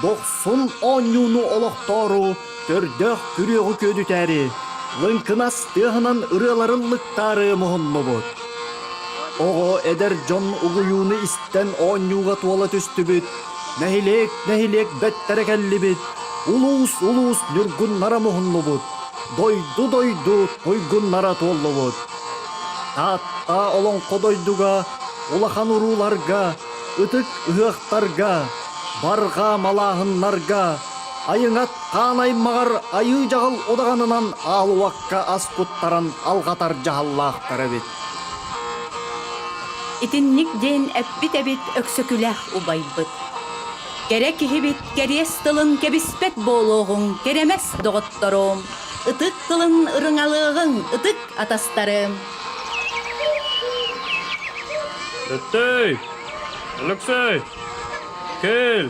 дохсун оонньууну олохтоору, көрдөөх күрүөҕү күөдүтээри, лыҥкынас тыаһынан ырыаларын лыктаары муһуннубут. Оҕо эдэр дьон угуйууну истэн оонньууга туола түстүбүт, нэһилиэк нэһилиэк бэттэрэ кэллибит, улуус улуус ньургуннара муһуннубут, дойду дойду туйгуннара туоллубут. Таатта олоҥхо дойдуга, улахан урууларга, ытык ыһыахтарга, барҕа малааһыннарга, айыҥат хаан аймаҕар айыы дьаҕыл удаҕанынан аалуакка ас куттаран алҕатар дьаһаллаахтар эбит. Итинник диэн эппит эбит Өксөкүлээх убайбыт. Кэрэ киһибит кэриэс тылын кэбиспэт буолуоҕуҥ, кэрэмэс доҕотторум, ытык тылын ырыҥалыаҕыҥ, ытык атастарым. Өттөй! Алексей! Кэл!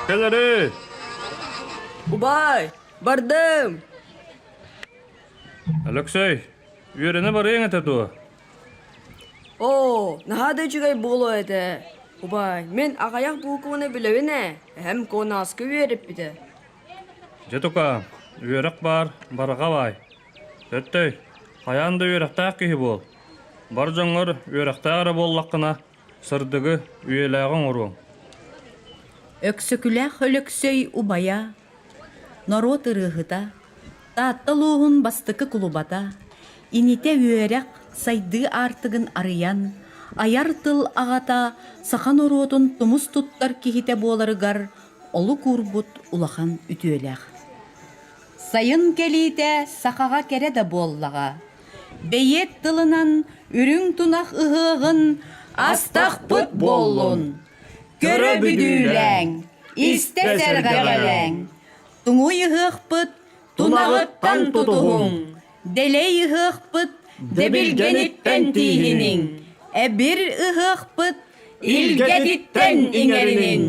Кэл эрэ! Убай, бардым! Алексей, үөрэнэ барыаҥ этэ дуо? Оо, наһаа да үчүгэй буолуо этэ. Убай, мин аҕыйах буукубаны билэбин ээ, эһэм Куонааскы үөрэппитэ. Дьэ тукаам, үөрэх баар, барҕа баай. Өттөй, хайаан да үөрэхтээх киһи буол. Бар дьоҥҥор үөрэхтээх эрэ буоллаххына, сырдыгы, үйэлээҕи оҥоруоҥ. Өксөкүлээх Өлөксөй убайа, норуот ырыаһыта, Таатта улууһун бастакы кулубата, инитэ үөрэх, сайдыы аартыгын арыйан, айар тыл аҕата саха норуотун тумус туттар киһитэ буоларыгар олук уурбут улахан үтүөлээх. Сайын кэлиитэ сахаҕа кэрэ да буоллаҕа. Бэйиэт тылынан үрүҥ тунах ыһыаҕын астахпыт буоллун. Көрө бүдүүлээҥ, истэ сэргэҕэлээҥ. Туҥуй ыһыахпыт тунаҕыттан тутуһуҥ, дэлэй ыһыахпыт дэбилгэниттэн тииһиниҥ, эбир ыһыахпыт илгэтиттэн иҥэриниҥ.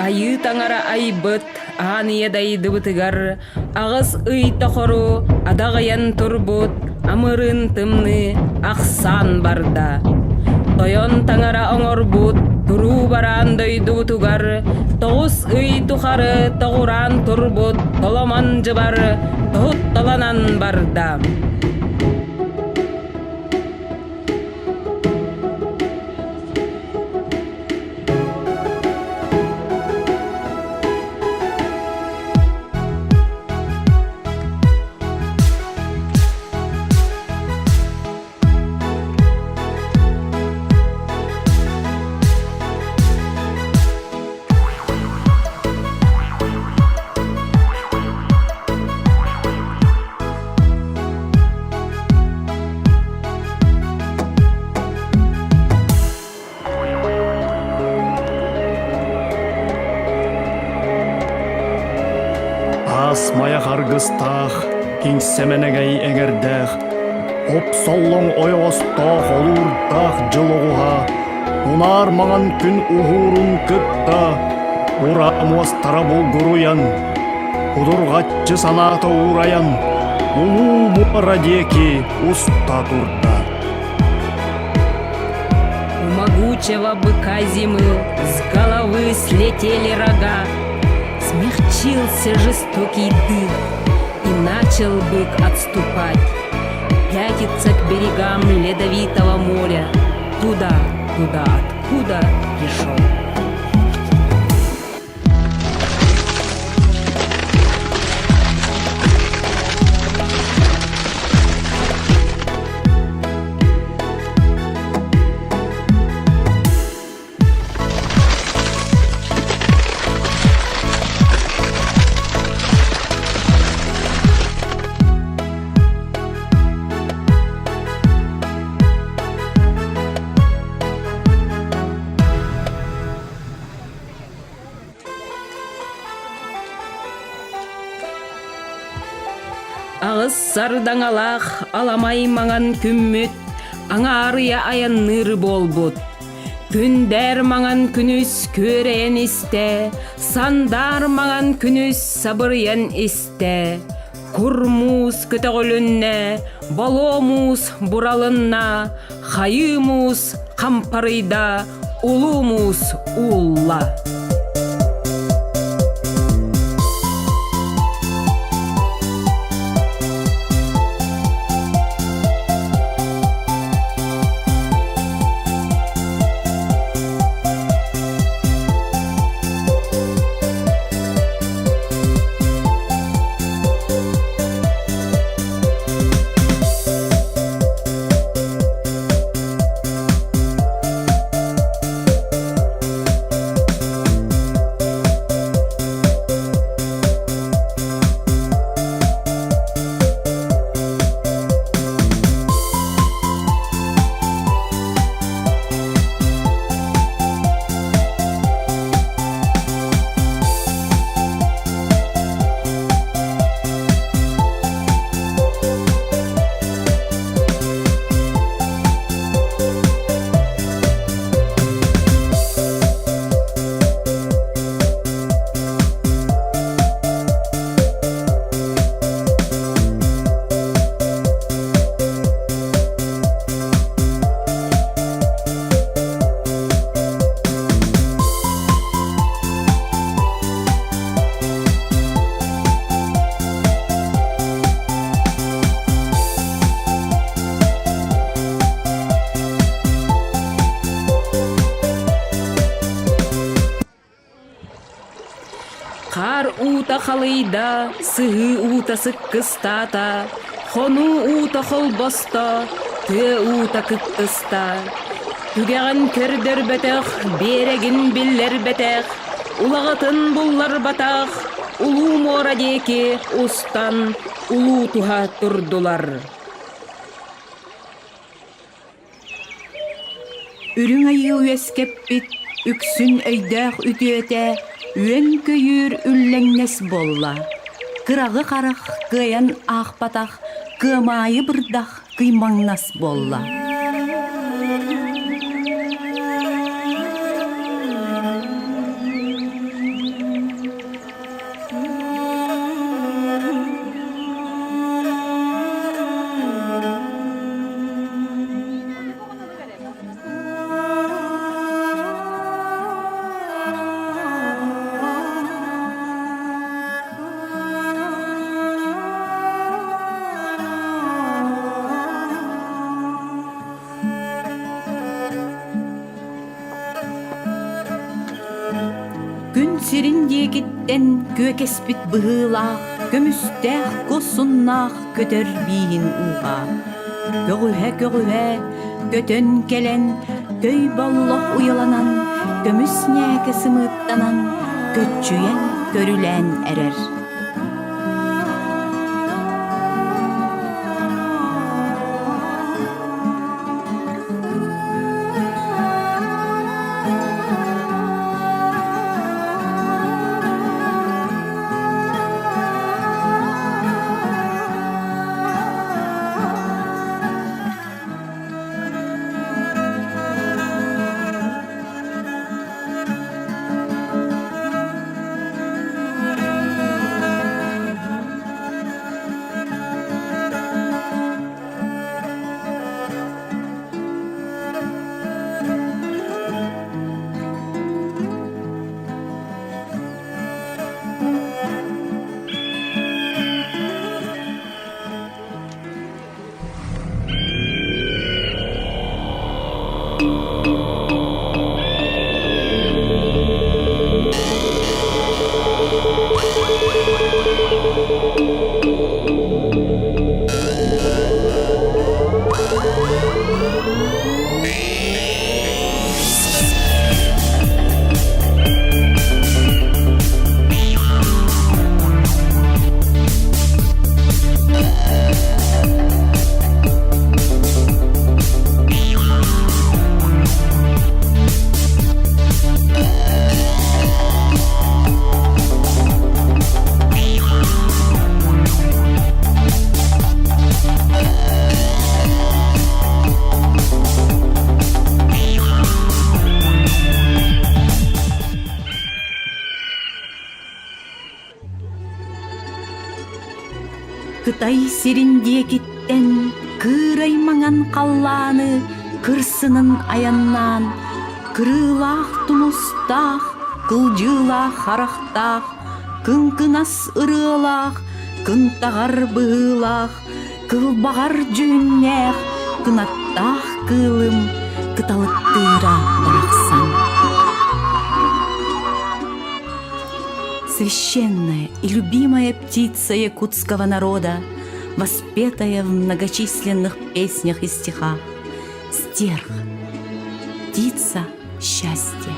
Айыы таҥара айбыт аан ийэ дайдыбытыгар аҕыс ый тохору адаҕыйан турбут амырыын тымныы ахсаан барда. Тойон таҥара оҥорбут туруу бараан дойдубутугар тоҕус ый тухары тоҕураан турбут толомон дьыбар тоһутталанан барда. Аас-майа харгыстаах, киҥсэмэнэгэй эҥэрдээх, оп-соллоҥ ойоҕостоох олуурдаах дьыл оҕуһа, унаар маҥан күн уһуурун кытта ураа муостара булгуруйан, удурҕаччы санаата уурайан, улуу муора диэки уста турда. У могучего быка зимы с головы слетели рога. Смягчился жестокий дых, и начал бык отступать. Пятиться к берегам ледовитого моря, туда, туда, откуда пришел. Аҕыс сардаҥалаах аламай маҥан күммүт аҥаарыйа айанныыр буолбут. Күндээр маҥан күнүс күөрэйэн истэ, сандаар маҥан күнүс сабырыйан истэ. Кур муус көтөҕүлүннэ, болуо муус буралынна, хайыы муус хампарыйда, улуу муус уулла. Хаар уута халыйда, сыһыы уута сыккыстаата, хонуу уута холбосто, тыа уута кыттыста. Түгэҕин көрдөрбөтөх, биэрэгин биллэрбэтэх, улаҕатын булларбатах, улуу муора диэки устан улуу туһа турдулар. Үрүҥ айыы үөскэппит үксүн өйдөөх үтүөтэ үөн-көйүүр үллэҥнэс буолла. Кыраҕы харах кыайан аахпатах кыамаайы бырдах кыймаҥнас буолла. Күн сирин диэкиттэн күөкэспит быһыылаах, көмүстээх куосуннаах көтөр бииһин ууһа. Көҕүһэ-көҕүһэ көтөн кэлэн, көй боллох уйаланан, көмүс ньээкэ сымыыттанан, көччүйэн көрүлээн эрэр. Кытай сирин диэкиттэн кыырай маҥан халлааны кырсынан айаннаан, кырыылаах тумустаах, кылдьыылаах харахтаах, кыҥкынас ырыалаах, кынтаҕар быһыылаах, кылбаҕар дьүһүннээх, кынаттаах кыылым кыталыктыыра барахсан. Священная и любимая птица якутского народа, воспетая в многочисленных песнях и стихах, стерх, птица счастья.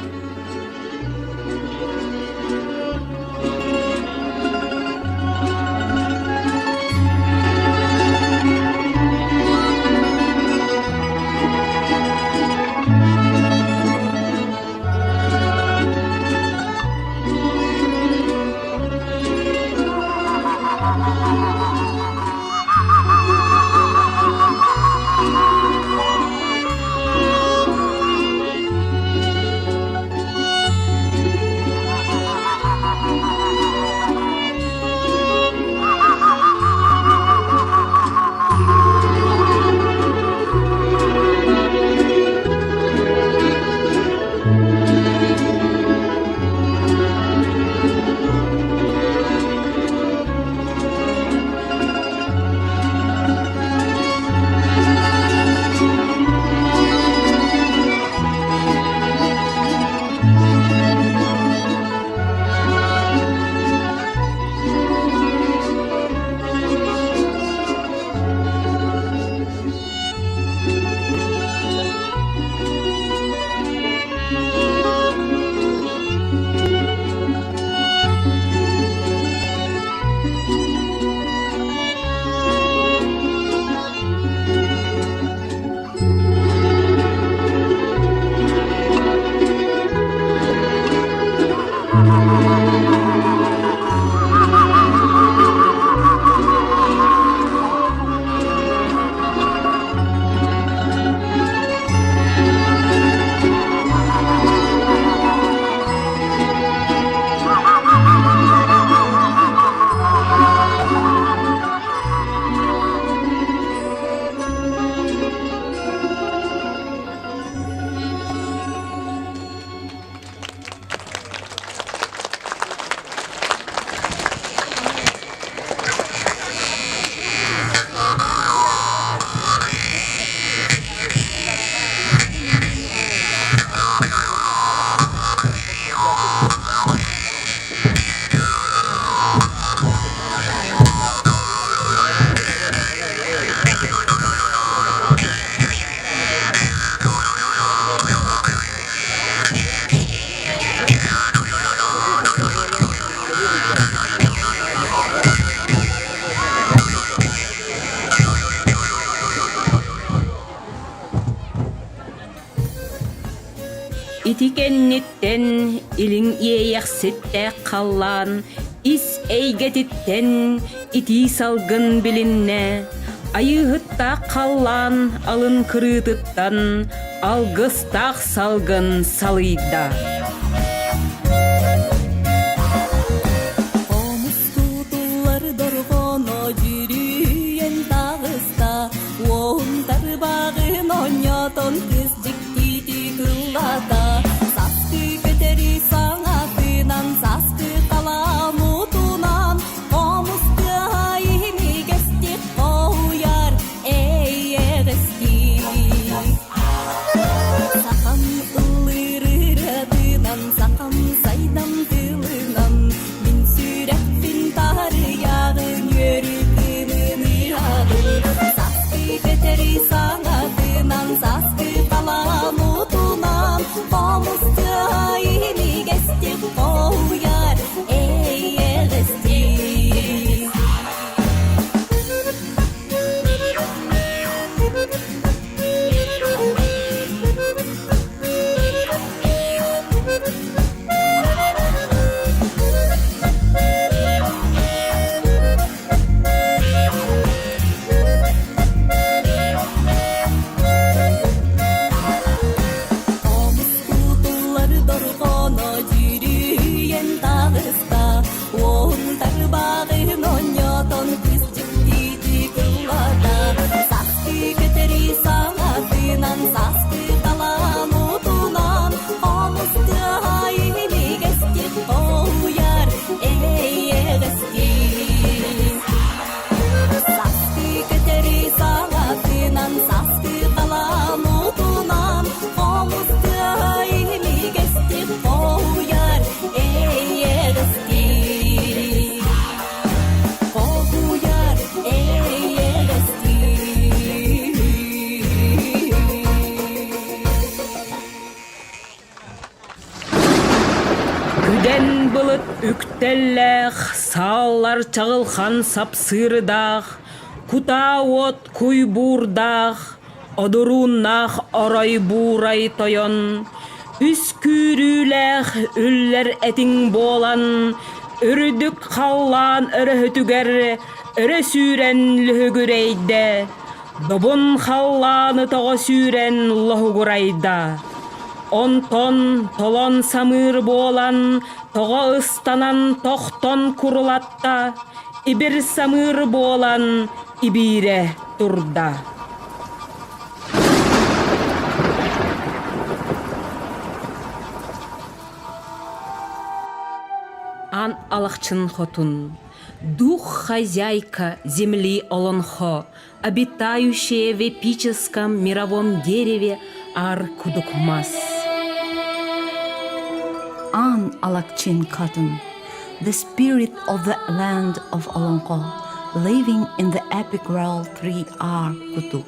Ити кэнниттэн илиҥ иэйэхситтээх халлаан ис эйгэтиттэн итии салгын билиннэ, айыыһыттаах халлаан алын кырыытыттан алгыстаах салгын салыйда. Хомус тутуллар дорҕооно дьүрүйэн таҕыста, уоһун тарбаҕын оонньотон кыс дьиктитик ыллата. Саскы көтөрү саҥатынан, саскы халаан утунан, хомус тыаһа имигэстик хоһуйар эйэҕэстик. Сахам ыллыыр ырыатынан, сахам сайдам тылынан, мин сүрэхпин таарыйаҕын үөрүү кыымын ыһаҕын. Саскы көтөрү саҥатынан, саскы халаан утунан, хомус тыаһа имигэстик хоһуйар эйэҕэстик. Тутуллар дорҕооно дьүрүйэн таҕыста, уоһун тарбаҕын оонньотон кыс дьиктитик ыллата. Саскы көтөрү саҥатынан, саскы талаан утунан, хомус тыаһа имигэстик хоһуйар эйэҕэстик. Саскы көтөрү саҥатынан, саскы талаан утунан, хомус тыаһа имигэстик хоһуйар эйэҕэстик. Хоһуйар эйэҕэстик. Күдэн былыт үктэллээх, сааллар чаҕылхан сапсыырдаах, кутаа уот куйбуурдаах, одурууннаах орой буурай тойон, үс күүрүүлээх үллэр этиҥ буолан, үрдүк халлаан өрөһүтүгэр өрө сүүрэн лүһүгүрэйдэ, Добун халлааны тоҕо сүүрэн лоһугурайда. Онтон толон самыыр буолан, тоҕо ыстанан тохтон курулатта, ибир самыыр буолан ибиирэ турда. Ан Алахчын хотун, дух хозяйка земли Олонхо, обитающее в эпическом мировом дереве Ар-Кудукмас. Ан Алакчин Катын, the spirit of the land of Олонхо, living in the epic world 3R Kutuk.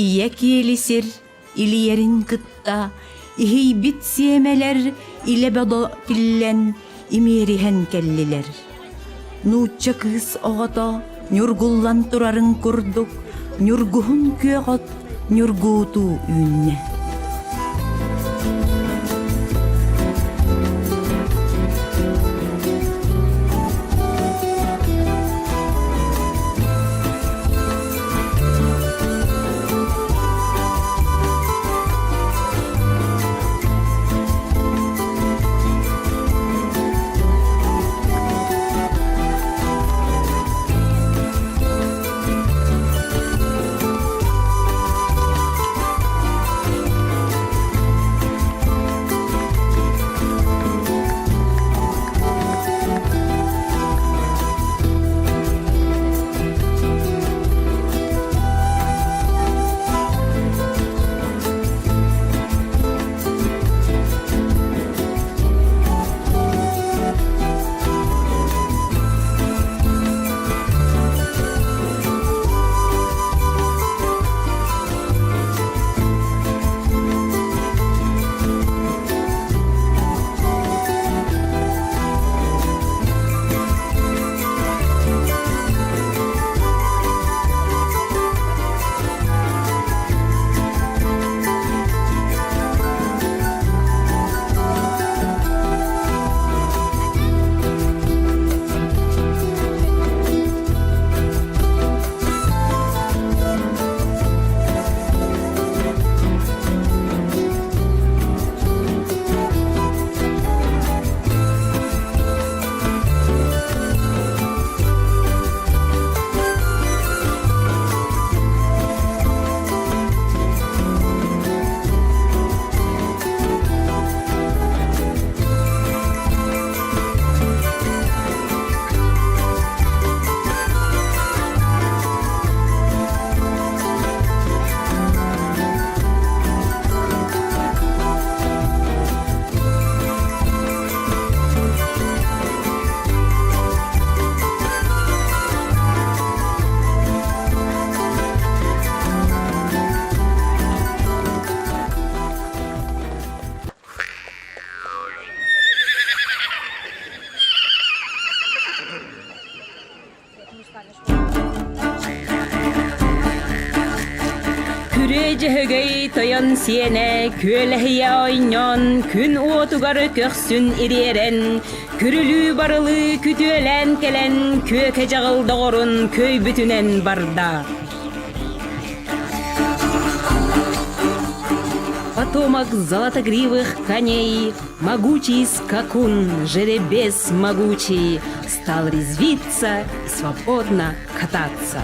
Ийэ киэли сир илийэрин кытта иһийбит сиэмэлэр илэ бодо тиллэн имиэриһэн кэллилэр. Нуучча кыыс оҕото ньургуллан турарын курдук ньургуһун күөх от ньургуутуу үүннэ. Күрүө Дьөһөгөй тойон сиэнэ күөлэһийэ ойньон, күн уотугар көхсүн ириэрэн, күрүлүү барылыы күтүөлээн кэлэн, күөкэ дьаҕыл доҕорун көйбүтүнэн барда. Потомок золотогривых коней, могучий скакун, жеребец могучий, стал резвиться и свободно кататься.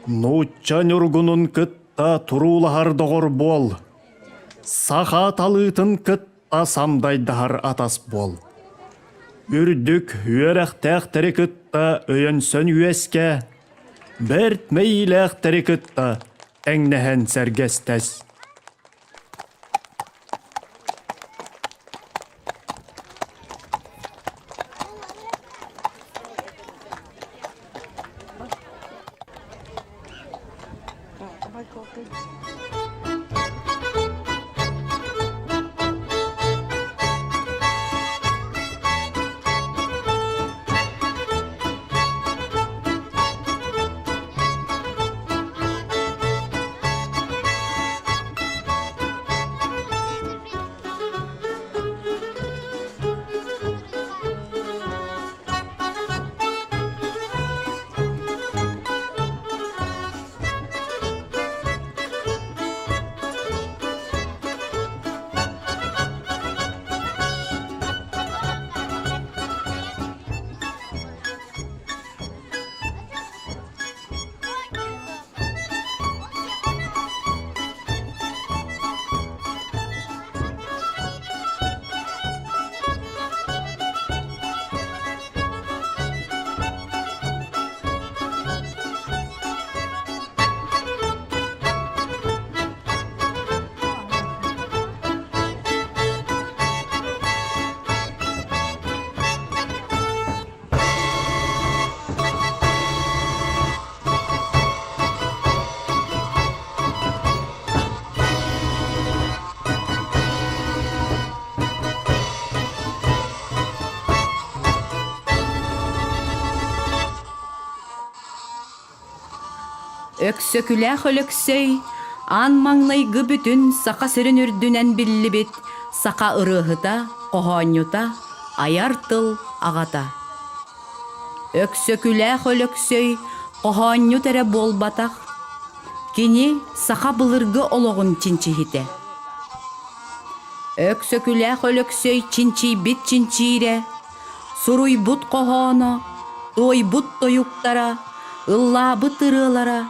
Нуучча ньургунун кытта туруулаһар доҕор буол, саха талыытын кытта самдайдаһар атас буол. Үрдүк үөрэхтээхтэри кытта өйөнсөн үөскэ, бэрт мэйиилээхтэри кытта тэҥнэһэн сэргэстэс. Өксөкүлээх Өлөксөй аан маҥнайгы бүтүн Саха сирин үрдүнэн биллибит саха ырыаһыта, хоһоонньута, айар тыл аҕата. Өксөкүлээх Өлөксөй хоһоонньут эрэ буолбатах, кини саха былыргы олоҕун чинчиһитэ. Өксөкүлээх Өлөксөй чинчийбит чинчиирэ, суруйбут хоһооно, туойбут тойуктара, ыллаабыт ырыалара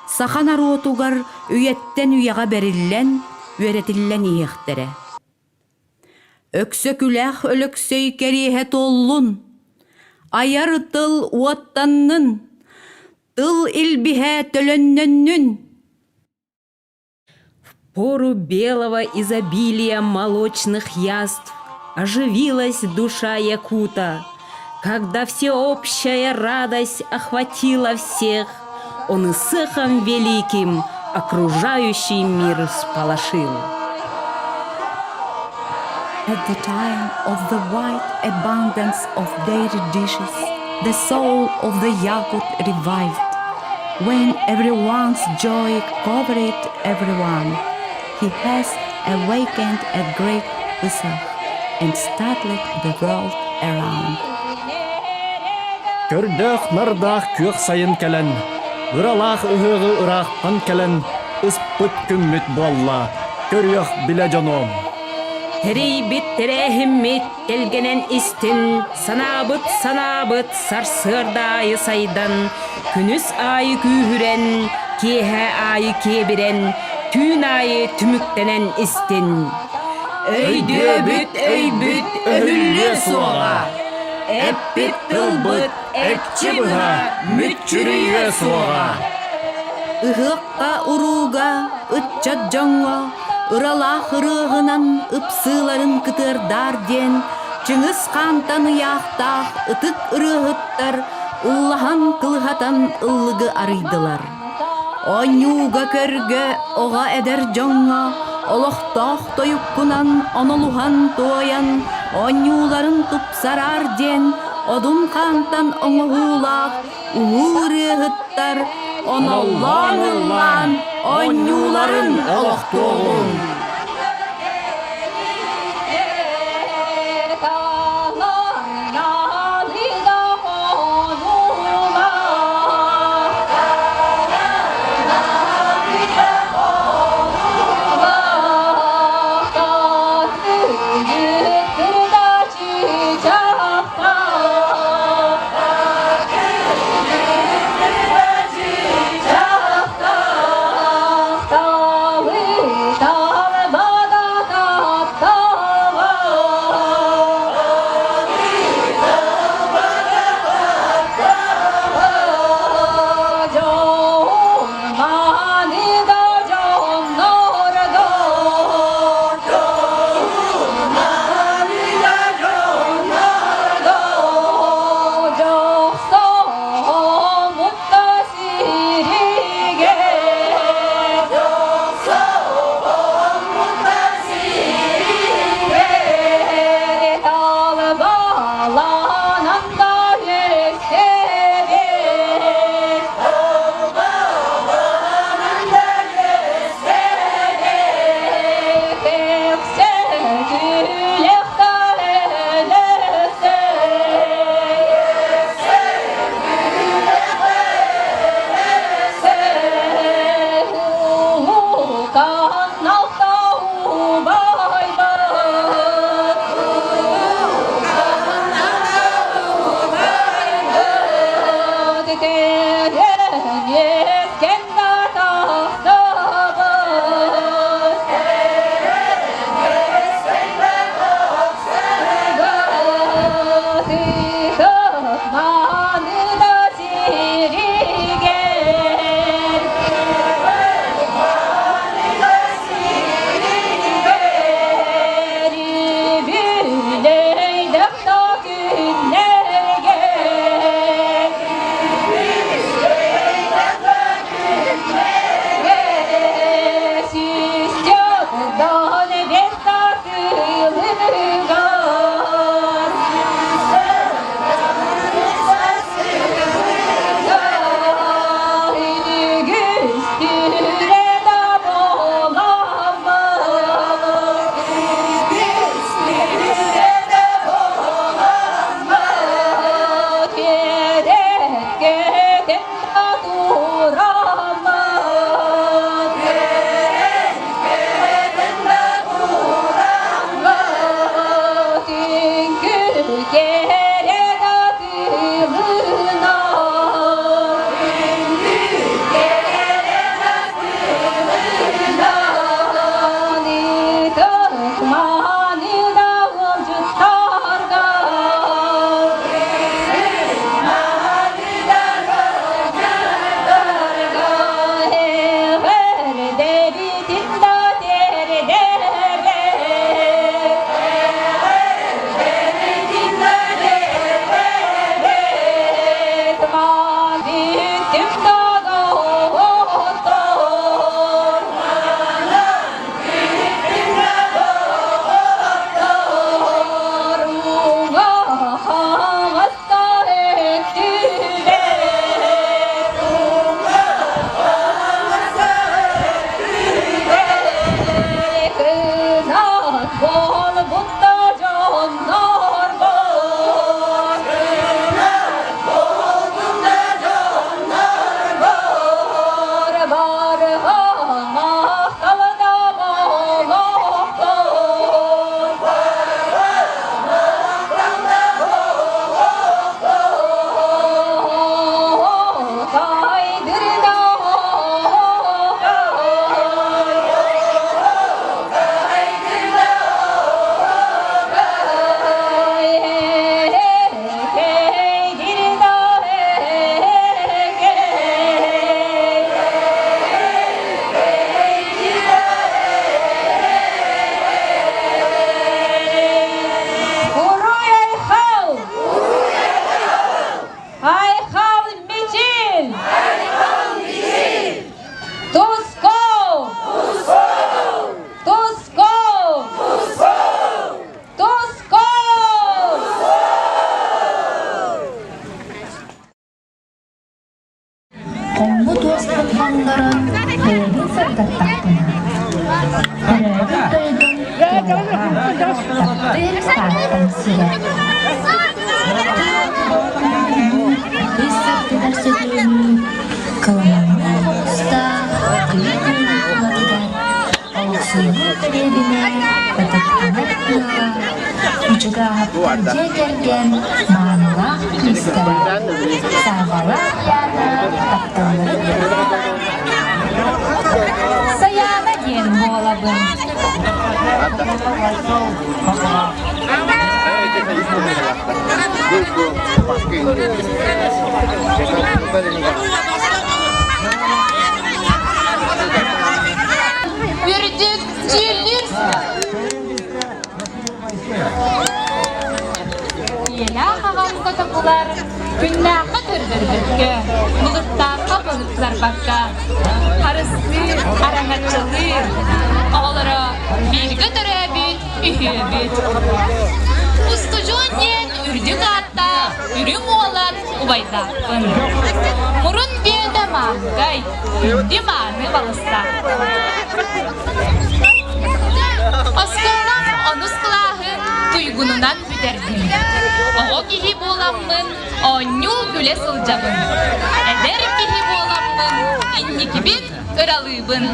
саха норуотугар үйэттэн үйэҕэ бэриллэн, үөрэтиллэн иһиэхтэрэ. Өксөкүлээх Өлөксөй кэриэһэ туоллун, айар тыл уоттаннын, тыл илбиһэ төлөннөннүн. В пору белого изобилия молочных яств оживилась душа якута, когда всеобщая радость охватила всех, он и сыхом великим окружающий мир сполошил. At the time of the white abundance of dairy dishes, the soul of the Yakut revived. When everyone's joy covered everyone, he has awakened a great Ысыах and startled the world around. Көрдөөх нардаах күөх сайын кэлэн, ыралаах ыһыаҕы ыраахтан кэлэн ыспыт күммүт буолла, көрүөх билэ дьонуом. Тэрийбит тэрээһиммит тэлгэнэн истин, санаабыт санаабыт сарсыарда аайы сайдан, күнүс аайы күүһүрэн, киэһэ аайы киэбирэн, түүн аайы түмүктэнэн истин. Өйдүөбүт өйбүт өһүллүө суоҕа, эппит тылбыт экчи быһа мүччүрүйүө суоҕа. Ыһыахха урууга, ыччат дьоҥҥо ыралаах ырыаҕынан ыпсыыларын кытыардар диэн Чыҥыс Хаантан ыйаахтаах ытык ырыаһыттар уллаһан кылыһатан ыллыгы арыйдылар. Оонньууга-көргө оҕо эдэр дьоҥҥо олохтоох тойуккунан онолуһан туойан оонньууларын тупсараар диэн Одун Хаантан оҥоһуулаах улуу ырыаһыттар оноллоон ыллаан оонньууларын олохтуоҕуҥ. Таптыыр Тааттам сирэ. Үс сырдыгар сөтүөлүү, кылыманныы хомустаах кыйы күөлүн тулатыгар олохсуйбут дэриэбинэ ытыктанар ыала Учугааһаптар дьиэ кэргэн маанылаах кыыстара Саабалаах Яна тапталларын Сайаана диэн буолабын. Үрдүк дьүүллүүр Ийэлээх аҕам котокулар күннээххэ көрдөрбөккө, былыттаахха былыттарбакка, харыстыыр, араҥаччылыыр, оҕолоро бииргэ төрөөбүт үһүөбүт. Устудьуон диэн үрдүк ааттаах үрүҥ уолан убайдаахпын. Мурун бүөтэ маанкай, күндү мааны балыстаахпын. Оскуолам онус кылааһын туйгунунан бүтэрдим. Оҕо киһи буоламмын оонньуу-күлэ сылдьабын. Эдэр киһи буоламмын инникибин ыралыыбын.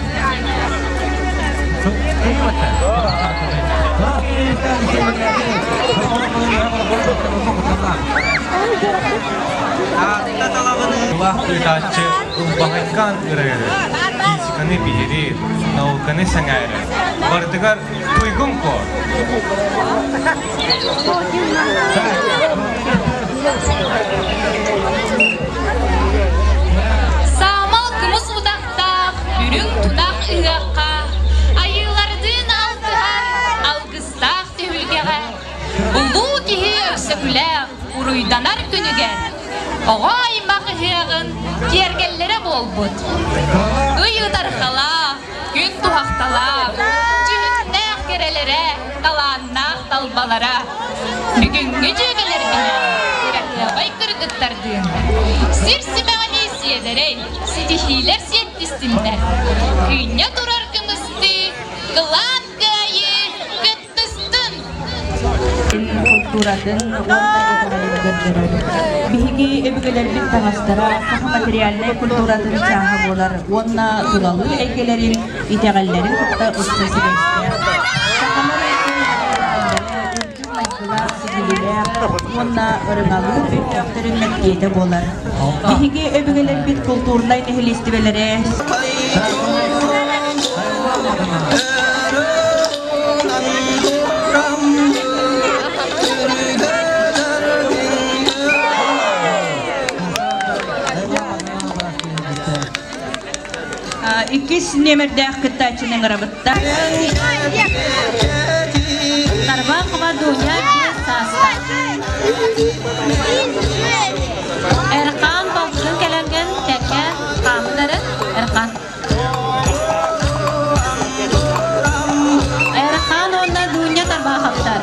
Улаах ыытааччы ылбаҕайкаан ырыары, физиканы биһириир, науканы сэҥээрэр, барытыгар туйгун куо. Саамал кымыс утахтаах үрүҥ тунах ыһыахха айыылардыын алтыһар алгыстаах түһүлгэҕэ улуу киһи өксөкүлээх уруйданар күнүгэр оҕо аймах ыһыаҕын киэргэллэрэ буолбут. Ый ытархалаах, күн туһахталаах, дьүһүннээх кэрэлэрэ, талааннаах талбалара. Бүгүҥҥү дьүөгэлэрбинэн кыраһыабай кыргыттардыын сир симэҕинии сиэдэрэй, ситиһиилэр сиэттистиннэр. Кыынньа турар кымыстыы, кылаан кыайыы кыттыстын! култууратын уонна итэҕэлин көрдөрөр. Биһиги өбүгэлэрбит таҥастара саха материальнай культуратын чааһа буолар уонна тулалыыр эйгэлэрин, итэҕэллэрин кытта ыкса сибээстээх. Сахалар үрдүк майгылаах, сигилилээх уонна ырыҥалыыр өйдөөхтөрүн мэктиэтэ буолар. Биһиги өбүгэлэрбит култуурнай нэһилиэстибэлэрэ Иккис нүөмэрдээх кыттааччыны ыҥырабытта. Тарбахова Дуня 5 саастаах. Эрхан балтытын кэлэнген тэҥҥэ хаамыт эрэ Эрхан. Эрхан уонна Дуня Тарбаховтар.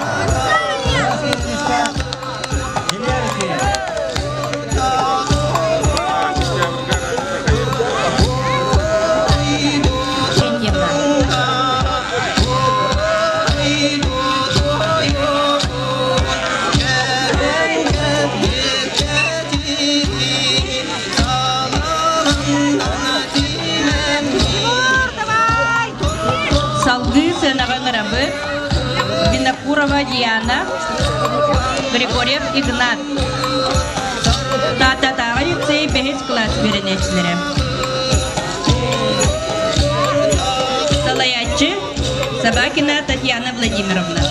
Салгыы сыанаҕа ыҥырабыт Винокурова Диана, Григорьев Игнат. Тааттатааҕы лицей бэһис кылаас үөрэнээччилэрэ. Салайааччы Собакина Татьяна Владимировна.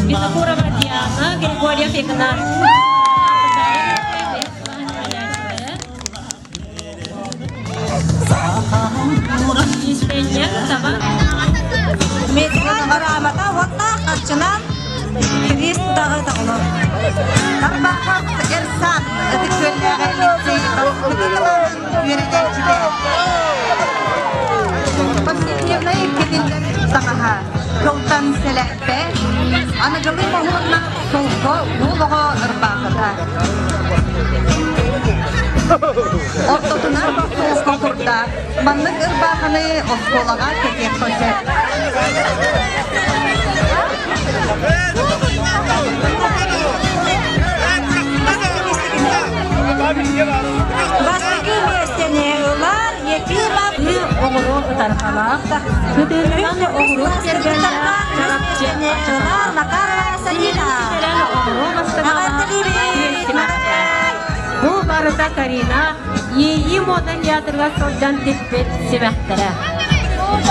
Винокурова Диана, Григорьев Игнат. Истэнньэҥ таба. Даҕы доҕолор. Тарбахов Эрсан Ытык Күөллээҕи лицей бастакы кылааһын үөрэнээччитэ. Повседневнай кэтиллэр таҥаһа кылтан сэлэппэ, аныгылыы моһуоннаах солко уол оҕо ырбаахыта. Ортотунан солко курдаах маннык ырбаахыны оскуолаҕа кэтиэххэ сөп. Бастакы миэстэни ылар Ефимов оҕуруо ытарҕалаах, кытыытынан оҕуруо кэргэннээх чарапчы ылар Макарова Сарина. оҕуруо бастыҥалаах симэхтээх. Бу барыта Карина Иэйии муода театрыгар сылдьан тикпит симэхтэрэ.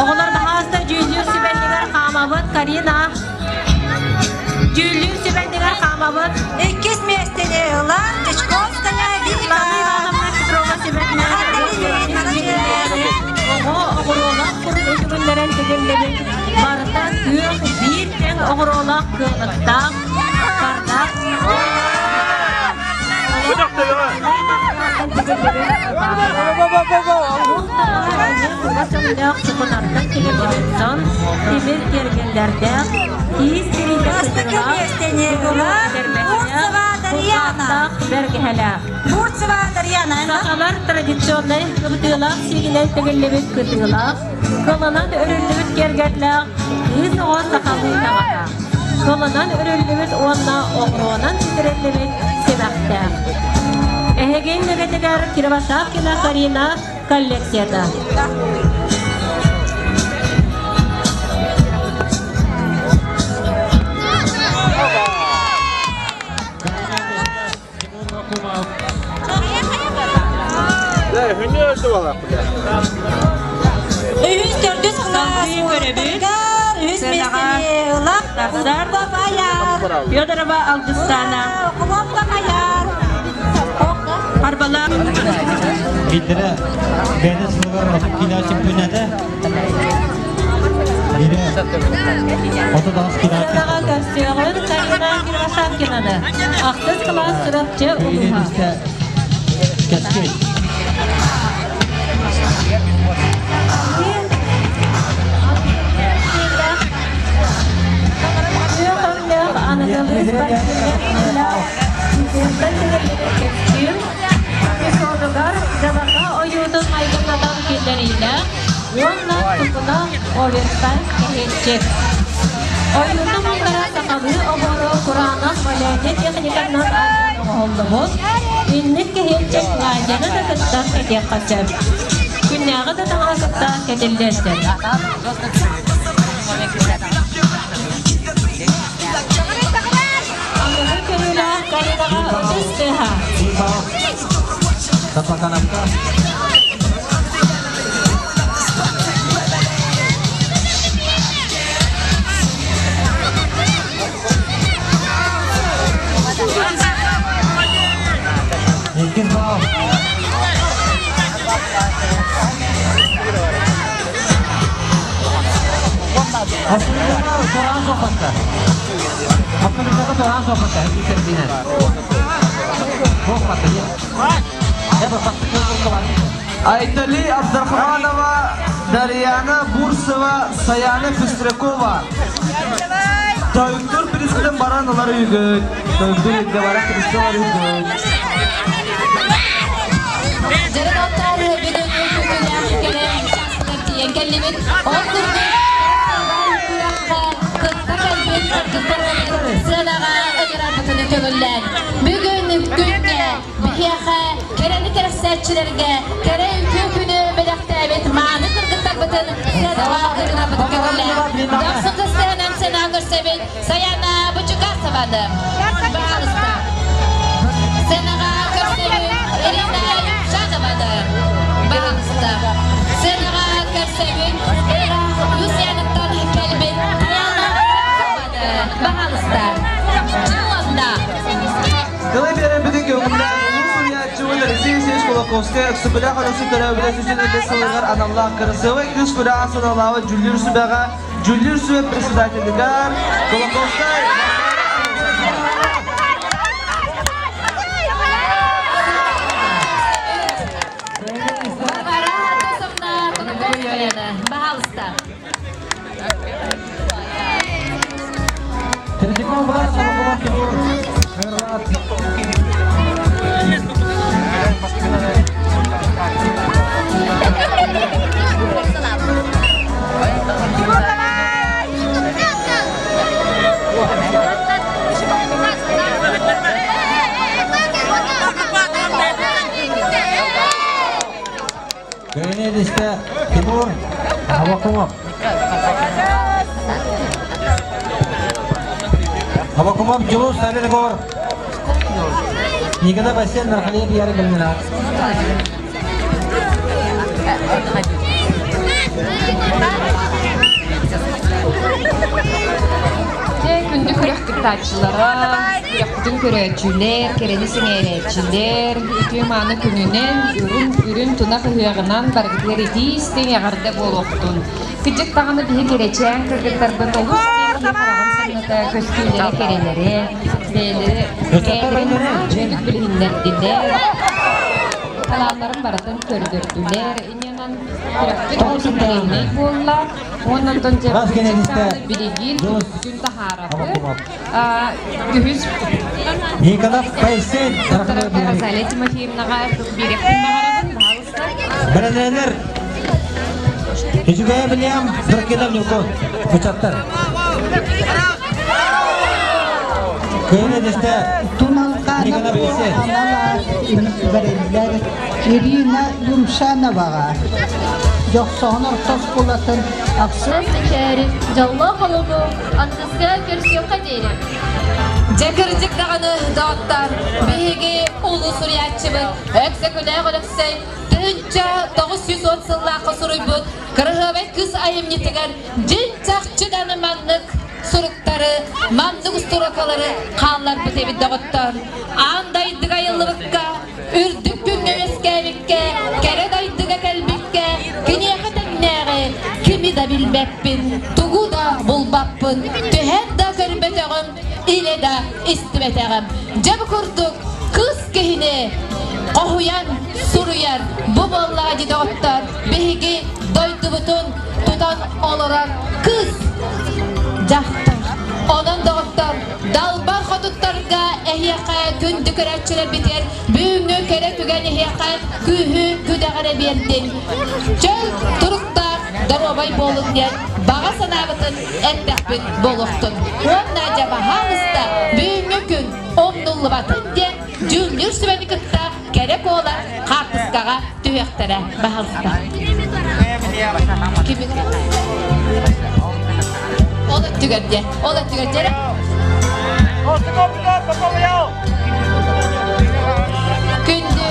Оҕолор баһаалыста дьүүллүүр сүбэннигэр хаамабыт Карина. Дьүүллүүр сүбэннигэр хаамабыт. Иккис миэстэни ылар Дьячковская Вика. Ивановна Петрова сүбэтинэн оҕо оҕуруолаах курун үтүгүннэрэн тигиллибит барыта күөх биир тэҥ оҕуруолаах кыалыктаах хардаах Өҥнөөх чукунартан тигиллибит сон, тимир киэргэллэрдээх, киис тириитэ Бастакы миэстэни ылар Бурцева Дарьяна. бэргэһэлээх. Бурцева Дарьяна. Сахалар традиционнай кыбытыылаах сиигинэн тигиллибит кытыылаах, кылынан өрүллүбүт киэргэллээх кыыс оҕо сахалыы таҥаһа. Кылынан өрүллүбүт уонна оҕуруонан ситэриллибит симэхтээх. Эһигин нүгэтигэр Кировошапкина Карина коллекцията. Үһүс төрдүс кылаас уолаттарыгар үһүс миэстэни ылар Кулупов Айар. Федорова Алгыстана. Кулупов Айар. Харбала. Биирдэрэ бэйэтин сылыгар 30 киилэ чемпионата, биирэ 38 киилэ Сыанаҕа көрсүөҕүн Карина Кривошапкинаны. Ахсыс кылаас Чурапчы улууһа. Кэскил. Күөх өҥнөөх аныгылыы спортивнай көстүүм Эпизодугар дьабака ойуутун майгыннатан киллэриилээх уонна тупуна оверсайз кэһиэччик. Ойууну мундара сахалыы оһуору кураанах валяние техникатынан арыйан оҥоһуллубут. Инник кэһиэччик платьены да кытта кэтиэххэ сөп. Күннээҕи да таҥаһы кытта кэтиллиэн сөп. Аныгы көрүүлээх Каринаҕа ытыс тыаһа. Тапаканапка. Иккис бал. Тураан соқпатта. Автомобильга тураан соқпатта. Айтали Абдрахманова, Дарьяна Бурсова, Саяна Пестрякова. Тойуктур призгытын баран ылар үгүт. Тойуктур иргэ баран призгы ылар үгүт. Дьэрин оттоору бүгүн күнүлээх кэлэн чаастар тиийэн кэллибит. Ол курдук күрэххэ кытта кэлбит кыргыттарбытын сыанаҕа ыҥырарбытын көҥүллээн. Бүгүн күҥҥэ биһиэхэ кэрэни кэрэхсээччилэргэ кэрэ үтүө күнү бэлэхтээбит мааны кыргыттарбытын сыанаҕа ыҥырарбытын көҥүллээн. Дохсун кыстыһынан сыанаҕа көрсөбүт Саяна Бучукасованы. Пожалуйста. Сценаҕа көрсөбүт Ирина Юмшанованы. Пожалуйста. Сценаҕа көрсөбүт Люсьяныттан кэлбит Диана Слепцованы. Пожалуйста. Дьыланда. Тылы биэрэрбитин көҥүллээн улуу суруйааччыбыт Алексей Алексеевич Кулаковскай Өксөкүлээх Өлөксөй төрөөбүтэ сүүс сылыгар аналлаах кырасыабай кыыс күрэҕэ сыаналаабыт дьүүллүүр сүбэҕэ Дьүүллүүр сүбэ председателигэр Кулаковскай. Влас Абакумов Тимур. Ыҥырылаат. Кыайыны эдистэ Тимур Авакумов. Авакумов Дьулус Савельгор. Никита Бассен Нархалиев Яра Гальмина. Дьэ, күндү күрэх кыттааччылара, күрэхпитин көрөөччүлэр, кэрэни сэҥээрээччилэр, үтүө-мааны күнүнэн, үрүҥ, үрүҥ тунах ыһыаҕынан барыгытыгар итии-истиҥ эҕэрдэ буолуохтун. Кырдьык даҕаны биһи кэрэчээн кыргыттарбыт олус диэн киһи хараҕын санната көстүүлэрэ кэрэлэрэ, бэйэлэрэ бэйэлэрин үчүгэйдик билиһиннэрдилэр, талааннарын барытын көрдөрдүлэр. Инньэнэн күрэхпит олус интэриэһинэй буолла. Уонна онтон дьэ билигин күн таһаарабыт. Үһүс Николай Пайсен Розалия Тимофеевнаҕа биэриэхпин баҕарабын, баһаалыста. Бэрэнэлэр Үчүгэйэ билиэм, Дракинов Ньургун, ычаттар. Кыһын эдистэ Туналҕаана анал аат бэриллэр Ирина Юмшановаҕа Дьохсоҕон орто оскуолатын ахсын Мичээри дьоллоох олоҕу антыска көрсүөххэ диэри. Дьэ кырдьык даҕаны, доҕоттор, биһиги улуу суруйааччыбыт Өксөкүлээх Өлөксөй 1910 сыллаахха суруйбут Кыраһыабай кыыс айымньытыгар дьиҥ-чахчы даҕаны маннык суруктары, маннык устуруокалары хаалларбыт эбит доҕоттор. Аан дайдыга айыллыбыкка, үрдүк күҥҥэ үөскээбиккэ, кэрэ дайдыга кэлбиккэ, киниэхэ тэҥнээҕи кими да билбэппин, тугу да булбаппын, түһэн да көрбөтөҕүм, илэ да истибэтэҕим. Дьэ бу курдук кыыс киһини хоһуйан суруйар бу буоллаҕа дии доҕоттор, биһиги дойдубутун тутан олорор кыыс дьахтар. Онон доҕоттор, далбар хотуттарга эһиэхэ күндү көрөөччүлэрбитигэр бүгүҥҥү кэрэ түгэн эһиэхэ күүһү күдэҕи эрэ биэрдин. Чөл туруктаах доруобай буолуҥ диэн баҕа санаабытын эттэхпит буолуохтун. Уонна дьэ баһаалыста бүгүҥҥү күн умнуллубатын диэн дьүүллүүр сүбэни кытта кэрэ куолар хаартыскаҕа түһүөхтэрэ. Баһаалыста. Ол өттүгэр диэ. Ол өттүгэр диэ. Күндү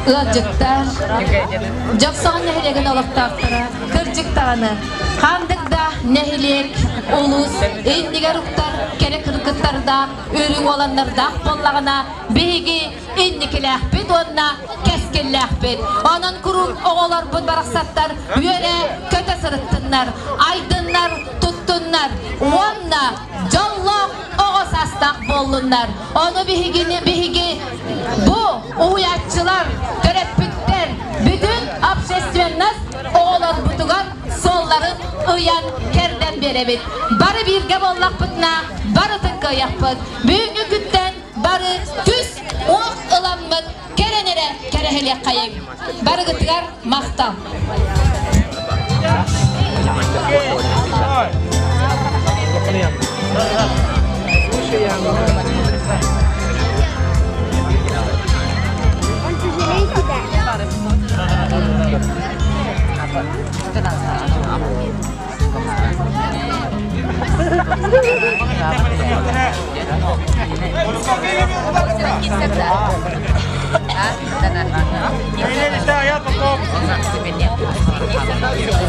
ыалдьыттар, Дьохсоҕон нэһилиэгин олохтоохторо, кырдьык даҕаны, ханнык да нэһилиэк, улуус иннигэр уктар кэрэ кыргыттардаах, үрүҥ уоланнардаах буоллаҕына, биһиги инникилээхпит уонна кэскиллээхпит. Онон куруук оҕолорбут барахсаттар үөрэ-көтө сырыттыннар, айдыннар, туттуннар уонна дьоллоох оҕо саастаах буоллуннар. Ону биһигини биһиги бу уһуйааччылар, төрөппүттэр, бүтүн общественность оҕолорбутугар суолларын ыйан кэрдэн биэрэбит. Бары бииргэ буоллахпытына барытын кыайахпыт. Бүгүҥҥү күнтэн бары түс уох ыламмыт кэрэн эрэ кэрэһилиэххэйиҥ. Барыгытыгар махтал.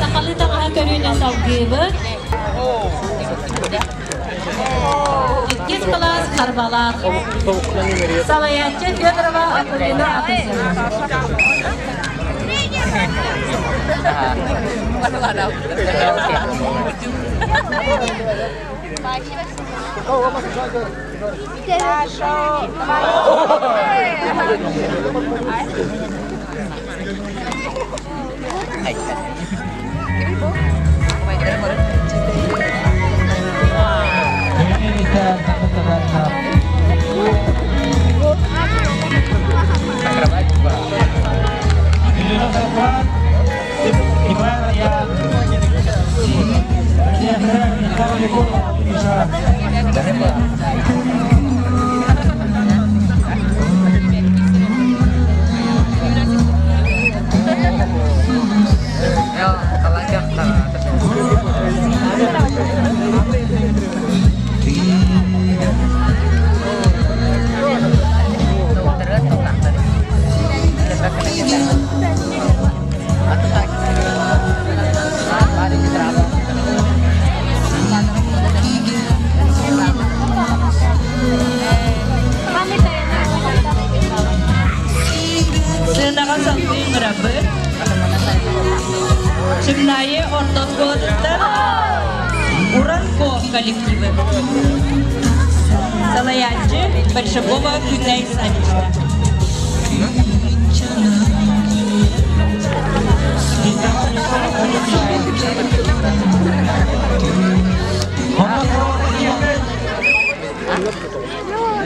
Сахалыы таҥаһа көрүүнэн салгыыбыт. Иккис кылаас Харбалаах. Салайааччы Федорова Акулина Акасевна. Кыраайы орто оскуолатыттан Уранко коллективы. Салайааччы Большакова Күннэй Савична.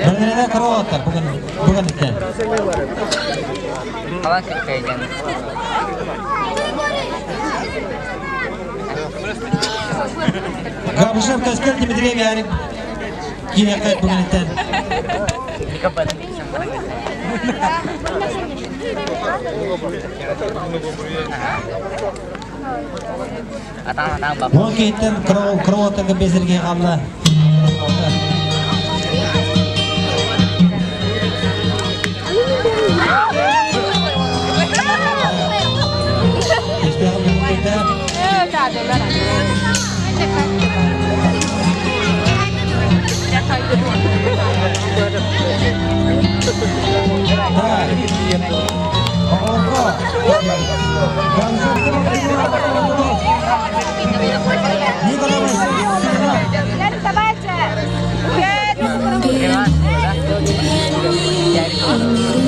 Бөҥөрөнө кроваттар бүгін бүгін иттен. Габышев Каскел Дмитрий Ярик киһиэхэ бүгүн иттен. Ол киһиттэн кроваттарга безерге қалла.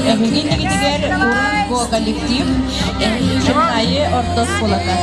Эһиги иннигитигэр Уранко коллектив Чымнаайы орто оскуолата.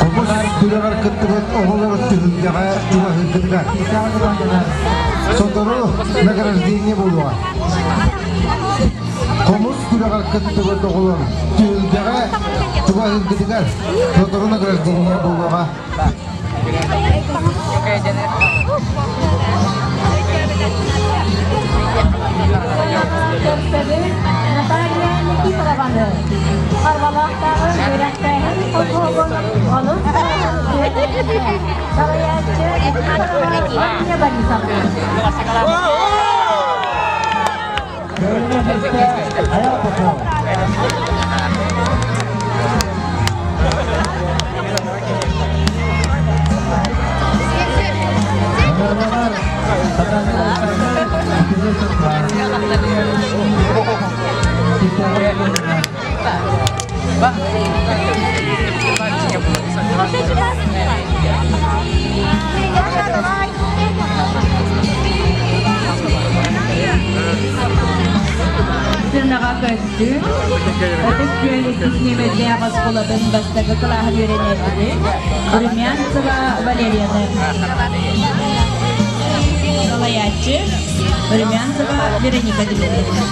Хомус күрэҕэр кыттыбыт оҕолор түһүлгэҕэ чугаһыыргытыгар. Сотору награждение буолуоҕа. Хомус күрэҕэр кыттыбыт оҕолор түһүлгэҕэ чугаһыыргытыгар сотору награждение буолуоҕа. Наталья Никифорованы Харбалаахтааҕы үөрэхтээһин холбоһугун онус салайааччы Никифорова Мария Борисовна. Сыанаҕа көстүү, Ытык Күөл иккис нүөмэрдээх оскуолатын бастакы кылааһын үөрэнээччитэ Румянцева Валерияны. Салайааччы Румянцева Вероника Дмитриевна.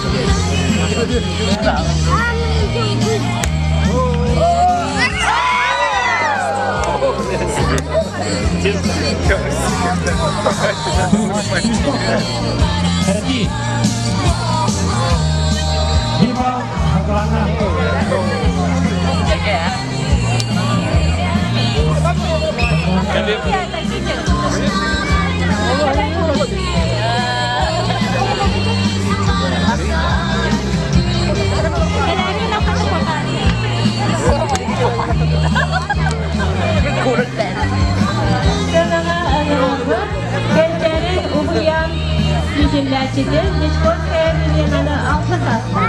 Карати. Дима Хагалана. Кэнчээри уһуйаан иитиллээччитин Ничкорская Миленаны алгыс аста.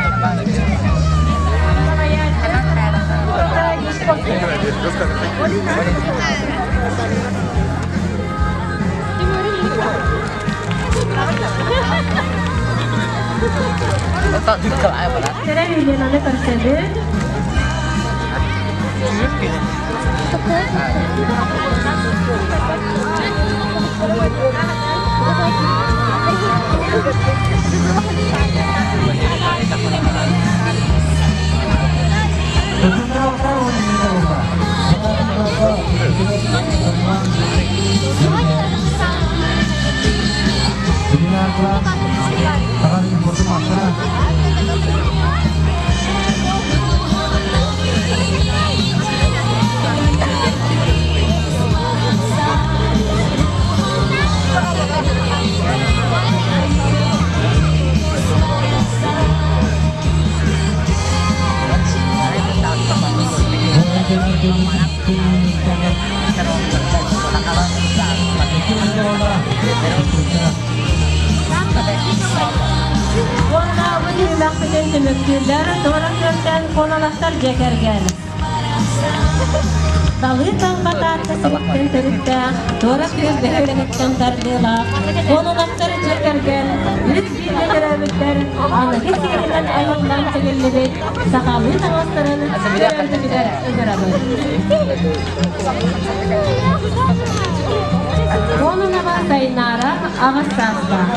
Кэрэ Миленаны көрсөбүт. Уонна бу түһүмэхпитин түмүктүүллэр туора күөлтэн куоналахтар дьиэ кэргэн. Талыы талба Таатта сириттэн төрүттээх, туора күөл бөһүөлэгиттэн тардыылаах куоналахтар дьиэ кэргэн үс бииргэ төрөөбүттэр аныгы сиэринэн айыллан тигиллибит сахалыы таҥастарын көрөргүтүгэр ыҥырабыт. Кононова Сайнаара аҕыс саастаах.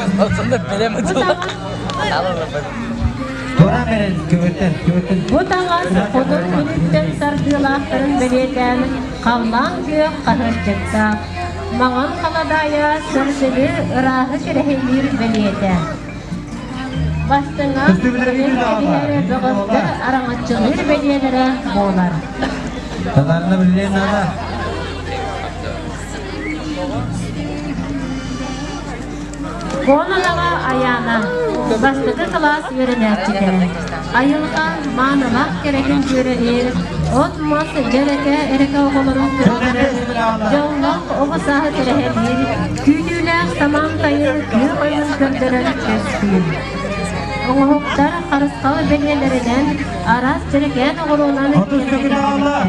Бу таҥас хотун күнүттэн тардыылаахтарын бэлиэтээн халлаан күөх хаһыаччыктаах, маҥан халадаайа сырдыгы ырааһы кэрэһилиир бэлиэтэ. Бастыҥа кэбиһэр бөҕөстөр араҥаччылыыр бэлиэлэрэ буолар. Татарна билиэн наада. Кононова Айаана, бастакы кылаас үөрэнээччитэ. Айылҕа маанылаах кэрэтин дьүөрэлиир, от-мас дьэрэкэ эрэкэ оҕолорун көрдөрөр, дьоллоох оҕо сааһы кэрэһэлиир, күүтүүлээх самаан сайын күөх өҥүн көрдөрөр көстүү. Оҥоһуктар харысхал бэлиэлэринэн араас дьэрэкээн оҕуруонан киэргэтиллибиттэр.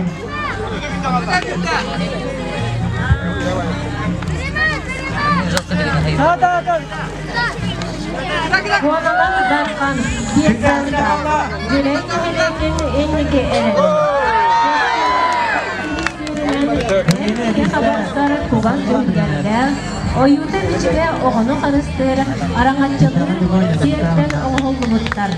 Куоналар Дархан Киэсээннээх Дьүлэй нэһилиэгин инники эрэлэ. Хабарсар кугас үлгэлээх, ойуута бичигэ оҕону харыстыыр араҥаччылыыр сиэртэн оҥоһуллубуттар.